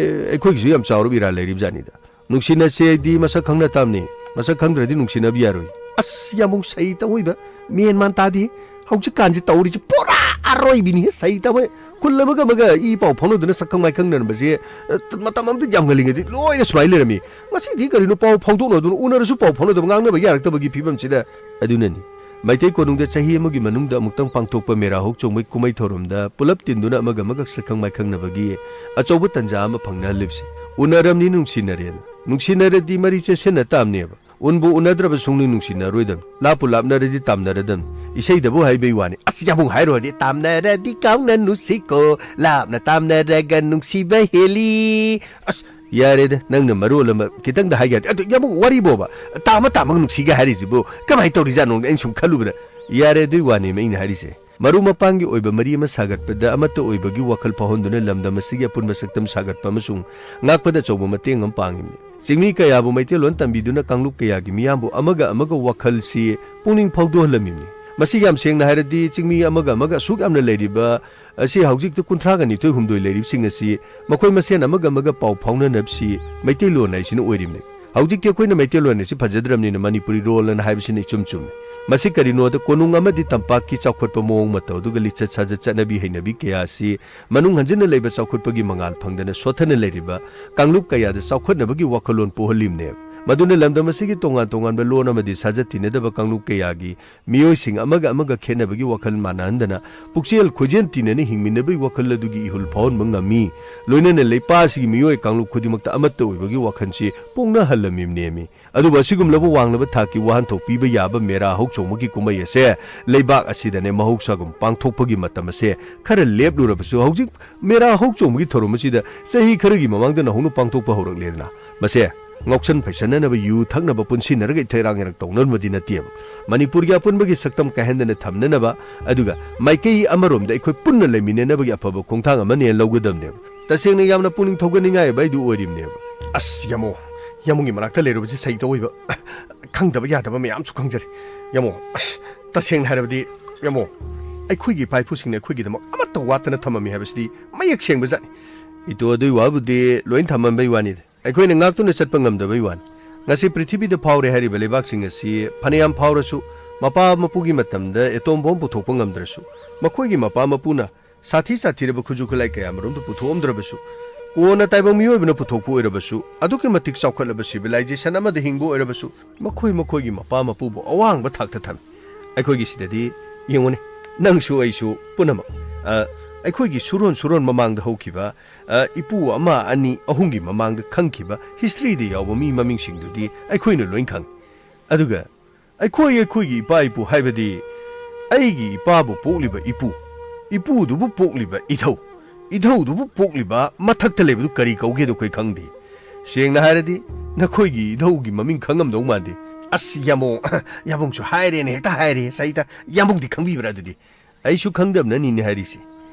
ꯑꯩꯈꯣꯏꯒꯤꯁꯨ ꯌꯥꯝ ꯆꯥꯎꯔꯕ ꯏꯔꯥ ꯂꯩꯔꯤꯕ ꯖꯥꯠꯅꯤꯗ꯫ ꯅꯨꯡꯁꯤꯅꯁꯦ ꯍꯥꯏꯗꯤ ꯃꯁꯛ ꯈꯪꯅ ꯇꯥꯕꯅꯤ, ꯃꯁꯛ ꯈꯪꯗ꯭ꯔꯗꯤ ꯅꯨꯡꯁꯤꯅꯕ ꯌꯥꯔꯣꯏ꯫ ꯑꯁ ꯌꯥꯝ ꯁꯩ ꯇꯧꯏꯕ, ꯃꯦꯟ ꯃꯥꯟ ꯇꯥꯗꯦ꯫ ꯍꯧꯖꯤꯛꯀꯥꯟꯁꯤ ꯇꯧꯔꯤꯁꯤ ꯄꯨꯔꯥ ꯑꯔꯣꯏꯕꯤꯅꯤ꯫ ꯁꯩ ꯇꯧꯋꯦ꯫ ꯈꯨꯜ ꯑꯃꯒ ꯑꯃꯒ ꯏ ꯄꯥꯎ ꯐꯥꯎꯅꯗꯨꯅ ꯁꯛꯈꯪ ꯃꯥꯏꯈꯪꯅꯔꯝꯕꯁꯦ, ꯑ, ꯃꯇꯝ ꯑꯃꯗ ꯌꯥꯝ ꯉꯜꯂꯤꯉꯩꯗꯤ ꯂꯣꯏꯅ ꯁꯨꯃꯥꯏꯅ ꯂꯩꯔꯝꯃꯤ꯫ ꯉꯁꯤꯗꯤ ꯀꯔꯤꯅꯣ ꯄꯥꯎ ꯐꯥꯎꯗꯣꯛꯅꯗꯨꯅ ꯎꯅꯔꯁꯨ ꯄꯥꯎ ꯐꯥꯎꯅꯗꯕ, ꯉꯥꯡꯅꯕ ꯌꯥꯔꯛꯇꯕꯒꯤ ꯐꯤꯕꯝꯁꯤꯗ? ꯑꯗꯨꯅꯅꯤ꯫ ꯃꯩꯇꯩ ꯀꯣꯅꯨꯡꯗ ꯆꯍꯤ ꯑꯃꯒꯤ ꯃꯅꯨꯡꯗ ꯑꯃꯨꯛꯇꯪ ꯄꯥꯡꯊꯣꯛꯄ ꯃꯦꯔꯥ ꯍꯧ ꯆꯣꯡꯕꯩ ꯀꯨꯝꯍꯩ ꯊꯧꯔꯝꯗ ꯄꯨꯂꯞ ꯇꯤꯟꯗꯨꯅ ꯑꯃꯒ ꯑꯃꯒ ꯁꯛꯈꯪ ꯃꯥꯏꯈꯪꯅꯕꯒꯤ ꯑꯆꯧꯕ ꯇꯟꯖꯥ ꯑꯃ ꯐꯪꯅꯍꯜꯂꯤꯕꯁꯤ꯫ ꯎꯅꯔꯝꯅꯤ ꯅꯨꯡꯁꯤꯅꯔꯦꯅ꯫ ꯅꯨꯡꯁꯤꯅꯔꯗꯤ ꯃꯔꯤ ꯆꯦꯠꯁꯤꯟꯅ ꯇꯥꯕꯅꯦꯕ꯫ ꯎꯟꯕꯨ ꯎꯅꯗ꯭ꯔꯕ ꯁꯨꯡꯅꯨꯡ ꯅꯨꯡꯁꯤꯅꯔꯣꯏꯗꯕꯅꯤ꯫ ꯂꯥꯞꯄꯨ ꯂꯥꯞꯅꯔꯗꯤ ꯇꯥꯝꯅꯔꯗꯕꯅꯤ꯫ ꯏꯁꯩꯗꯕꯨ ꯍꯥꯏꯕꯩ ꯋꯥꯅꯤ꯫ ꯑꯁ ꯌꯥꯝꯕꯨꯡ ꯍꯥꯏꯔꯨꯔꯗꯤ "ꯇꯥꯝꯅꯔꯗꯤ ꯀꯥꯎꯅ ꯅꯨꯡꯁꯤꯀꯣ, ꯂꯥꯞꯅ ꯇꯥꯝꯅꯔꯒ ꯅꯨꯡꯁꯤꯕ ꯍꯦꯜꯂꯤ"꯫ ꯑꯁ ꯌꯥꯔꯦꯗ, ꯅꯪꯅ ꯃꯔꯣꯜ ꯑꯃ ꯈꯤꯇꯪꯗ ꯍꯥꯏꯒꯦ ꯍꯥꯏꯔꯗꯤ, ꯑꯗꯨ ꯌꯥꯝꯕꯨꯡ ꯋꯥꯔꯤꯕꯣꯕ ꯇꯥꯝꯃ ꯇꯥꯝꯃꯒ ꯅꯨꯡꯁꯤꯒ ꯍꯥꯏꯔꯤꯁꯤꯕꯨ ꯀꯃꯥꯏꯅ ꯇꯧꯔꯤꯖꯥꯠꯅꯣ ꯑꯩꯅ ꯁꯨꯝ ꯈꯜꯂꯨꯕꯗ꯫ ꯌꯥꯔꯦ, ꯑꯗꯨꯏ ꯋꯥꯅꯦꯃꯤ ꯑꯩꯅ ꯍꯥꯏꯔꯤꯁꯦ꯫ ꯃꯔꯨꯞ ꯃꯄꯥꯡꯒꯤ ꯑꯣꯏꯕ ꯃꯔꯤ ꯑꯃ ꯁꯥꯒꯠꯄꯗ ꯑꯃꯠꯇ ꯑꯣꯏꯕꯒꯤ ꯋꯥꯈꯜ ꯐꯥꯎꯍꯟꯗꯨꯅ ꯂꯝꯗꯝ ꯑꯁꯤꯒꯤ ꯑꯄꯨꯟꯕ ꯁꯛꯇꯝ ꯁꯥꯒꯠꯄ ꯑꯃꯁꯨꯡ ꯉꯥꯛꯄꯗ ꯑꯆꯧꯕ ꯃꯇꯦꯡ ꯑꯃ ꯄꯥꯡꯉꯤꯕꯅꯤ꯫ ꯆꯤꯡꯃꯤ ꯀꯌꯥꯕꯨ ꯃꯩꯇꯩꯂꯣꯟ ꯇꯝꯕꯤꯗꯨꯅ ꯀꯥꯡꯂꯨꯞ ꯀꯌꯥꯒꯤ ꯃꯤꯌꯥꯝꯕꯨ ꯑꯃꯒ ꯑꯃꯒ ꯋꯥꯈꯜꯁꯤ ꯄꯨꯛꯅꯤꯡ ꯐꯥꯎꯗꯣꯛꯍꯜꯂꯝꯃꯤꯕꯅꯤ꯫ ꯃꯁꯤ ꯌꯥꯝ ꯁꯦꯡꯅ ꯍꯥꯏꯔꯗꯤ ꯆꯤꯡꯃꯤ ꯑꯃꯒ ꯑꯃꯒ ꯑꯁꯨꯛ ꯌꯥꯝꯅ ꯂꯩꯔꯤꯕ ꯑꯁꯤ ꯍꯧꯖꯤꯛꯇ ꯀꯨꯟꯊ꯭ꯔꯥꯒ ꯅꯤꯊꯣꯏ ꯍꯨꯝꯗꯣꯏ ꯂꯩꯔꯤꯕꯁꯤꯡ ꯑꯁꯤ ꯃꯈꯣꯏ ꯃꯁꯦꯟ ꯑꯃꯒ ꯑꯃꯒ ꯄꯥꯎ ꯐꯥꯎꯅꯅꯕꯁꯤ ꯃꯩꯇꯩꯂꯣꯟ ꯍꯥꯏꯁꯤꯅ ꯑꯣꯏꯔꯤꯕꯅꯤ꯫ ꯍꯧꯖꯤꯛꯇꯤ ꯑꯩꯈꯣꯏꯅ ꯃꯩꯇꯩꯂꯣꯟ ꯑꯁꯤ ꯐꯖꯗ꯭ꯔꯕꯅꯤꯅ ꯃꯅꯤꯄꯨꯔꯤ ꯔꯣꯜ ꯑꯅ ꯍꯥꯏꯕꯁꯤꯅ ꯏꯆꯨꯝ ꯆꯨꯝꯃꯤ꯫ ꯃꯁꯤ ꯀꯔꯤꯅꯣꯗ ꯀꯣꯅꯨꯡ ꯑꯃꯗꯤ ꯇꯝꯄꯥꯛꯀꯤ ꯆꯥꯎꯈꯠꯄ ꯃꯑꯣꯡ ꯃꯇꯧ ꯑꯗꯨꯒ ꯂꯤꯆꯠ ꯁꯥꯖꯠ ꯆꯠꯅꯕꯤ ꯍꯩꯅꯕꯤ ꯀꯌꯥ ꯑꯁꯤ ꯃꯅꯨꯡ ꯍꯟꯖꯤꯟꯅ ꯂꯩꯕ ꯆꯥꯎꯈꯠꯄꯒꯤ ꯃꯉꯥꯜ ꯐꯪꯗꯅ ꯁꯣꯠꯊꯅ ꯂꯩꯔꯤꯕ ꯀꯥꯡꯂꯨꯞ ꯀꯌꯥꯗ ꯆꯥꯎꯈꯠꯅꯕꯒꯤ ꯋꯥꯈꯜꯂꯣꯟ ꯄꯣꯛꯍꯜꯂꯤꯕꯅꯦꯕ꯫ ꯃꯗꯨꯅ ꯂꯝꯗꯝ ꯑꯁꯤꯒꯤ ꯇꯣꯉꯥꯟ ꯇꯣꯉꯥꯟꯕ ꯂꯣꯟ ꯑꯃꯗꯤ ꯁꯥꯖꯠ ꯇꯤꯟꯅꯗꯕ ꯀꯥꯡꯂꯨꯞ ꯀꯌꯥꯒꯤ ꯃꯤꯑꯣꯏꯁꯤꯡ ꯑꯃꯒ ꯑꯃꯒ ꯈꯦꯠꯅꯕꯒꯤ ꯋꯥꯈꯜ ꯃꯥꯟꯅꯍꯟꯗꯅ ꯄꯨꯛꯆꯦꯜ ꯈꯣꯏꯖꯦꯜ ꯇꯤꯟꯅꯅ ꯍꯤꯡꯃꯤꯟꯅꯕꯒꯤ ꯋꯥꯈꯜ ꯑꯗꯨꯒꯤ ꯏꯍꯨꯜ ꯐꯥꯎꯍꯟꯕ ꯉꯝꯃꯤ꯫ ꯂꯣꯏꯅꯅ ꯂꯩꯄꯥꯛ ꯑꯁꯤꯒꯤ ꯃꯤꯑꯣꯏ ꯀꯥꯡꯂꯨꯞ ꯈꯨꯗꯤꯡꯃꯛꯇ ꯑꯃꯠꯇ ꯑꯣꯏꯕꯒꯤ ꯋꯥꯈꯜꯁꯤ ꯄꯣꯛꯅꯍꯜꯂꯝꯃꯤꯕꯅꯦꯃꯤ꯫ ꯑꯗꯨꯕꯨ ꯑꯁꯤꯒꯨꯝꯂꯕ ꯋꯥꯡꯂꯕ ꯊꯥꯛꯀꯤ ꯋꯥꯍꯟꯊꯣꯛ ꯄꯤꯕ ꯌꯥꯕ ꯃꯦꯔꯥ ꯍꯧ ꯆꯣꯡꯕꯒꯤ ꯀꯨꯝꯍꯩ ꯑꯁꯦ ꯂꯩꯕꯥꯛ ꯑꯁꯤꯗꯅꯦ ꯃꯍꯧꯁꯥꯒꯨꯝ ꯄꯥꯡꯊꯣꯛꯄꯒꯤ ꯃꯇꯝ ꯑꯁꯦ ꯈꯔ ꯂꯦꯞꯂꯨꯔꯕꯁꯨ, ꯍꯧꯖꯤꯛ ꯃꯦꯔꯥ ꯍꯧ ꯆꯣꯡꯕꯒꯤ ꯊꯧꯔꯝ ꯑꯁꯤꯗ ꯆꯍꯤ ꯈꯔꯒꯤ ꯃꯃꯥꯡꯗꯅ ꯍꯧꯅ ꯄꯥꯡꯊꯣꯛꯄ ꯍꯧꯔꯛꯂꯦꯗꯅ꯫ ꯃꯁꯦ ꯉꯥꯎꯁꯟ ꯐꯩꯁꯟꯅꯅꯕ, ꯌꯨ ꯊꯛꯅꯕ, ꯄꯨꯟꯁꯤꯟꯅꯔꯒ ꯏꯊꯩꯔꯥꯡ ꯍꯦꯔꯥꯡ ꯇꯧꯅꯔꯝꯕꯗꯤ ꯅꯠꯇꯦꯕ꯫ ꯃꯅꯤꯄꯨꯔꯒꯤ ꯑꯄꯨꯟꯕꯒꯤ ꯁꯛꯇꯝ ꯀꯥꯏꯍꯟꯗꯅ ꯊꯝꯅꯅꯕ, ꯑꯗꯨꯒ ꯃꯥꯏꯀꯩ ꯑꯃꯔꯣꯝꯗ ꯑꯩꯈꯣꯏ ꯄꯨꯟꯅ ꯂꯩꯃꯤꯟꯅꯅꯕꯒꯤ ꯑꯐꯕ ꯈꯣꯡꯊꯥꯡ ꯑꯃꯅꯦꯅ ꯂꯧꯒꯗꯕꯅꯦꯕ꯫ ꯇꯁꯦꯡꯅ ꯌꯥꯝꯅ ꯄꯨꯛꯅꯤꯡ ꯊꯧꯒꯠꯅꯤꯡꯉꯥꯏ ꯑꯣꯏꯕ ꯑꯩꯗꯨ ꯑꯣꯏꯔꯤꯕꯅꯦꯕ꯫ ꯑꯁ, ꯌꯥꯃꯣ, ꯌꯥꯃꯣꯒꯤ ꯃꯅꯥꯛꯇ ꯂꯩꯔꯨꯕꯁꯤ ꯁꯍꯤ ꯇꯧꯕ ꯈꯪꯗꯕ ꯌꯥꯗꯕ ꯃꯌꯥꯝꯁꯨ ꯈꯪꯖꯔꯦ꯫ ꯌꯥꯃꯣ, ꯑꯁ, ꯇꯁꯦꯡꯅ ꯍꯥꯏꯔꯕꯗꯤ, ꯌꯥꯃꯣ, ꯑꯩꯈꯣꯏꯒꯤ ꯏꯄꯥ ꯏꯄꯨꯁꯤꯡꯅ ꯑꯩꯈꯣꯏꯒꯤꯗꯃꯛ ꯑꯃꯠꯇ ꯋꯥꯠꯇꯅ ꯊꯝꯃꯝꯃꯤ ꯍꯥꯏꯕꯁꯤꯗꯤ ꯃꯌꯦꯛ ꯁꯦꯡꯕ ꯖꯥꯠꯅꯤ꯫ ꯏꯇꯣ, ꯑꯗꯨꯏ ꯋꯥꯕꯨꯗꯤ ꯂꯣꯏ ꯊꯝꯃꯝꯕꯩ ꯋꯥꯅꯤꯗ꯫ ꯑꯩꯈꯣꯏꯅ ꯉꯥꯛꯇꯨꯅ ꯆꯠꯄ ꯉꯝꯗꯕꯩ ꯋꯥꯅꯤ꯫ ꯉꯁꯤ ꯄ꯭ꯔꯤꯊꯤꯕꯤꯗ ꯐꯥꯎꯔꯦ ꯍꯥꯏꯔꯤꯕ ꯂꯩꯕꯥꯛꯁꯤꯡ ꯑꯁꯤ ꯐꯅꯌꯥꯝ ꯐꯥꯎꯔꯁꯨ, ꯃꯄꯥ ꯃꯄꯨꯒꯤ ꯃꯇꯝꯗ ꯑꯦꯇꯣꯝ ꯕꯣꯝ ꯄꯨꯊꯣꯛꯄ ꯉꯝꯗ꯭ꯔꯁꯨ, ꯃꯈꯣꯏꯒꯤ ꯃꯄꯥ ꯃꯄꯨꯅ ꯁꯥꯊꯤ ꯁꯥꯊꯤꯔꯕ ꯈꯨꯠꯁꯨ ꯈꯨꯠꯂꯥꯏ ꯀꯌꯥ ꯃꯔꯨꯝꯗ ꯄꯨꯊꯣꯛꯑꯝꯗ꯭ꯔꯕꯁꯨ, ꯀꯣꯟꯅ ꯇꯥꯏꯕꯪ ꯃꯤꯑꯣꯏꯕꯅ ꯄꯨꯊꯣꯛꯄ ꯑꯣꯏꯔꯕꯁꯨ, ꯑꯗꯨꯛꯀꯤ ꯃꯇꯤꯛ ꯆꯥꯎꯈꯠꯂꯕ civilization ꯑꯃꯗ ꯍꯤꯡꯕ ꯑꯣꯏꯔꯕꯁꯨ, ꯃꯈꯣꯏ ꯃꯈꯣꯏꯒꯤ ꯃꯄꯥ ꯃꯄꯨꯕꯨ ꯑꯋꯥꯡꯕ ꯊꯥꯛꯇ ꯊꯝꯃꯤ꯫ ꯑꯩꯈꯣꯏꯒꯤ ꯁꯤꯗꯗꯤ ꯌꯦꯡꯉꯨꯅꯦ, ꯅꯪꯁꯨ ꯑꯩꯁꯨ ꯄꯨꯝꯅꯃꯛ, ꯑ, ꯑꯩꯈꯣꯏꯒꯤ ꯁꯨꯔꯣꯟ ꯁꯨꯔꯣꯟ ꯃꯃꯥꯡꯗ ꯍꯧꯈꯤꯕ, ꯑ, ꯏꯄꯨ ꯑꯃ, ꯑꯅꯤ, ꯑꯍꯨꯝꯒꯤ ꯃꯃꯥꯡꯗ ꯈꯪꯈꯤꯕ historyꯗ ꯌꯥꯎꯕ ꯃꯤ ꯃꯃꯤꯡꯁꯤꯡꯗꯨꯗꯤ ꯑꯩꯈꯣꯏꯅ ꯂꯣꯏ ꯈꯪꯉꯤ꯫ ꯑꯗꯨꯒ ꯑꯩꯈꯣꯏ, ꯑꯩꯈꯣꯏꯒꯤ ꯏꯄꯥ ꯏꯄꯨ ꯍꯥꯏꯕꯗꯤ ꯑꯩꯒꯤ ꯏꯄꯥꯕꯨ ꯄꯣꯛꯂꯤꯕ ꯏꯄꯨ, ꯏꯄꯨꯗꯨꯕꯨ ꯄꯣꯛꯂꯤꯕ ꯏꯙꯧ, ꯏꯙꯧꯗꯨꯕꯨ ꯄꯣꯛꯂꯤꯕ ꯃꯊꯛꯇ ꯂꯩꯕꯗꯨ ꯀꯔꯤ ꯀꯧꯒꯦꯗꯣ ꯑꯩꯈꯣꯏ ꯈꯪꯗꯦ꯫ ꯁꯦꯡꯅ ꯍꯥꯏꯔꯗꯤ ꯅꯈꯣꯏꯒꯤ ꯏꯙꯧꯒꯤ ꯃꯃꯤꯡ ꯈꯪꯉꯝꯗꯧ ꯃꯥꯟꯗꯦ꯫ ꯑꯁ, ꯌꯥꯃꯣ, ꯌꯥꯃꯣꯡꯁꯨ ꯍꯥꯏꯔꯦꯅꯦ, ꯍꯦꯛꯇ ꯍꯥꯏꯔꯦ ꯁꯍꯤꯗ꯫ ꯌꯥꯃꯣꯡꯗꯤ ꯈꯪꯕꯤꯕ꯭ꯔꯥ ꯑꯗꯨꯗꯤ? ꯑꯩꯁꯨ ꯈꯪꯗꯕꯅꯅꯤꯅꯦ ꯍꯥꯏꯔꯤꯁꯦ꯫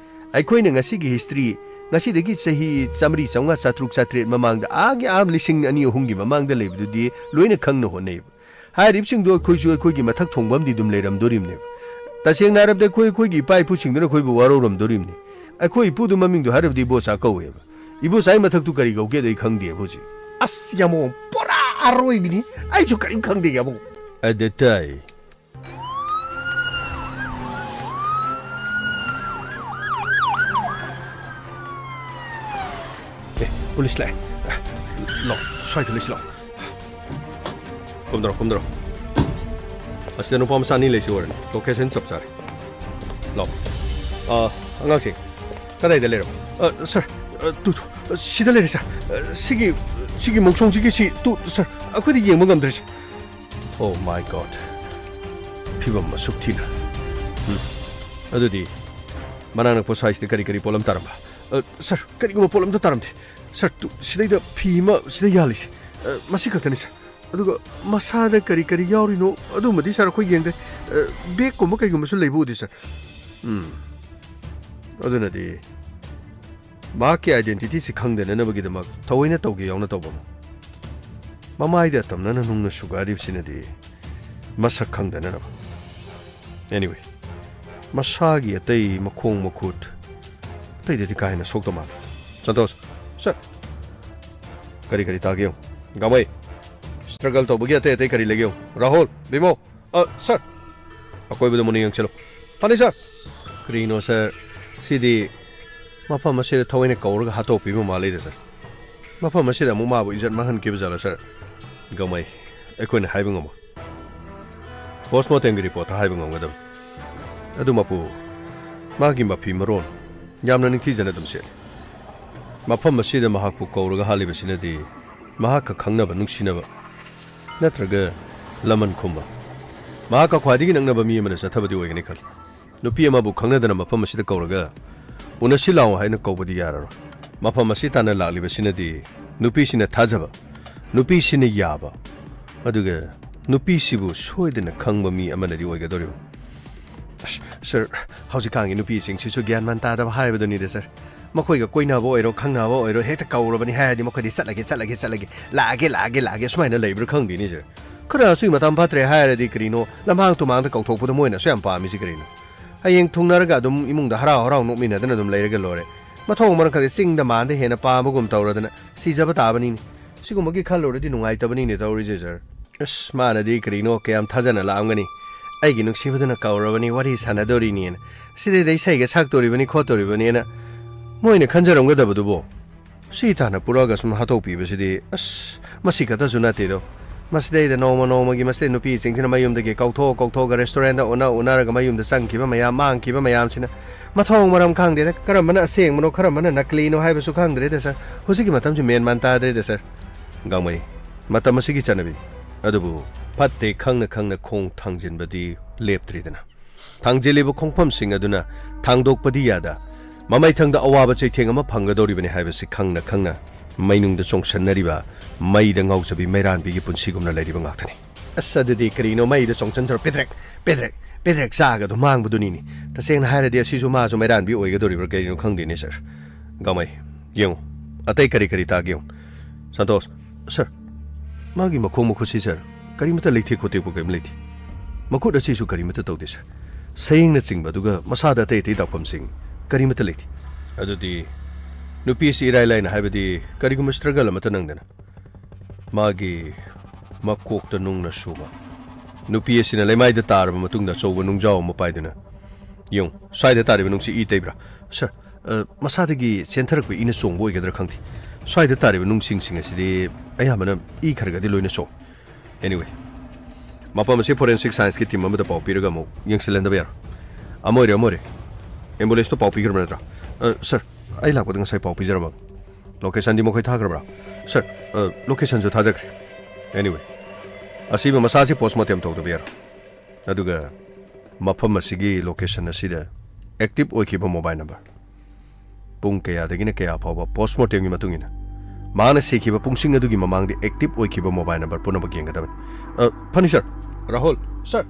ꯑꯩꯈꯣꯏꯅ ꯉꯁꯤꯒꯤ history, ꯉꯁꯤꯗꯒꯤ ꯆꯍꯤ ꯆꯥꯝꯃꯔꯤ, ꯆꯥꯝꯃꯉꯥ, ꯆꯥꯇ꯭ꯔꯨꯛ, ꯆꯥꯇ꯭ꯔꯦꯠ ꯃꯃꯥꯡꯗ, ꯑꯥꯒꯤ ꯑꯥ ꯂꯤꯁꯤꯡ ꯑꯅꯤ ꯑꯍꯨꯝꯒꯤ ꯃꯃꯥꯡꯗ ꯂꯩꯕꯗꯨꯗꯤ ꯂꯣꯏꯅ ꯈꯪꯅ ꯍꯣꯠꯅꯩꯕ꯫ ꯍꯥꯏꯔꯤꯕꯁꯤꯡꯗꯣ ꯑꯩꯈꯣꯏꯁꯨ ꯑꯩꯈꯣꯏꯒꯤ ꯃꯊꯛ ꯊꯣꯡꯕ ꯑꯃꯗꯤ ꯑꯗꯨꯝ ꯂꯩꯔꯝꯗꯣꯔꯤꯕꯅꯦꯕ꯫ ꯇꯁꯦꯡꯅ ꯍꯥꯏꯔꯕꯗ ꯑꯩꯈꯣꯏ, ꯑꯩꯈꯣꯏꯒꯤ ꯏꯄꯥ ꯏꯄꯨꯁꯤꯡꯗꯨꯅ ꯑꯩꯈꯣꯏꯕꯨ ꯋꯥꯔꯧꯔꯝꯗꯣꯔꯤꯕꯅꯤ꯫ ꯑꯩꯈꯣꯏ ꯏꯄꯨꯗꯨ ꯃꯃꯤꯡꯗꯣ ꯍꯥꯏꯔꯕꯗꯤ ꯏꯕꯣꯆꯥ ꯀꯧꯋꯦꯕ꯫ ꯏꯕꯣꯆꯥꯒꯤ ꯃꯊꯛꯇꯨ ꯀꯔꯤ ꯀꯧꯒꯦꯗꯣ ꯑꯩ ꯈꯪꯗꯦꯕ ꯍꯧꯖꯤꯛ꯫ ꯑꯁ, ꯌꯥꯃꯣ, ꯄꯨꯔꯥ ꯑꯔꯣꯏꯕꯤꯅꯤ꯫ ꯑꯩꯁꯨ ꯀꯔꯤꯝ ꯈꯪꯗꯦ, ꯌꯥꯃꯣ꯫ ꯑꯗ ꯇꯥꯏ꯫ ꯑꯦ, ꯄꯨꯂꯤꯁ ꯂꯥꯛꯑꯦ꯫ ꯂꯥꯛꯑꯣ, ꯁ꯭ꯋꯥꯏꯗ ꯂꯩꯁꯤ ꯂꯥꯛꯑꯣ꯫ ꯀꯨꯝꯗꯔꯣ, ꯀꯨꯝꯗꯔꯣ꯫ ꯑꯁꯤꯗ ꯅꯨꯄꯥ ꯃꯆꯥ ꯑꯅꯤ ꯂꯩꯁꯤ ꯑꯣꯏꯔꯅꯤ꯫ Location ꯆꯞ ꯆꯥꯔꯦ꯫ ꯂꯥꯛꯑꯣ꯫ ꯑꯥ, ꯑꯉꯥꯡꯁꯤꯡ, ꯀꯗꯥꯏꯗ ꯂꯩꯔꯕ? ꯑ, ꯁꯥꯔ, ꯑ, ꯇꯨ, ꯇꯨ, ꯁꯤꯗ ꯂꯩꯔꯦ, ꯁꯥꯔ꯫ ꯑ, ꯁꯤꯒꯤ, ꯁꯤꯒꯤ ꯃꯣꯡꯁꯣꯡꯁꯤꯒꯤ ꯁꯤ, ꯇꯨ, ꯁꯥꯔ, ꯑꯩꯈꯣꯏꯗꯤ ꯌꯦꯡꯕ ꯉꯝꯗ꯭ꯔꯦ, ꯁꯥꯔ꯫ Oh my God! ꯐꯤꯕꯝ ꯑꯁꯨꯛ ꯊꯤꯅ꯫ ꯎꯝ꯫ ꯑꯗꯨꯗꯤ ꯃꯅꯥꯛ ꯅꯛꯄ ꯁ꯭ꯋꯥꯏꯁꯤꯗ ꯀꯔꯤ ꯀꯔꯤ ꯄꯣꯠꯂꯝ ꯇꯥꯔꯝꯕ? ꯑ, ꯁꯥꯔ, ꯀꯔꯤꯒꯨꯝꯕ ꯄꯣꯠꯂꯝꯇ ꯇꯥꯔꯝꯗꯦ꯫ ꯁꯥꯔ, ꯇꯨ, ꯁꯤꯗꯩꯗ ꯐꯤ ꯑꯃ ꯁꯤꯗ ꯌꯥꯜꯂꯤꯁꯦ꯫ ꯑ, ꯃꯁꯤ ꯈꯛꯇꯅꯤ, ꯁꯥꯔ꯫ ꯑꯗꯨꯒ ꯃꯁꯥꯗ ꯀꯔꯤ ꯀꯔꯤ ꯌꯥꯎꯔꯤꯅꯣ, ꯑꯗꯨꯃꯗꯤ, ꯁꯥꯔ, ꯑꯩꯈꯣꯏ ꯌꯦꯡꯗ꯭ꯔꯦ꯫ ꯑ, ꯕꯦꯒꯀꯨꯝꯕ ꯀꯩꯒꯨꯝꯕꯁꯨ ꯂꯩꯕ ꯎꯗꯦ, ꯁꯥꯔ꯫ ꯎꯝ꯫ ꯑꯗꯨꯅꯗꯤ ꯃꯍꯥꯛꯀꯤ identityꯁꯤ ꯈꯪꯗꯅꯅꯕꯒꯤꯗꯃꯛ ꯊꯑꯣꯏꯅ ꯇꯧꯒꯦ ꯌꯥꯎꯅ ꯇꯧꯕ ꯑꯃ꯫ ꯃꯃꯥꯏꯗ ꯑꯇꯝꯅꯅ ꯅꯨꯡꯅ ꯁꯨꯒꯥꯏꯔꯤꯕꯁꯤꯅꯗꯤ ꯃꯁꯛ ꯈꯪꯗꯅꯅꯕ꯫ Anyway, ꯃꯁꯥꯒꯤ ꯑꯇꯩ ꯃꯈꯣꯡ ꯃꯈꯨꯠ ꯑꯇꯩꯗꯗꯤ ꯀꯥ ꯍꯦꯟꯅ ꯁꯣꯛꯇ ꯃꯥꯜꯂꯦ꯫ ꯁꯟꯇꯣꯁ, ꯁꯥꯔ꯫ ꯀꯔꯤ ꯀꯔꯤ ꯇꯥꯒꯦ ꯌꯦꯡꯉꯨ꯫ ꯒꯥꯡꯃꯩ, struggle ꯇꯧꯕꯒꯤ ꯑꯇꯩ ꯑꯇꯩ ꯀꯔꯤ ꯂꯩꯒꯦ ꯌꯦꯡꯉꯨ꯫ ꯔꯥꯍꯨꯜ, ꯕꯤꯃꯣ, ꯑ, ꯁꯥꯔ꯫ ꯑꯀꯣꯏꯕꯗ ꯃꯨꯟꯅ ꯌꯦꯡꯁꯤꯜꯂꯨ꯫ ꯐꯅꯤ, ꯁꯥꯔ꯫ ꯀꯔꯤꯅꯣ, ꯁꯥꯔ? ꯁꯤꯗꯤ ꯃꯐꯝ ꯑꯁꯤꯗ ꯊꯑꯣꯏꯅ ꯀꯧꯔꯒ ꯍꯥꯠꯇꯣꯛꯄꯤꯕ ꯃꯥꯜꯂꯤꯗ, ꯁꯥꯔ꯫ ꯃꯐꯝ ꯑꯁꯤꯗ ꯑꯃꯨꯛ ꯃꯥꯕꯨ ꯏꯖꯠ ꯃꯥꯡꯍꯟꯈꯤꯕ ꯖꯥꯠꯂ, ꯁꯥꯔ? ꯒꯥꯡꯃꯩ, ꯑꯩꯈꯣꯏꯅ ꯍꯥꯏꯕ ꯉꯝꯃꯣꯏ꯫ Postmortemꯒꯤ reportꯇ ꯍꯥꯏꯕ ꯉꯝꯒꯗꯕꯅꯤ꯫ ꯑꯗꯨ ꯃꯄꯨ, ꯃꯥꯒꯤ ꯃꯐꯤ ꯃꯔꯣꯟ ꯌꯥꯝꯅ ꯅꯤꯡꯊꯤꯖꯅ ꯑꯗꯨꯝ ꯁꯦꯠꯂꯤ꯫ ꯃꯐꯝ ꯑꯁꯤꯗ ꯃꯍꯥꯛꯄꯨ ꯀꯧꯔꯒ ꯍꯥꯠꯂꯤꯕꯁꯤꯅꯗꯤ ꯃꯍꯥꯛꯀ ꯈꯪꯅꯕ, ꯅꯨꯡꯁꯤꯅꯕ ꯅꯠꯇ꯭ꯔꯒ ꯂꯃꯟ ꯈꯨꯝꯕ, ꯃꯍꯥꯛꯀ ꯈ꯭ꯋꯥꯏꯗꯒꯤ ꯅꯛꯅꯕ ꯃꯤ ꯑꯃꯅ ꯆꯠꯊꯕꯗꯤ ꯑꯣꯏꯒꯅꯤ ꯈꯜꯂꯤ꯫ ꯅꯨꯄꯤ ꯑꯃꯕꯨ ꯈꯪꯅꯗꯅ ꯃꯐꯝ ꯑꯁꯤꯗ ꯀꯧꯔꯒ "ꯎꯅꯁꯤ ꯂꯥꯛꯑꯣ" ꯍꯥꯏꯅ ꯀꯧꯕꯗꯤ ꯌꯥꯔꯔꯣꯏ꯫ ꯃꯐꯝ ꯑꯁꯤ ꯇꯥꯟꯅ ꯂꯥꯛꯂꯤꯕꯁꯤꯅꯗꯤ ꯅꯨꯄꯤꯁꯤꯅ ꯊꯥꯖꯕ, ꯅꯨꯄꯤꯁꯤꯅ ꯌꯥꯕ, ꯑꯗꯨꯒ ꯅꯨꯄꯤꯁꯤꯕꯨ ꯁꯣꯏꯗꯅ ꯈꯪꯕ ꯃꯤ ꯑꯃꯅꯗꯤ ꯑꯣꯏꯒꯗꯧꯔꯤꯕ꯫ ꯑꯁ, ꯁꯥꯔ, ꯍꯧꯖꯤꯛꯀꯥꯟꯒꯤ ꯅꯨꯄꯤꯁꯤꯡꯁꯤꯁꯨ ꯒ꯭ꯌꯥꯟ ꯃꯥꯟ ꯇꯥꯗꯕ ꯍꯥꯏꯕꯗꯨꯅꯤꯗ, ꯁꯥꯔ꯫ ꯃꯈꯣꯏꯒ ꯀꯣꯏꯅꯕ ꯑꯣꯏꯔꯣ, ꯈꯪꯅꯕ ꯑꯣꯏꯔꯣ, ꯍꯦꯛꯇ ꯀꯧꯔꯕꯅꯤ ꯍꯥꯏꯔꯗꯤ ꯃꯈꯣꯏꯗꯤ "ꯆꯠꯂꯒꯦ, ꯆꯠꯂꯒꯦ, ꯆꯠꯂꯒꯦ, ꯂꯥꯛꯑꯒꯦ, ꯂꯥꯛꯑꯒꯦ, ꯂꯥꯛꯑꯒꯦ" ꯁꯨꯃꯥꯏꯅ ꯂꯩꯕ꯭ꯔꯥ ꯈꯪꯗꯦꯅꯦ, ꯁꯥꯔ꯫ ꯈꯔ ꯑꯁꯨꯏ ꯃꯇꯝ ꯐꯠꯇ꯭ꯔꯦ ꯍꯥꯏꯔꯗꯤ ꯀꯔꯤꯅꯣ, ꯂꯝꯍꯥꯡ ꯇꯨꯃꯥꯡꯗ ꯀꯧꯊꯣꯛꯄꯗꯣ ꯃꯣꯏꯅ ꯑꯁꯨꯛ ꯌꯥꯝ ꯄꯥꯝꯃꯤꯁꯤ ꯀꯔꯤꯅꯣ? ꯍꯌꯦꯡ ꯊꯨꯡꯅꯔꯒ ꯑꯗꯨꯝ ꯏꯃꯨꯡꯗ ꯍꯔꯥꯎ ꯍꯔꯥꯎ ꯅꯣꯛꯃꯤꯟꯅꯗꯅ ꯑꯗꯨꯝ ꯂꯩꯔꯒ ꯂꯣꯏꯔꯦ꯫ ꯃꯊꯣꯡ ꯃꯔꯝ ꯈꯪꯗꯦ, ꯆꯤꯡꯗ ꯃꯥꯟꯗ ꯍꯦꯟꯅ ꯄꯥꯝꯕꯒꯨꯝ ꯇꯧꯔꯗꯅ ꯁꯤꯖꯕ ꯇꯥꯕꯅꯤꯅꯦ꯫ ꯁꯤꯒꯨꯝꯕꯒꯤ ꯈꯜꯂꯨꯔꯗꯤ ꯅꯨꯡꯉꯥꯏꯇꯕꯅꯤꯅꯦ ꯇꯧꯔꯤꯁꯦ, ꯁꯥꯔ꯫ ꯑꯁ, ꯃꯥꯅꯗꯤ ꯀꯔꯤꯅꯣ ꯀꯌꯥꯝ ꯊꯥꯖꯅ ꯂꯥꯛꯑꯝꯒꯅꯤ꯫ ꯑꯩꯒꯤ ꯅꯨꯡꯁꯤꯕꯗꯨꯅ ꯀꯧꯔꯕꯅꯤ, ꯋꯥꯔꯤ ꯁꯥꯟꯅꯗꯣꯔꯤꯅꯤꯅ, ꯁꯤꯗꯩꯗ ꯏꯁꯩꯒ ꯁꯛꯇꯣꯔꯤꯕꯅꯤ ꯈꯣꯠꯇꯣꯔꯤꯕꯅꯤꯅ ꯃꯣꯏꯅ ꯈꯟꯖꯔꯝꯒꯗꯕꯗꯨꯕꯨ꯫ ꯁꯤ ꯇꯥꯟꯅ ꯄꯨꯔꯛꯑꯒ ꯁꯨꯝ ꯍꯥꯠꯇꯣꯛꯄꯤꯕꯁꯤꯗꯤ, ꯑꯁ, ꯃꯁꯤ ꯈꯛꯇꯁꯨ ꯅꯠꯇꯦꯗꯣ꯫ ꯃꯁꯤꯗꯩꯗ ꯅꯣꯡꯃ ꯅꯣꯡꯃꯒꯤ ꯃꯁꯤꯗꯩ ꯅꯨꯄꯤꯁꯤꯡꯁꯤꯅ ꯃꯌꯨꯝꯗꯒꯤ ꯀꯧꯊꯣꯛ ꯀꯧꯊꯣꯛꯑꯒ restaurantꯗ ꯎꯅ ꯎꯅꯔꯒ ꯃꯌꯨꯝꯗ ꯆꯪꯈꯤꯕ ꯃꯌꯥꯝ, ꯃꯥꯡꯈꯤꯕ ꯃꯌꯥꯝꯁꯤꯅ ꯃꯊꯣꯡ ꯃꯔꯝ ꯈꯪꯗꯦꯗ꯫ ꯀꯔꯝꯕꯅ ꯑꯁꯦꯡꯕꯅꯣ, ꯀꯔꯝꯕꯅ ꯅꯀꯂꯤꯅꯣ ꯍꯥꯏꯕꯁꯨ ꯈꯪꯗ꯭ꯔꯦꯗ, ꯁꯥꯔ꯫ ꯍꯧꯖꯤꯛꯀꯤ ꯃꯇꯝꯁꯤ ꯃꯦꯟ ꯃꯥꯟ ꯇꯥꯗ꯭ꯔꯦꯗ, ꯁꯥꯔ꯫ ꯒꯥꯡꯃꯩ, ꯃꯇꯝ ꯑꯁꯤꯒꯤ ꯆꯠꯅꯕꯤꯅꯤ꯫ ꯑꯗꯨꯕꯨ ꯐꯠꯇꯦ ꯈꯪꯅ ꯈꯪꯅ ꯈꯣꯡ ꯊꯥꯡꯖꯤꯟꯕꯗꯤ ꯂꯦꯞꯇ꯭ꯔꯤꯗꯅ꯫ ꯊꯥꯡꯖꯤꯜꯂꯤꯕ ꯈꯣꯡꯐꯝꯁꯤꯡ ꯑꯗꯨꯅ ꯊꯥꯡꯗꯣꯛꯄꯗꯤ ꯌꯥꯗ, ꯃꯃꯩꯊꯪꯗ ꯑꯋꯥꯕ ꯆꯩꯊꯦꯡ ꯑꯃ ꯐꯪꯒꯗꯧꯔꯤꯕꯅꯤ ꯍꯥꯏꯕꯁꯤ ꯈꯪꯅ ꯈꯪꯅ ꯃꯩꯅꯨꯡꯗ ꯆꯣꯡꯁꯟꯅꯔꯤꯕ ꯃꯩꯗ ꯉꯥꯎꯖꯕꯤ ꯃꯩꯔꯥꯟꯕꯤꯒꯤ ꯄꯨꯟꯁꯤꯒꯨꯝꯅ ꯂꯩꯔꯤꯕ ꯉꯥꯛꯇꯅꯤ꯫ ꯑꯁ, ꯑꯗꯨꯗꯤ ꯀꯔꯤꯅꯣ ꯃꯩꯗ ꯆꯣꯡꯁꯟꯊꯔ ꯄꯦꯗ꯭ꯔꯦꯛ, ꯄꯦꯗ꯭ꯔꯦꯛ, ꯄꯦꯗ꯭ꯔꯦꯛ ꯆꯥꯒꯗꯣ ꯃꯥꯡꯕꯗꯨꯅꯤꯅꯦ꯫ ꯇꯁꯦꯡꯅ ꯍꯥꯏꯔꯗꯤ ꯑꯁꯤꯁꯨ ꯃꯥꯁꯨ ꯃꯩꯔꯥꯟꯕꯤ ꯑꯣꯏꯒꯗꯧꯔꯤꯕ꯭ꯔꯥ ꯀꯔꯤꯅꯣ ꯈꯪꯗꯦꯅꯦ, ꯁꯥꯔ꯫ ꯒꯥꯃꯩ, ꯌꯦꯡꯉꯨ, ꯑꯇꯩ ꯀꯔꯤ ꯀꯔꯤ ꯇꯥꯒꯦ ꯌꯦꯡꯉꯨ꯫ ꯁꯟꯇꯣꯁ, ꯁꯥꯔ, ꯃꯥꯒꯤ ꯃꯈꯣꯡ ꯃꯈꯨꯠꯁꯤ, ꯁꯥꯔ, ꯀꯔꯤꯃꯠꯇ ꯂꯩꯊꯦꯛ ꯈꯣꯠꯇꯦꯛꯄ ꯀꯔꯤꯝ ꯂꯩꯇꯦ꯫ ꯃꯈꯨꯠ ꯑꯁꯤꯁꯨ ꯀꯔꯤꯃꯠꯇ ꯇꯧꯗꯦ, ꯁꯥꯔ꯫ ꯁꯌꯦꯡꯅꯆꯤꯡꯕ ꯑꯗꯨꯒ ꯃꯁꯥꯗ ꯑꯇꯩ ꯑꯇꯩ ꯗꯥꯛꯐꯝꯁꯤꯡ ꯀꯔꯤꯃꯠꯇ ꯂꯩꯇꯦ꯫ ꯑꯗꯨꯗꯤ ꯅꯨꯄꯤ ꯑꯁꯤ ꯏꯔꯥꯏ ꯂꯥꯏꯅ ꯍꯥꯏꯕꯗꯤ ꯀꯔꯤꯒꯨꯝꯕ struggle ꯑꯃꯠꯇ ꯅꯪꯗꯅ ꯃꯥꯒꯤ ꯃꯀꯣꯛꯇ ꯅꯨꯡꯅ ꯁꯨꯕ꯫ ꯅꯨꯄꯤ ꯑꯁꯤꯅ ꯂꯩꯃꯥꯏꯗ ꯇꯥꯔꯕ ꯃꯇꯨꯡꯗ ꯑꯆꯧꯕ ꯅꯨꯡꯖꯥꯎ ꯑꯃ ꯄꯥꯏꯗꯨꯅ, ꯌꯦꯡꯉꯨ, ꯁ꯭ꯋꯥꯏꯗ ꯇꯥꯔꯤꯕ ꯅꯨꯡꯁꯤ ꯏ ꯇꯩꯕ꯭ꯔꯥ? ꯁꯥꯔ, ꯑ, ꯃꯁꯥꯗꯒꯤ ꯆꯦꯟꯊꯔꯛꯄ ꯏꯅ ꯆꯣꯡꯕ ꯑꯣꯏꯒꯗ꯭ꯔꯥ ꯈꯪꯗꯦ꯫ ꯁ꯭ꯋꯥꯏꯗ ꯇꯥꯔꯤꯕ ꯅꯨꯡꯁꯤꯡꯁꯤꯡ ꯑꯁꯤꯗꯤ ꯑꯌꯥꯝꯕꯅ ꯏ ꯈꯔꯒꯗꯤ ꯂꯣꯏꯅ ꯆꯣꯡ꯫ Anyway, ꯃꯐꯝ ꯑꯁꯤ forensic scienceꯀꯤ team ꯑꯃꯗ ꯄꯥꯎ ꯄꯤꯔꯒ ꯑꯃꯨꯛ ꯌꯦꯡꯁꯤꯜꯍꯟꯗꯕ ꯌꯥꯔꯣꯏ꯫ ꯑꯃ ꯑꯣꯏꯔꯦ, ꯑꯃ ꯑꯣꯏꯔꯦ꯫ Ambulanceꯇꯣ ꯄꯥꯎ ꯄꯤꯈ꯭ꯔꯕ ꯅꯠꯇ꯭ꯔꯥ? ꯑ, ꯁꯥꯔ, ꯑꯩ ꯂꯥꯛꯄꯗ ꯉꯁꯥꯏ ꯄꯥꯎ ꯄꯤꯖꯔꯝꯃꯕꯅꯤ꯫ Locationꯗꯤ ꯃꯈꯣꯏ ꯊꯥꯈ꯭ꯔꯕ꯭ꯔꯥ? ꯁꯥꯔ, ꯑ, locationꯁꯨ ꯊꯥꯖꯈ꯭ꯔꯦ꯫ Anyway, ꯑꯁꯤꯕ ꯃꯁꯥꯁꯤ postmortem ꯇꯧꯗꯕ ꯌꯥꯔꯣꯏ꯫ ꯑꯗꯨꯒ ꯃꯐꯝ ꯑꯁꯤꯒꯤ location ꯑꯁꯤꯗ active ꯑꯣꯏꯈꯤꯕ mobile number, ꯄꯨꯡ ꯀꯌꯥꯗꯒꯤꯅ ꯀꯌꯥ ꯐꯥꯎꯕ, postmortemꯒꯤ ꯃꯇꯨꯡ ꯏꯟꯅ, ꯃꯍꯥꯛꯅ ꯁꯤꯈꯤꯕ ꯄꯨꯡꯁꯤꯡ ꯑꯗꯨꯒꯤ ꯃꯃꯥꯡꯗ active ꯑꯣꯏꯈꯤꯕ mobile number ꯄꯨꯝꯅꯃꯛ ꯌꯦꯡꯒꯗꯕꯅꯤ꯫ ꯑ, ꯐꯅꯤ, ꯁꯥꯔ꯫ ꯔꯥꯍꯨꯜ, ꯁꯥꯔ,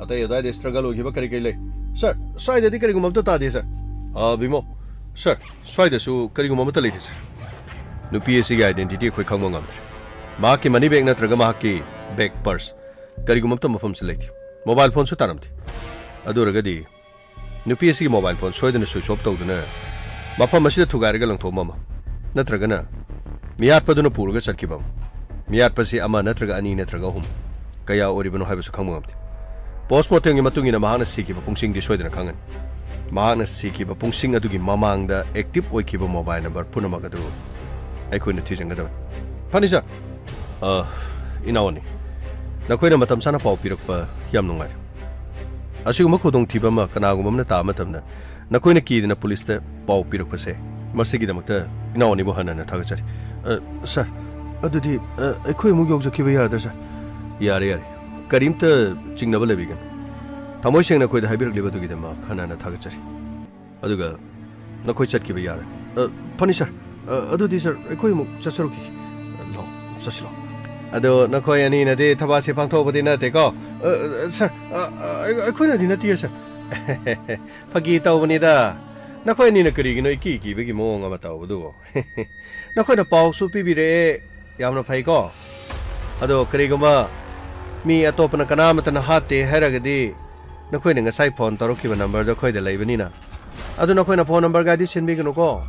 ꯑꯇꯩ ꯑꯗꯥꯏꯗ struggle ꯑꯣꯏꯈꯤꯕ ꯀꯔꯤ ꯀꯔꯤ ꯂꯩ? ꯁꯥꯔ, ꯁ꯭ꯋꯥꯏꯗꯗꯤ ꯀꯔꯤꯒꯨꯝꯕ ꯑꯝꯇ ꯇꯥꯗꯦ, ꯁꯥꯔ꯫ ꯑ, ꯕꯤꯃꯣ, ꯁꯥꯔ, ꯁ꯭ꯋꯥꯏꯗꯁꯨ ꯀꯔꯤꯒꯨꯝꯕ ꯑꯃꯠꯇ ꯂꯩꯇꯦ, ꯁꯥꯔ꯫ ꯅꯨꯄꯤ ꯑꯁꯤꯒꯤ identity ꯑꯩꯈꯣꯏ ꯈꯪꯕ ꯉꯝꯗ꯭ꯔꯦ꯫ ꯃꯍꯥꯛꯀꯤ money bag ꯅꯠꯇ꯭ꯔꯒ ꯃꯍꯥꯛꯀꯤ bag, purse, ꯀꯔꯤꯒꯨꯝꯕ ꯑꯝꯇ ꯃꯐꯝꯁꯤ ꯂꯩꯇꯦ꯫ Mobile phoneꯁꯨ ꯇꯥꯔꯝꯗꯦ꯫ ꯑꯗꯨ ꯑꯣꯏꯔꯒꯗꯤ ꯅꯨꯄꯤ ꯑꯁꯤꯒꯤ mobile phone ꯁꯣꯏꯗꯅ switch off ꯇꯧꯗꯨꯅ ꯃꯐꯝ ꯑꯁꯤꯗ ꯊꯨꯒꯥꯏꯔꯒ ꯂꯪꯊꯣꯛꯑꯝꯕ ꯑꯃ, ꯅꯠꯇ꯭ꯔꯒꯅ ꯃꯤꯌꯥꯠꯄꯗꯨꯅ ꯄꯨꯔꯒ ꯆꯠꯈꯤꯕ ꯑꯃ, ꯃꯤꯌꯥꯠꯄꯁꯤ ꯑꯃ ꯅꯠꯇ꯭ꯔꯒ ꯑꯅꯤ ꯅꯠꯇ꯭ꯔꯒ ꯑꯍꯨꯝ ꯀꯌꯥ ꯑꯣꯏꯔꯤꯕꯅꯣ ꯍꯥꯏꯕꯁꯨ ꯈꯪꯕ ꯉꯝꯗꯦ꯫ Postmortemꯒꯤ ꯃꯇꯨꯡ ꯏꯟꯅ ꯃꯍꯥꯛꯅ ꯁꯤꯈꯤꯕ ꯄꯨꯡꯁꯤꯡꯗꯤ ꯁꯣꯏꯗꯅ ꯈꯪꯒꯅꯤ꯫ ꯃꯍꯥꯛꯅ ꯁꯤꯈꯤꯕ ꯄꯨꯡꯁꯤꯡ ꯑꯗꯨꯒꯤ ꯃꯃꯥꯡꯗ active ꯑꯣꯏꯈꯤꯕ mobile number ꯄꯨꯝꯅꯃꯛ ꯑꯗꯨ ꯑꯩꯈꯣꯏꯅ ꯊꯤꯖꯤꯟꯒꯗꯕꯅꯤ꯫ ꯐꯅꯤ, ꯁꯥꯔ꯫ ꯑ, ꯏꯅꯥꯎ ꯑꯅꯤ, ꯅꯈꯣꯏꯅ ꯃꯇꯝ ꯆꯥꯅ ꯄꯥꯎ ꯄꯤꯔꯛꯄ ꯌꯥꯝ ꯅꯨꯡꯉꯥꯏꯔꯦ꯫ ꯑꯁꯤꯒꯨꯝꯕ ꯈꯨꯗꯣꯡꯊꯤꯕ ꯑꯃ ꯀꯅꯥꯒꯨꯝꯕ ꯑꯃꯅ ꯇꯥꯕ ꯃꯇꯝꯗ ꯅꯈꯣꯏꯅ ꯀꯤꯗꯅ ꯄꯨꯂꯤꯁꯇ ꯄꯥꯎ ꯄꯤꯔꯛꯄꯁꯦ, ꯃꯁꯤꯒꯤꯗꯃꯛꯇ ꯏꯅꯥꯎ ꯑꯅꯤꯕꯨ ꯍꯟꯅ ꯍꯟꯅ ꯊꯥꯒꯠꯆꯔꯤ꯫ ꯑ, ꯁꯥꯔ, ꯑꯗꯨꯗꯤ, ꯑ, ꯑꯩꯈꯣꯏ ꯑꯃꯨꯛ ꯌꯧꯖꯈꯤꯕ ꯌꯥꯔꯗ꯭ꯔꯥ, ꯁꯥꯔ? ꯌꯥꯔꯦ, ꯌꯥꯔꯦ꯫ ꯀꯔꯤꯝꯇ ꯆꯤꯡꯅꯕ ꯂꯩꯕꯤꯒꯅꯨ꯫ ꯊꯃꯣꯏ ꯁꯦꯡꯅ ꯑꯩꯈꯣꯏꯗ ꯍꯥꯏꯕꯤꯔꯛꯂꯤꯕ ꯑꯗꯨꯒꯤꯗꯃꯛ ꯍꯟꯅ ꯍꯟꯅ ꯊꯥꯒꯠꯆꯔꯤ꯫ ꯑꯗꯨꯒ ꯅꯈꯣꯏ ꯆꯠꯈꯤꯕ ꯌꯥꯔꯦ꯫ ꯑ, ꯐꯅꯤ, ꯁꯥꯔ꯫ ꯑ, ꯑꯗꯨꯗꯤ ꯁꯥꯔ, ꯑꯩꯈꯣꯏ ꯑꯃꯨꯛ ꯆꯠꯆꯔꯨꯈꯤꯒꯦ꯫ ꯂꯥꯛꯑꯣ, ꯆꯠꯁꯤ ꯂꯥꯛꯑꯣ꯫ ꯑꯗꯣ ꯅꯈꯣꯏ ꯑꯅꯤꯅꯗꯤ ꯊꯕꯛꯁꯦ ꯄꯥꯡꯊꯣꯛꯄꯗꯤ ꯅꯠꯇꯦꯀꯣ? ꯑ, ꯑ, ꯁꯥꯔ, ꯑ, ꯑ, ꯑꯩ-, ꯑꯩꯈꯣꯏꯅꯗꯤ ꯅꯠꯇꯤꯌꯦ, ꯁꯥꯔ꯫ ꯐꯥꯒꯤ ꯇꯧꯕꯅꯤꯗ꯫ ꯅꯈꯣꯏ ꯑꯅꯤꯅ ꯀꯔꯤꯒꯤꯅꯣ ꯏꯀꯤ ꯀꯤꯕꯒꯤ ꯃꯑꯣꯡ ꯑꯃ ꯇꯧꯕꯗꯨꯕꯨ? ꯅꯈꯣꯏꯅ ꯄꯥꯎꯁꯨ ꯄꯤꯕꯤꯔꯛꯑꯦ, ꯌꯥꯝꯅ ꯐꯩꯀꯣ? ꯑꯗꯣ ꯀꯔꯤꯒꯨꯝꯕ ꯃꯤ ꯑꯇꯣꯞꯄꯅ ꯀꯅꯥꯃꯠꯇꯅ ꯍꯥꯠꯇꯦ ꯍꯥꯏꯔꯒꯗꯤ, ꯅꯈꯣꯏꯅ ꯉꯁꯥꯏ ꯐꯣꯟ ꯇꯧꯔꯛꯈꯤꯕ ꯅꯝꯕꯔꯗꯣ ꯑꯩꯈꯣꯏꯗ ꯂꯩꯕꯅꯤꯅ꯫ ꯑꯗꯨ ꯅꯈꯣꯏꯅ ꯐꯣꯟ ꯅꯝꯕꯔꯒꯗꯤ ꯁꯤꯟꯕꯤꯒꯅꯨꯀꯣ꯫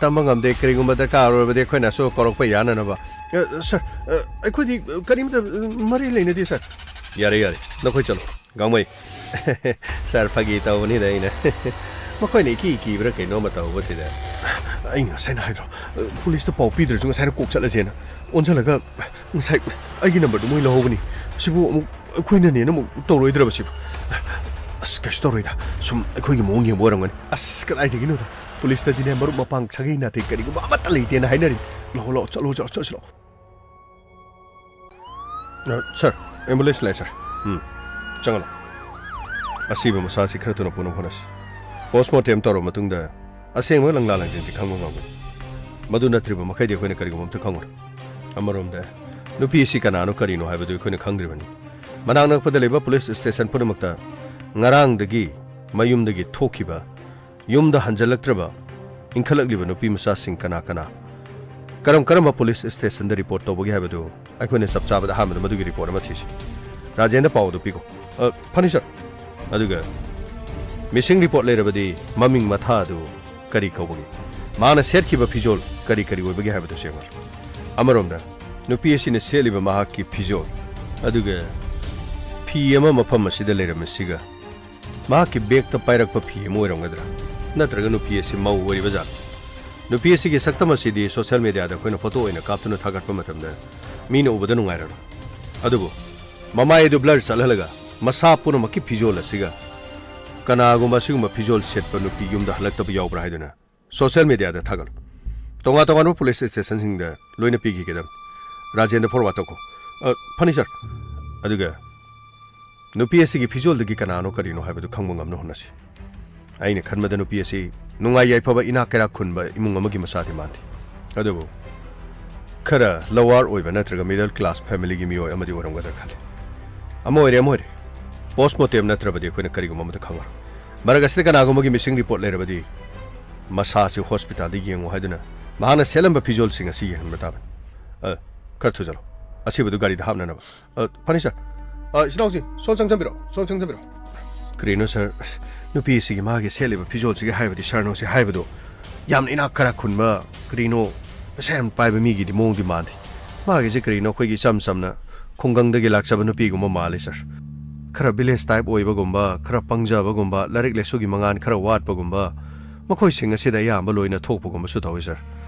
ꯇꯝꯕ ꯉꯝꯗꯦ, ꯀꯔꯤꯒꯨꯝꯕ ꯗꯔꯀꯥꯔ ꯑꯣꯏꯔꯕꯗꯤ ꯑꯩꯈꯣꯏꯅꯁꯨ ꯀꯧꯔꯛꯄ ꯌꯥꯅꯅꯕ꯫ ꯑ, ꯁꯥꯔ, ꯑ, ꯑꯩꯈꯣꯏꯗꯤ, ꯑ, ꯀꯔꯤꯝꯇ, ꯑ, ꯃꯔꯤ ꯂꯩꯅꯗꯦ, ꯁꯥꯔ꯫ ꯌꯥꯔꯦ, ꯌꯥꯔꯦ, ꯅꯈꯣꯏ ꯆꯠꯂꯣ꯫ ꯒꯥꯡꯃꯩ꯫ ꯁꯥꯔ, ꯐꯥꯒꯤ ꯇꯧꯕꯅꯤꯗ ꯑꯩꯅ꯫ ꯃꯈꯣꯏꯅ ꯏꯀꯤ ꯀꯤꯕ꯭ꯔꯥ ꯀꯩꯅꯣꯝꯃ ꯇꯧꯕꯁꯤꯗ꯫ ꯑꯩꯅ ꯉꯁꯥꯏꯅ ꯍꯥꯏꯗ꯭ꯔꯣ, ꯄꯨꯂꯤꯁꯇ ꯄꯥꯎ ꯄꯤꯗ꯭ꯔꯁꯨ ꯉꯁꯥꯏꯅ ꯀꯣꯛ ꯆꯠꯂꯁꯦꯅ꯫ ꯑꯣꯟꯁꯤꯜꯂꯒ ꯉꯁꯥꯏ ꯑꯩꯒꯤ ꯅꯝꯕꯔꯗꯨ ꯃꯣꯏ ꯂꯧꯍꯧꯕꯅꯤ꯫ ꯁꯤꯕꯨ ꯑꯃꯨꯛ ꯑꯩꯈꯣꯏꯅꯅꯦꯅ ꯑꯃꯨꯛ ꯇꯧꯔꯣꯏꯗ꯭ꯔꯕ ꯁꯤꯕꯨ? ꯑꯁ, ꯀꯩꯁꯨ ꯇꯧꯔꯣꯏꯗ꯫ ꯁꯨꯝ ꯑꯩꯈꯣꯏꯒꯤ ꯃꯑꯣꯡ ꯌꯦꯡꯕ ꯑꯣꯏꯔꯝꯒꯅꯤ꯫ ꯑꯁ, ꯀꯗꯥꯏꯗꯒꯤꯅꯣꯗ꯫ ꯄꯨꯂꯤꯁꯇꯗꯤꯅꯦ, ꯃꯔꯨꯞ ꯃꯄꯥꯡ ꯁꯥꯒꯩ ꯅꯥꯇꯩ ꯀꯔꯤꯒꯨꯝꯕ ꯑꯃꯠꯇ ꯂꯩꯇꯦꯅ ꯍꯥꯏꯅꯔꯤ꯫ ꯂꯥꯛꯑꯣ, ꯂꯥꯛꯑꯣ, ꯆꯠꯂꯣ, ꯆꯠꯂꯣ, ꯆꯠꯂꯁꯤ ꯂꯥꯛꯑꯣ꯫ ꯑ, ꯁꯥꯔ, ꯑꯦꯝꯕꯨꯂꯦꯟꯁ ꯂꯥꯛꯑꯦ, ꯁꯥꯔ꯫ ꯎꯝ, ꯆꯪꯉꯣ ꯂꯥꯛꯑꯣ꯫ ꯑꯁꯤꯕ ꯃꯁꯥꯁꯤ ꯈꯔ ꯊꯨꯅ ꯄꯨꯅꯕ ꯍꯣꯠꯅꯁꯤ꯫ ꯄꯣꯁꯃꯣꯔꯇꯦꯝ ꯇꯧꯔꯕ ꯃꯇꯨꯡꯗ ꯑꯁꯦꯡꯕ ꯂꯪꯂꯥ ꯂꯪꯖꯤꯟꯁꯤ ꯈꯪꯕ ꯉꯝꯒꯅꯤ꯫ ꯃꯗꯨ ꯅꯠꯇ꯭ꯔꯤꯕ ꯃꯈꯩꯗꯤ ꯑꯩꯈꯣꯏꯅ ꯀꯔꯤꯒꯨꯝꯕ ꯑꯝꯇ ꯈꯪꯉꯔꯣꯏ꯫ ꯑꯃꯔꯣꯝꯗ, ꯅꯨꯄꯤ ꯑꯁꯤ ꯀꯅꯥꯅꯣ ꯀꯔꯤꯅꯣ ꯍꯥꯏꯕꯗꯨ ꯑꯩꯈꯣꯏꯅ ꯈꯪꯗ꯭ꯔꯤꯕꯅꯤ꯫ ꯃꯅꯥꯛ ꯅꯛꯄꯗ ꯂꯩꯕ ꯄꯨꯂꯤꯁ ꯁ꯭ꯇꯦꯁꯟ ꯄꯨꯝꯅꯃꯛꯇ ꯉꯔꯥꯡꯗꯒꯤ ꯃꯌꯨꯝꯗꯒꯤ ꯊꯣꯛꯈꯤꯕ, ꯌꯨꯝꯗ ꯍꯟꯖꯜꯂꯛꯇ꯭ꯔꯕ, ꯏꯟꯈꯠꯂꯛꯂꯤꯕ ꯅꯨꯄꯤ ꯃꯆꯥꯁꯤꯡ ꯀꯅꯥ ꯀꯅꯥ, ꯀꯔꯝ ꯀꯔꯝꯕ ꯄꯨꯂꯤꯁ ꯁ꯭ꯇꯦꯁꯟꯗ ꯔꯤꯄꯣꯔꯠ ꯇꯧꯕꯒꯦ ꯍꯥꯏꯕꯗꯨ ꯑꯩꯈꯣꯏꯅ ꯆꯞ ꯆꯥꯕꯗ ꯑꯍꯥꯟꯕꯗ ꯃꯗꯨꯒꯤ ꯔꯤꯄꯣꯔꯠ ꯑꯃ ꯊꯤꯁꯤ꯫ ꯔꯥꯖꯦꯟꯗ ꯄꯥꯎ ꯑꯗꯨ ꯄꯤꯈꯣ꯫ ꯑ, ꯐꯅꯤ, ꯁꯥꯔ꯫ ꯑꯗꯨꯒ ꯃꯤꯁꯤꯡ ꯔꯤꯄꯣꯔꯠ ꯂꯩꯔꯕꯗꯤ ꯃꯃꯤꯡ ꯃꯊꯥ ꯑꯗꯨ ꯀꯔꯤ ꯀꯧꯕꯒꯦ? ꯃꯥꯅ ꯁꯦꯠꯈꯤꯕ ꯐꯤꯖꯣꯜ ꯀꯔꯤ ꯀꯔꯤ ꯑꯣꯏꯕꯒꯦ ꯍꯥꯏꯕꯗꯨ ꯌꯦꯡꯉꯨ꯫ ꯑꯃꯔꯣꯝꯗ, ꯅꯨꯄꯤ ꯑꯁꯤꯅ ꯁꯦꯠꯂꯤꯕ ꯃꯍꯥꯛꯀꯤ ꯐꯤꯖꯣꯜ, ꯑꯗꯨꯒ ꯐꯤ ꯑꯃ ꯃꯐꯝ ꯑꯁꯤꯗ ꯂꯩꯔꯝꯃꯤꯁꯤꯒ, ꯃꯍꯥꯛꯀꯤ ꯕꯦꯒꯇ ꯄꯥꯏꯔꯛꯄ ꯐꯤ ꯑꯃ ꯑꯣꯏꯔꯝꯒꯗ꯭ꯔꯥ? ꯅꯠꯇ꯭ꯔꯒ ꯅꯨꯄꯤ ꯑꯁꯤ ꯃꯧ ꯑꯣꯏꯔꯤꯕ ꯖꯥꯠꯂ? ꯅꯨꯄꯤ ꯑꯁꯤꯒꯤ ꯁꯛꯇꯝ ꯑꯁꯤꯗꯤ ꯁꯣꯁꯤꯌꯦꯜ ꯃꯦꯗꯤꯌꯥꯗ ꯑꯩꯈꯣꯏꯅ ꯐꯣꯇꯣ ꯑꯣꯏꯅ ꯀꯥꯞꯇꯨꯅ ꯊꯥꯒꯠꯄ ꯃꯇꯝꯗ ꯃꯤꯅ ꯎꯕꯗ ꯅꯨꯡꯉꯥꯏꯔꯔꯣꯏ꯫ ꯑꯗꯨꯕꯨ ꯃꯃꯥꯏ ꯑꯗꯨ ꯕ꯭ꯂꯔ ꯆꯠꯍꯜꯂꯒ ꯃꯁꯥ ꯄꯨꯝꯅꯃꯛꯀꯤ ꯐꯤꯖꯣꯜ ꯑꯁꯤꯒ ꯀꯅꯥꯒꯨꯝꯕ ꯑꯁꯤꯒꯨꯝꯕ ꯐꯤꯖꯣꯜ ꯁꯦꯠꯄ ꯅꯨꯄꯤ ꯌꯨꯝꯗ ꯍꯜꯂꯛꯇꯕ ꯌꯥꯎꯕ꯭ꯔꯥ ꯍꯥꯏꯗꯨꯅ ꯁꯣꯁꯤꯌꯦꯜ ꯃꯦꯗꯤꯌꯥꯗ ꯊꯥꯒꯠꯂꯨ꯫ ꯇꯣꯉꯥꯟ ꯇꯣꯉꯥꯟꯕ ꯄꯨꯂꯤꯁ ꯁ꯭ꯇꯦꯁꯟꯁꯤꯡꯗ ꯂꯣꯏꯅ ꯄꯤꯈꯤꯒꯗꯕꯅꯤ꯫ ꯔꯥꯖꯦꯟꯗ ꯐꯣꯔꯋꯥꯔꯗ ꯇꯧꯈꯣ꯫ ꯑ, ꯐꯅꯤ, ꯁꯥꯔ꯫ ꯑꯗꯨꯒ ꯅꯨꯄꯤ ꯑꯁꯤꯒꯤ ꯐꯤꯖꯣꯜꯗꯒꯤ ꯀꯅꯥꯅꯣ ꯀꯔꯤꯅꯣ ꯍꯥꯏꯕꯗꯨ ꯈꯪꯕ ꯉꯝꯅ ꯍꯣꯠꯅꯁꯤ꯫ ꯑꯩꯅ ꯈꯟꯕꯗ ꯅꯨꯄꯤ ꯑꯁꯤ ꯅꯨꯡꯉꯥꯏ ꯌꯥꯏꯐꯕ ꯏꯅꯥꯛ ꯀꯩꯔꯥꯛ ꯈꯨꯟꯕ ꯏꯃꯨꯡ ꯑꯃꯒꯤ ꯃꯆꯥꯗꯤ ꯃꯥꯟꯗꯦ꯫ ꯑꯗꯨꯕꯨ ꯈꯔ lower ꯑꯣꯏꯕ ꯅꯠꯇ꯭ꯔꯒ middle class familyꯒꯤ ꯃꯤꯑꯣꯏ ꯑꯃꯗꯤ ꯑꯣꯏꯔꯝꯒꯗ꯭ꯔꯥ ꯈꯜꯂꯤ꯫ ꯑꯃ ꯑꯣꯏꯔꯦ, ꯑꯃ ꯑꯣꯏꯔꯦ꯫ Post mortem ꯅꯠꯇ꯭ꯔꯕꯗꯤ ꯑꯩꯈꯣꯏꯅ ꯀꯔꯤꯒꯨꯝꯕ ꯑꯃꯠꯇ ꯈꯪꯉꯔꯣꯏ꯫ ꯃꯔꯛ ꯑꯁꯤꯗ ꯀꯅꯥꯒꯨꯝꯕꯒꯤ missing report ꯂꯩꯔꯕꯗꯤ ꯃꯁꯥꯁꯤ hospitalꯗ ꯌꯦꯡꯉꯨ ꯍꯥꯏꯗꯨꯅ ꯃꯍꯥꯛꯅ ꯁꯦꯠꯂꯝꯕ ꯐꯤꯖꯣꯜꯁꯤꯡ ꯑꯁꯤ ꯌꯦꯡꯍꯟꯕ ꯇꯥꯕꯅꯤ꯫ ꯑ, ꯈꯔ ꯊꯨꯖꯜꯂꯣ꯫ ꯑꯁꯤꯕꯗꯨ ꯒꯥꯔꯤꯗ ꯍꯥꯞꯅꯅꯕ꯫ ꯑ, ꯐꯅꯤ, sir꯫ ꯑ, ꯏꯆꯤꯟ ꯏꯅꯥꯎꯁꯤ, ꯁꯣꯝ ꯆꯪꯁꯤꯟꯕꯤꯔꯣ, ꯁꯣꯝ ꯆꯪꯁꯤꯟꯕꯤꯔꯣ꯫ ꯀꯔꯤꯅꯣ, sir? ꯅꯨꯄꯤꯁꯤꯒꯤ ꯃꯥꯒꯤ ꯁꯦꯠꯂꯤꯕ ꯐꯤꯖꯣꯜꯁꯤꯒꯤ ꯍꯥꯏꯕꯗꯤ, sir, ꯅꯣꯁꯤ ꯍꯥꯏꯕꯗꯣ ꯌꯥꯝꯅ ꯏꯅꯥꯛ ꯈꯔ ꯈꯨꯟꯕ, ꯀꯔꯤꯅꯣ, ꯄꯩꯁꯥ ꯌꯥꯝ ꯄꯥꯏꯕ ꯃꯤꯒꯤꯗꯤ ꯃꯑꯣꯡꯗꯤ ꯃꯥꯟꯗꯦ꯫ ꯃꯥꯒꯤꯁꯦ ꯀꯔꯤꯅꯣ, ꯑꯩꯈꯣꯏꯒꯤ ꯏꯆꯝ ꯆꯝꯅ ꯈꯨꯡꯒꯪꯗꯒꯤ ꯂꯥꯛꯆꯕ ꯅꯨꯄꯤꯒꯨꯝꯕ ꯃꯥꯜꯂꯤ, sir꯫ ꯈꯔ village type ꯑꯣꯏꯕꯒꯨꯝꯕ, ꯈꯔ ꯄꯪꯖꯕꯒꯨꯝꯕ, ꯂꯥꯏꯔꯤꯛ ꯂꯥꯏꯁꯨꯒꯤ ꯃꯉꯥꯜ ꯈꯔ ꯋꯥꯠꯄꯒꯨꯝꯕ, ꯃꯈꯣꯏꯁꯤꯡ ꯑꯁꯤꯗ ꯑꯌꯥꯝꯕ ꯂꯣꯏꯅ ꯊꯣꯛꯄꯒꯨꯝꯕꯁꯨ ꯇꯧꯏ, sir꯫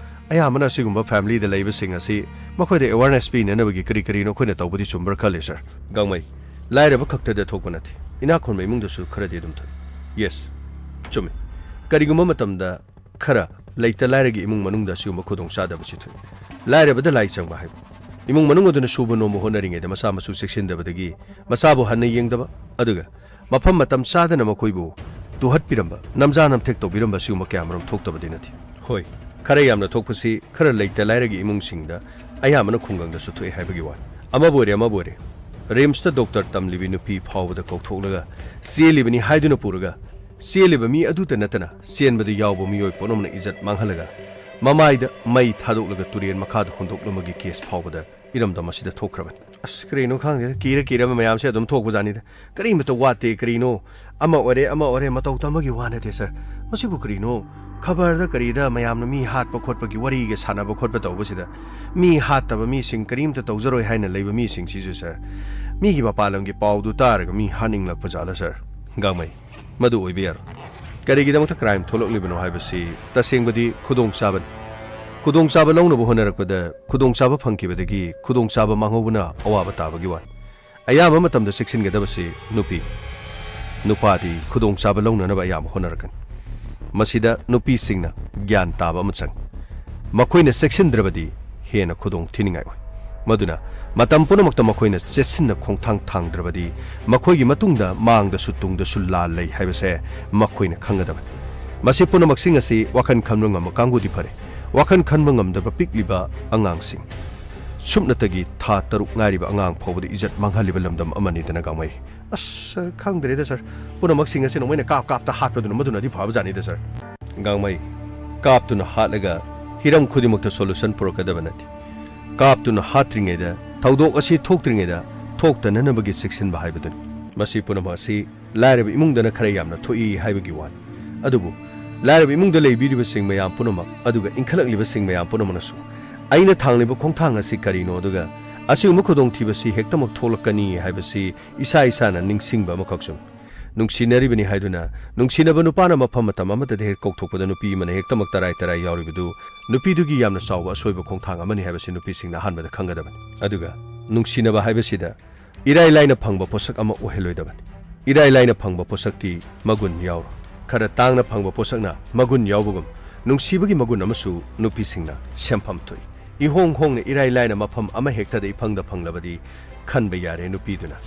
ꯑꯌꯥꯝꯕꯅ ꯑꯁꯤꯒꯨꯝꯕ familyꯗ ꯂꯩꯕꯁꯤꯡ ꯑꯁꯤ ꯃꯈꯣꯏꯗ awareness ꯄꯤꯅꯅꯕꯒꯤ ꯀꯔꯤ ꯀꯔꯤꯅꯣ ꯑꯩꯈꯣꯏꯅ ꯇꯧꯕꯗꯤ ꯆꯨꯝꯕ꯭ꯔꯥ ꯈꯜꯂꯤ, sir꯫ ꯒꯥꯡꯃꯩ, ꯂꯥꯏꯔꯕ ꯈꯛꯇꯗ ꯊꯣꯛꯄ ꯅꯠꯇꯦ, ꯏꯅꯥꯛ ꯈꯨꯟꯕ ꯏꯃꯨꯡꯗꯁꯨ ꯈꯔꯗꯤ ꯑꯗꯨꯝ ꯊꯣꯛꯏ꯫ Yes, ꯆꯨꯝꯃꯤ꯫ ꯀꯔꯤꯒꯨꯝꯕ ꯃꯇꯝꯗ ꯈꯔ ꯂꯩꯇ ꯂꯥꯏꯔꯒꯤ ꯏꯃꯨꯡ ꯃꯅꯨꯡꯗ ꯑꯁꯤꯒꯨꯝꯕ ꯈꯨꯗꯣꯡ ꯆꯥꯗꯕꯁꯤ ꯊꯣꯛꯏ꯫ ꯂꯥꯏꯔꯕꯗ ꯂꯥꯏ ꯆꯪꯕ ꯍꯥꯏꯕ, ꯏꯃꯨꯡ ꯃꯅꯨꯡ ꯑꯗꯨꯅ ꯁꯨꯕ ꯅꯣꯝꯕ ꯍꯣꯠꯅꯔꯤꯉꯩꯗ ꯃꯆꯥ ꯃꯁꯨ ꯆꯦꯛꯁꯤꯟꯗꯕꯗꯒꯤ ꯃꯆꯥꯕꯨ ꯍꯟꯅ ꯌꯦꯡꯗꯕ, ꯑꯗꯨꯒ ꯃꯐꯝ ꯃꯇꯝ ꯆꯥꯗꯅ ꯃꯈꯣꯏꯕꯨ ꯇꯨꯍꯠꯄꯤꯔꯝꯕ, ꯅꯝꯖꯥ ꯅꯝꯊꯦꯛ ꯇꯧꯕꯤꯔꯝꯕ ꯑꯁꯤꯒꯨꯝꯕ ꯀꯌꯥꯃꯔꯨꯝ ꯊꯣꯛꯇꯕꯗꯤ ꯅꯠꯇꯦ꯫ ꯍꯣꯏ, ꯈꯔ ꯌꯥꯝꯅ ꯊꯣꯛꯄꯁꯤ ꯈꯔ ꯂꯩꯇ ꯂꯥꯏꯔꯒꯤ ꯏꯃꯨꯡꯁꯤꯡꯗ, ꯑꯌꯥꯝꯕꯅ ꯈꯨꯡꯒꯪꯗꯁꯨ ꯊꯣꯛꯑꯦ ꯍꯥꯏꯕꯒꯤ ꯋꯥꯅꯤ꯫ ꯑꯃꯕꯨ ꯑꯣꯏꯔꯦ, ꯑꯃꯕꯨ ꯑꯣꯏꯔꯦ, RIMSꯇ doctor ꯇꯝꯂꯤꯕꯤ ꯅꯨꯄꯤ ꯐꯥꯎꯕꯗ ꯀꯧꯊꯣꯛꯂꯒ ꯆꯦꯜꯂꯤꯕꯅꯤ ꯍꯥꯏꯗꯨꯅ ꯄꯨꯔꯒ ꯆꯦꯜꯂꯤꯕ ꯃꯤ ꯑꯗꯨꯇ ꯅꯠꯇꯅ ꯆꯦꯟꯕꯗ ꯌꯥꯎꯕ ꯃꯤꯑꯣꯏ ꯄꯨꯝꯅꯃꯛꯅ ꯏꯖꯠ ꯃꯥꯡꯍꯜꯂꯒ ꯃꯃꯥꯏꯗ ꯃꯩ ꯊꯥꯗꯣꯛꯂꯒ ꯇꯨꯔꯦꯟ ꯃꯈꯥꯗ ꯍꯨꯟꯗꯣꯛꯂꯝꯕꯒꯤ case ꯐꯥꯎꯕꯗ ꯏꯔꯝꯗꯝ ꯑꯁꯤꯗ ꯊꯣꯛꯈ꯭ꯔꯕꯅꯤ꯫ ꯑꯁ, ꯀꯔꯤꯅꯣ ꯈꯪꯗꯦ, ꯀꯤꯔ ꯀꯤꯔꯕ ꯃꯌꯥꯝꯁꯦ ꯑꯗꯨꯝ ꯊꯣꯛꯄꯖꯥꯠꯅꯤꯗ꯫ ꯀꯔꯤꯃꯇ ꯋꯥꯠꯇꯦ, ꯀꯔꯤꯅꯣ? ꯑꯃ ꯑꯣꯏꯔꯦ, ꯑꯃ ꯑꯣꯏꯔꯦ, ꯃꯇꯧ ꯇꯝꯕꯒꯤ ꯋꯥ ꯅꯠꯇꯦ, sir꯫ ꯃꯁꯤꯕꯨ ꯀꯔꯤꯅꯣ? ꯈꯕꯔꯗ ꯀꯔꯤꯗ ꯃꯌꯥꯝꯅ ꯃꯤ ꯍꯥꯠꯄ ꯈꯣꯠꯄꯒꯤ ꯋꯥꯔꯤꯒ ꯁꯥꯟꯅꯕ ꯈꯣꯠꯄ ꯇꯧꯕꯁꯤꯗ, ꯃꯤ ꯍꯥꯠꯇꯕ ꯃꯤꯁꯤꯡ, ꯀꯔꯤꯝꯇ ꯇꯧꯖꯔꯣꯏ ꯍꯥꯏꯅ ꯂꯩꯕ ꯃꯤꯁꯤꯡꯁꯤꯁꯨ, sir, ꯃꯤꯒꯤ ꯃꯄꯥꯟ ꯂꯝꯒꯤ ꯄꯥꯎꯗꯨ ꯇꯥꯔꯒ ꯃꯤ ꯍꯥꯠꯅꯤꯡꯂꯛꯄ ꯖꯥꯠꯂ, sir? ꯒꯥꯡꯃꯩ, ꯃꯗꯨ ꯑꯣꯏꯕ ꯌꯥꯔꯣꯏ꯫ ꯀꯔꯤꯒꯤꯗꯃꯛꯇ crime ꯊꯣꯛꯂꯛꯂꯤꯕꯅꯣ ꯍꯥꯏꯕꯁꯤ ꯇꯁꯦꯡꯕꯗꯤ ꯈꯨꯗꯣꯡꯆꯥꯕꯅꯤ꯫ ꯈꯨꯗꯣꯡꯆꯥꯕ ꯂꯧꯅꯕ ꯍꯣꯠꯅꯔꯛꯄꯗ ꯈꯨꯗꯣꯡꯆꯥꯕ ꯐꯪꯈꯤꯕꯗꯒꯤ ꯈꯨꯗꯣꯡꯆꯥꯕ ꯃꯥꯡꯍꯧꯕꯅ ꯑꯋꯥꯕ ꯇꯥꯕꯒꯤ ꯋꯥꯅꯤ꯫ ꯑꯌꯥꯝꯕ ꯃꯇꯝꯗ ꯆꯦꯛꯁꯤꯟꯒꯗꯕꯁꯤ ꯅꯨꯄꯤ꯫ ꯅꯨꯄꯥꯗꯤ ꯈꯨꯗꯣꯡꯆꯥꯕ ꯂꯧꯅꯅꯕ ꯑꯌꯥꯝꯕ ꯍꯣꯠꯅꯔꯛꯀꯅꯤ꯫ ꯃꯁꯤꯗ ꯅꯨꯄꯤꯁꯤꯡꯅ ꯒ꯭ꯌꯥꯟ ꯇꯥꯕ ꯑꯃ ꯆꯪꯏ꯫ ꯃꯈꯣꯏꯅ ꯆꯦꯛꯁꯤꯟꯗ꯭ꯔꯕꯗꯤ ꯍꯦꯟꯅ ꯈꯨꯗꯣꯡ ꯊꯤꯅꯤꯡꯉꯥꯏ ꯑꯣꯏ꯫ ꯃꯗꯨꯅ ꯃꯇꯝ ꯄꯨꯝꯅꯃꯛꯇ ꯃꯈꯣꯏꯅ ꯆꯦꯠꯁꯤꯟꯅ ꯈꯣꯡꯊꯥꯡ ꯊꯥꯡꯗ꯭ꯔꯕꯗꯤ ꯃꯈꯣꯏꯒꯤ ꯃꯇꯨꯡꯗ ꯃꯥꯡꯗꯁꯨ ꯇꯨꯡꯗꯁꯨ ꯂꯥꯜ ꯂꯩ ꯍꯥꯏꯕꯁꯦ ꯃꯈꯣꯏꯅ ꯈꯪꯒꯗꯕꯅꯤ꯫ ꯃꯁꯤ ꯄꯨꯝꯅꯃꯛꯁꯤꯡ ꯑꯁꯤ ꯋꯥꯈꯜ ꯈꯟꯕ ꯉꯝꯕ ꯀꯥꯡꯕꯨꯗꯤ ꯐꯔꯦ꯫ ꯋꯥꯈꯜ ꯈꯟꯕ ꯉꯝꯗꯕ ꯄꯤꯛꯂꯤꯕ ꯑꯉꯥꯡꯁꯤꯡ, ꯁꯨꯞꯅꯇꯒꯤ ꯊꯥ ꯇꯔꯨꯛ ꯉꯥꯏꯔꯤꯕ ꯑꯉꯥꯡ ꯐꯥꯎꯕꯗ ꯏꯖꯠ ꯃꯥꯡꯍꯜꯂꯤꯕ ꯂꯝꯗꯝ ꯑꯃꯅꯤꯗꯅ ꯒꯥꯡꯃꯩ꯫ ꯑꯁ ꯁꯔ, ꯈꯪꯗ꯭ꯔꯦꯗ ꯁꯔ꯫ ꯄꯨꯝꯅꯃꯛꯁꯤꯡ ꯑꯁꯤ ꯅꯣꯡꯃꯩꯅ ꯀꯥꯞ ꯀꯥꯞꯇ ꯍꯥꯠꯄꯗꯨꯅ ꯃꯗꯨꯅꯗꯤ ꯐꯕꯖꯥꯠꯅꯤꯗ ꯁꯔ꯫ ꯒꯥꯡꯃꯩ, ꯀꯥꯞꯇꯨꯅ ꯍꯥꯠꯂꯒ ꯍꯤꯔꯝ ꯈꯨꯗꯤꯡꯃꯛꯇ solution ꯄꯨꯔꯛꯀꯗꯕ ꯅꯠꯇꯦ꯫ ꯀꯥꯞꯇꯨꯅ ꯍꯥꯠꯇ꯭ꯔꯤꯉꯩꯗ, ꯊꯧꯗꯣꯛ ꯑꯁꯤ ꯊꯣꯛꯇ꯭ꯔꯤꯉꯩꯗ ꯊꯣꯛꯇꯅꯅꯕꯒꯤ ꯆꯦꯛꯁꯤꯟꯕ ꯍꯥꯏꯕꯗꯨꯅꯤ꯫ ꯃꯁꯤ ꯄꯨꯝꯅꯃꯛ ꯑꯁꯤ ꯂꯥꯏꯔꯕ ꯏꯃꯨꯡꯗꯅ ꯈꯔ ꯌꯥꯝꯅ ꯊꯣꯛꯏ ꯍꯥꯏꯕꯒꯤ ꯋꯥꯅꯤ꯫ ꯑꯗꯨꯕꯨ ꯂꯥꯏꯔꯕ ꯏꯃꯨꯡꯗ ꯂꯩꯕꯤꯔꯤꯕꯁꯤꯡ ꯃꯌꯥꯝ ꯄꯨꯝꯅꯃꯛ, ꯑꯗꯨꯒ ꯏꯟꯈꯠꯂꯛꯂꯤꯕꯁꯤꯡ ꯃꯌꯥꯝ ꯄꯨꯝꯅꯃꯛꯅꯁꯨ ꯑꯩꯅ ꯊꯥꯡꯂꯤꯕ ꯈꯣꯡꯊꯥꯡ ꯑꯁꯤ ꯀꯔꯤꯅꯣ, ꯑꯗꯨꯒ ꯑꯁꯤꯒꯨꯝꯕ ꯈꯨꯗꯣꯡꯊꯤꯕꯁꯤ ꯍꯦꯛꯇꯃꯛ ꯊꯣꯛꯂꯛꯀꯅꯤ ꯍꯥꯏꯕꯁꯤ ꯏꯁꯥ ꯏꯁꯥꯅ ꯅꯤꯡꯁꯤꯡꯕ ꯑꯃꯈꯛꯁꯨ꯫ ꯅꯨꯡꯁꯤꯅꯔꯤꯕꯅꯤ ꯍꯥꯏꯗꯨꯅ ꯅꯨꯡꯁꯤꯅꯕ ꯅꯨꯄꯥꯅ ꯃꯐꯝ ꯃꯇꯝ ꯑꯃꯗꯗꯤ ꯍꯦꯛ ꯀꯧꯊꯣꯛꯄꯗ ꯅꯨꯄꯤ ꯑꯃꯅ ꯍꯦꯛꯇꯃꯛ ꯇꯔꯥꯏ ꯇꯔꯥꯏ ꯌꯥꯎꯔꯤꯕꯗꯨ ꯅꯨꯄꯤꯗꯨꯒꯤ ꯌꯥꯝꯅ ꯆꯥꯎꯕ ꯑꯁꯣꯏꯕ ꯈꯣꯡꯊꯥꯡ ꯑꯃꯅꯤ ꯍꯥꯏꯕꯁꯤ ꯅꯨꯄꯤꯁꯤꯡꯅ ꯑꯍꯥꯟꯕꯗ ꯈꯪꯒꯗꯕꯅꯤ꯫ ꯑꯗꯨꯒ ꯅꯨꯡꯁꯤꯅꯕ ꯍꯥꯏꯕꯁꯤꯗ ꯏꯔꯥꯏ ꯂꯥꯏꯅ ꯐꯪꯕ ꯄꯣꯠꯁꯛ ꯑꯃ ꯑꯣꯏꯍꯜꯂꯣꯏꯗꯕꯅꯤ꯫ ꯏꯔꯥꯏ ꯂꯥꯏꯅ ꯐꯪꯕ ꯄꯣꯠꯁꯛꯇꯤ ꯃꯒꯨꯟ ꯌꯥꯎꯔꯣꯏ꯫ ꯈꯔ ꯇꯥꯡꯅ ꯐꯪꯕ ꯄꯣꯠꯁꯛꯅ ꯃꯒꯨꯟ ꯌꯥꯎꯕꯒꯨꯝ, ꯅꯨꯡꯁꯤꯕꯒꯤ ꯃꯒꯨꯟ ꯑꯃꯁꯨ ꯅꯨꯄꯤꯁꯤꯡꯅ ꯁꯦꯝꯐꯝ ꯊꯣꯛꯏ꯫ ꯏꯍꯣꯡ ꯍꯣꯡꯅ ꯏꯔꯥꯏ ꯂꯥꯏꯅ ꯃꯐꯝ ꯑꯃꯍꯦꯛꯇꯗ ꯏꯐꯪꯗ ꯐꯪꯂꯕꯗꯤ ꯈꯟꯕ ꯌꯥꯔꯦ ꯅꯨꯄꯤꯗꯨꯅ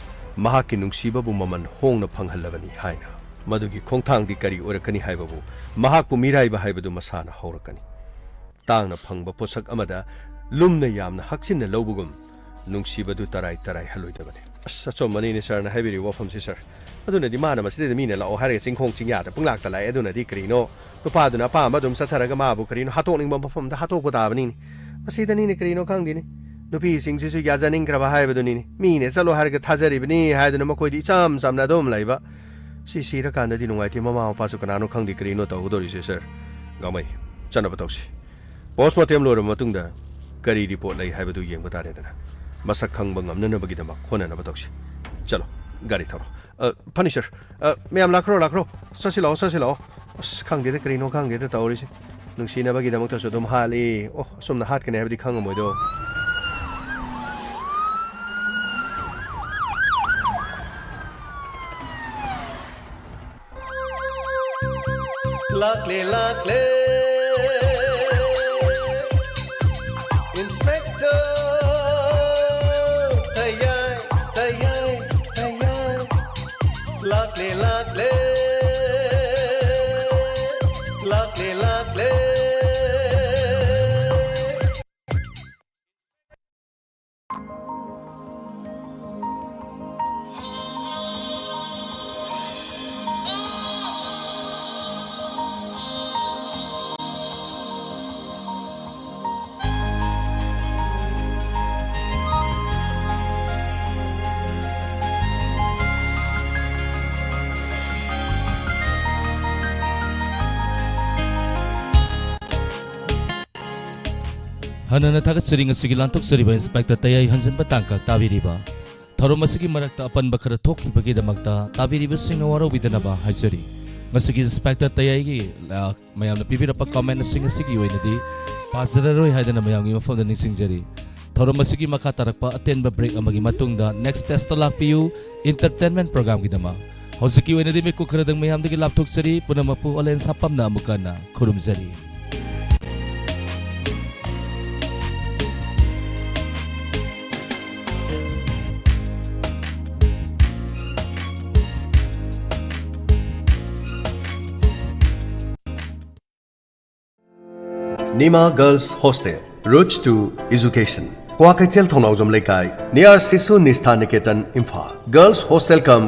ꯃꯍꯥꯛꯀꯤ ꯅꯨꯡꯁꯤꯕꯕꯨ ꯃꯃꯜ ꯍꯣꯡꯅ ꯐꯪꯍꯜꯂꯕꯅꯤ ꯍꯥꯏꯅ꯫ ꯃꯗꯨꯒꯤ ꯈꯣꯡꯊꯥꯡꯗꯤ ꯀꯔꯤ ꯑꯣꯏꯔꯛꯀꯅꯤ ꯍꯥꯏꯕꯕꯨ ꯃꯍꯥꯛꯄꯨ ꯃꯤꯔꯥꯏꯕ ꯍꯥꯏꯕꯗꯨ ꯃꯁꯥꯅ ꯍꯧꯔꯛꯀꯅꯤ꯫ ꯇꯥꯡꯅ ꯐꯪꯕ ꯄꯣꯠꯁꯛ ꯑꯃꯗ ꯂꯨꯝꯅ ꯌꯥꯝꯅ ꯍꯛꯆꯤꯟꯅ ꯂꯧꯕꯒꯨꯝ, ꯅꯨꯡꯁꯤꯕꯗꯨ ꯇꯔꯥꯏ ꯇꯔꯥꯏ ꯍꯜꯂꯣꯏꯗꯕꯅꯤ꯫ ꯑꯁ, ꯑꯆꯨꯝꯕꯅꯤꯅꯦ ꯁꯥꯔꯅ ꯍꯥꯏꯕꯤꯔꯤꯕ ꯋꯥꯐꯝꯁꯤ, ꯁꯥꯔ꯫ ꯑꯗꯨꯅꯗꯤ ꯃꯥꯅ ꯃꯁꯤꯗꯩꯗ ꯃꯤꯅ ꯂꯥꯛꯑꯣ ꯍꯥꯏꯔꯒ ꯆꯤꯡꯈꯣꯡ ꯆꯤꯡꯌꯥꯗ ꯄꯨꯡꯂꯥꯛꯇ ꯂꯥꯛꯑꯦ꯫ ꯑꯗꯨꯅꯗꯤ ꯀꯔꯤꯅꯣ? ꯅꯨꯄꯥꯗꯨꯅ ꯑꯄꯥꯝꯕ ꯑꯗꯨꯝ ꯆꯠꯊꯔꯒ ꯃꯥꯕꯨ ꯀꯔꯤꯅꯣ ꯍꯥꯠꯇꯣꯛꯅꯤꯡꯕ ꯃꯐꯝꯗ ꯍꯥꯠꯇꯣꯛꯄ ꯇꯥꯕꯅꯤꯅꯦ꯫ ꯃꯁꯤꯗꯅꯤꯅꯦ ꯀꯔꯤꯅꯣ ꯈꯪꯗꯦꯅꯦ꯫ ꯅꯨꯄꯤꯁꯤꯡꯁꯤꯁꯨ ꯌꯥꯖꯅꯤꯡꯈ꯭ꯔꯕ ꯍꯥꯏꯕꯗꯨꯅꯤꯅꯦ꯫ ꯃꯤꯅ ꯆꯠꯂꯣ ꯍꯥꯏꯔꯒ ꯊꯥꯖꯔꯤꯕꯅꯤ ꯍꯥꯏꯗꯨꯅ ꯃꯈꯣꯏꯗꯤ ꯏꯆꯝ ꯆꯝꯅ ꯑꯗꯨꯝ ꯂꯩꯕ꯫ ꯁꯤ ꯁꯤꯔꯀꯥꯟꯗꯗꯤ ꯅꯨꯡꯉꯥꯏꯇꯦ꯫ ꯃꯃꯥ ꯃꯄꯥꯁꯨ ꯀꯅꯥꯅꯣ ꯈꯪꯗꯦ ꯀꯔꯤꯅꯣ ꯇꯧꯒꯗꯧꯔꯤꯁꯦ, ꯁꯥꯔ꯫ ꯒꯥꯡꯃꯩ, ꯆꯠꯅꯕ ꯇꯧꯁꯤ꯫ Postmortem ꯂꯣꯏꯔꯕ ꯃꯇꯨꯡꯗ ꯀꯔꯤ report ꯂꯩ ꯍꯥꯏꯕꯗꯨ ꯌꯦꯡꯕ ꯇꯥꯔꯦꯗꯅ꯫ ꯃꯁꯛ ꯈꯪꯕ ꯉꯝꯅꯅꯕꯒꯤꯗꯃꯛ ꯍꯣꯠꯅꯅꯕ ꯇꯧꯁꯤ꯫ ꯆꯠꯂꯣ, ꯒꯥꯔꯤ ꯊꯧꯔꯣ꯫ ꯑ, ꯐꯅꯤ, ꯁꯥꯔ꯫ ꯑ, ꯃꯌꯥꯝ ꯂꯥꯛꯈ꯭ꯔꯣ, ꯂꯥꯛꯈ꯭ꯔꯣ꯫ ꯆꯠꯁꯤ ꯂꯥꯛꯑꯣ, ꯆꯠꯁꯤ ꯂꯥꯛꯑꯣ꯫ ꯑꯁ, ꯈꯪꯗꯦꯗ, ꯀꯔꯤꯅꯣ ꯈꯪꯗꯦꯗ ꯇꯧꯔꯤꯁꯦ꯫ ꯅꯨꯡꯁꯤꯅꯕꯒꯤꯗꯃꯛꯇꯁꯨ ꯑꯗꯨꯝ ꯍꯥꯠꯂꯤ꯫ ꯑꯣ, ꯑꯁꯨꯝꯅ ꯍꯥꯠꯀꯅꯤ ꯍꯥꯏꯕꯗꯤ ꯈꯪꯉꯝꯃꯣꯏꯗꯣ꯫ ꯂꯥꯛꯂꯦ, ꯂꯥꯛꯂꯦ, Inspector꯫ ꯇꯌꯥꯏ, ꯇꯌꯥꯏ, ꯇꯌꯥꯏ꯫ ꯂꯥꯛꯂꯦ, ꯂꯥꯛꯂꯦ, ꯂꯥꯛꯂꯦ, ꯂꯥꯛꯂꯦ꯫ ꯍꯟꯅ ꯊꯥꯒꯠꯆꯔꯤ꯫ ꯉꯁꯤꯒꯤ ꯂꯥꯟꯊꯣꯛꯆꯔꯤꯕ ꯏꯟꯁꯄꯦꯛꯇꯔ ꯇꯌꯥꯏ ꯍꯟꯖꯤꯟꯕ ꯇꯥꯡꯀꯛ ꯇꯥꯕꯤꯔꯤꯕ ꯊꯧꯔꯝ ꯑꯁꯤꯒꯤ ꯃꯔꯛꯇ ꯑꯄꯟꯕ ꯈꯔ ꯊꯣꯛꯈꯤꯕꯒꯤꯗꯃꯛꯇ ꯇꯥꯕꯤꯔꯤꯕꯁꯤꯡꯅ ꯋꯥꯔꯧꯕꯤꯗꯅꯕ ꯍꯥꯏꯖꯔꯤ꯫ ꯉꯁꯤꯒꯤ ꯏꯟꯁꯄꯦꯛꯇꯔ ꯇꯌꯥꯏꯒꯤ, ꯑ, ꯃꯌꯥꯝꯅ ꯄꯤꯕꯤꯔꯛꯄ ꯀꯃꯦꯟꯁꯤꯡ ꯑꯁꯤꯒꯤ ꯑꯣꯏꯅꯗꯤ ꯄꯥꯖꯔꯔꯣꯏ ꯍꯥꯏꯗꯅ ꯃꯌꯥꯝꯒꯤ ꯃꯐꯝꯗ ꯅꯤꯡꯁꯤꯡꯖꯔꯤ꯫ ꯊꯧꯔꯝ ꯑꯁꯤꯒꯤ ꯃꯈꯥ ꯇꯥꯔꯛꯄ ꯑꯇꯦꯟꯕ ꯕ꯭ꯔꯦꯛ ꯑꯃꯒꯤ ꯃꯇꯨꯡꯗ ꯅꯦꯛꯁ ꯄꯦꯖꯇ ꯂꯥꯛꯄꯤꯌꯨ, ꯏꯟꯇꯔꯇꯦꯟꯃꯦꯟ ꯄ꯭ꯔꯣꯒ꯭ꯔꯥꯝꯒꯤꯗꯃꯛ꯫ ꯍꯧꯖꯤꯛꯀꯤ ꯑꯣꯏꯅꯗꯤ ꯃꯤꯀꯨꯞ ꯈꯔꯗꯪ ꯃꯌꯥꯝꯗꯒꯤ ꯂꯥꯞꯊꯣꯛꯆꯔꯤ꯫ ꯄꯨꯝꯅꯃꯛꯄꯨ ꯑꯣꯂꯦꯟ ꯁꯥꯄꯝꯅ ꯑꯃꯨꯛꯀ ꯍꯟꯅ ꯈꯨꯔꯨꯝꯖꯔꯤ꯫ Nima Girls Hostel, Roots to Education, Kwakeithel ꯊꯧꯅꯥꯎꯖꯝ ꯂꯩꯀꯥꯏ, near ꯁꯤꯁꯨ ꯅꯤꯁꯊꯥ Niketan, Imphal. Girls Hostel cum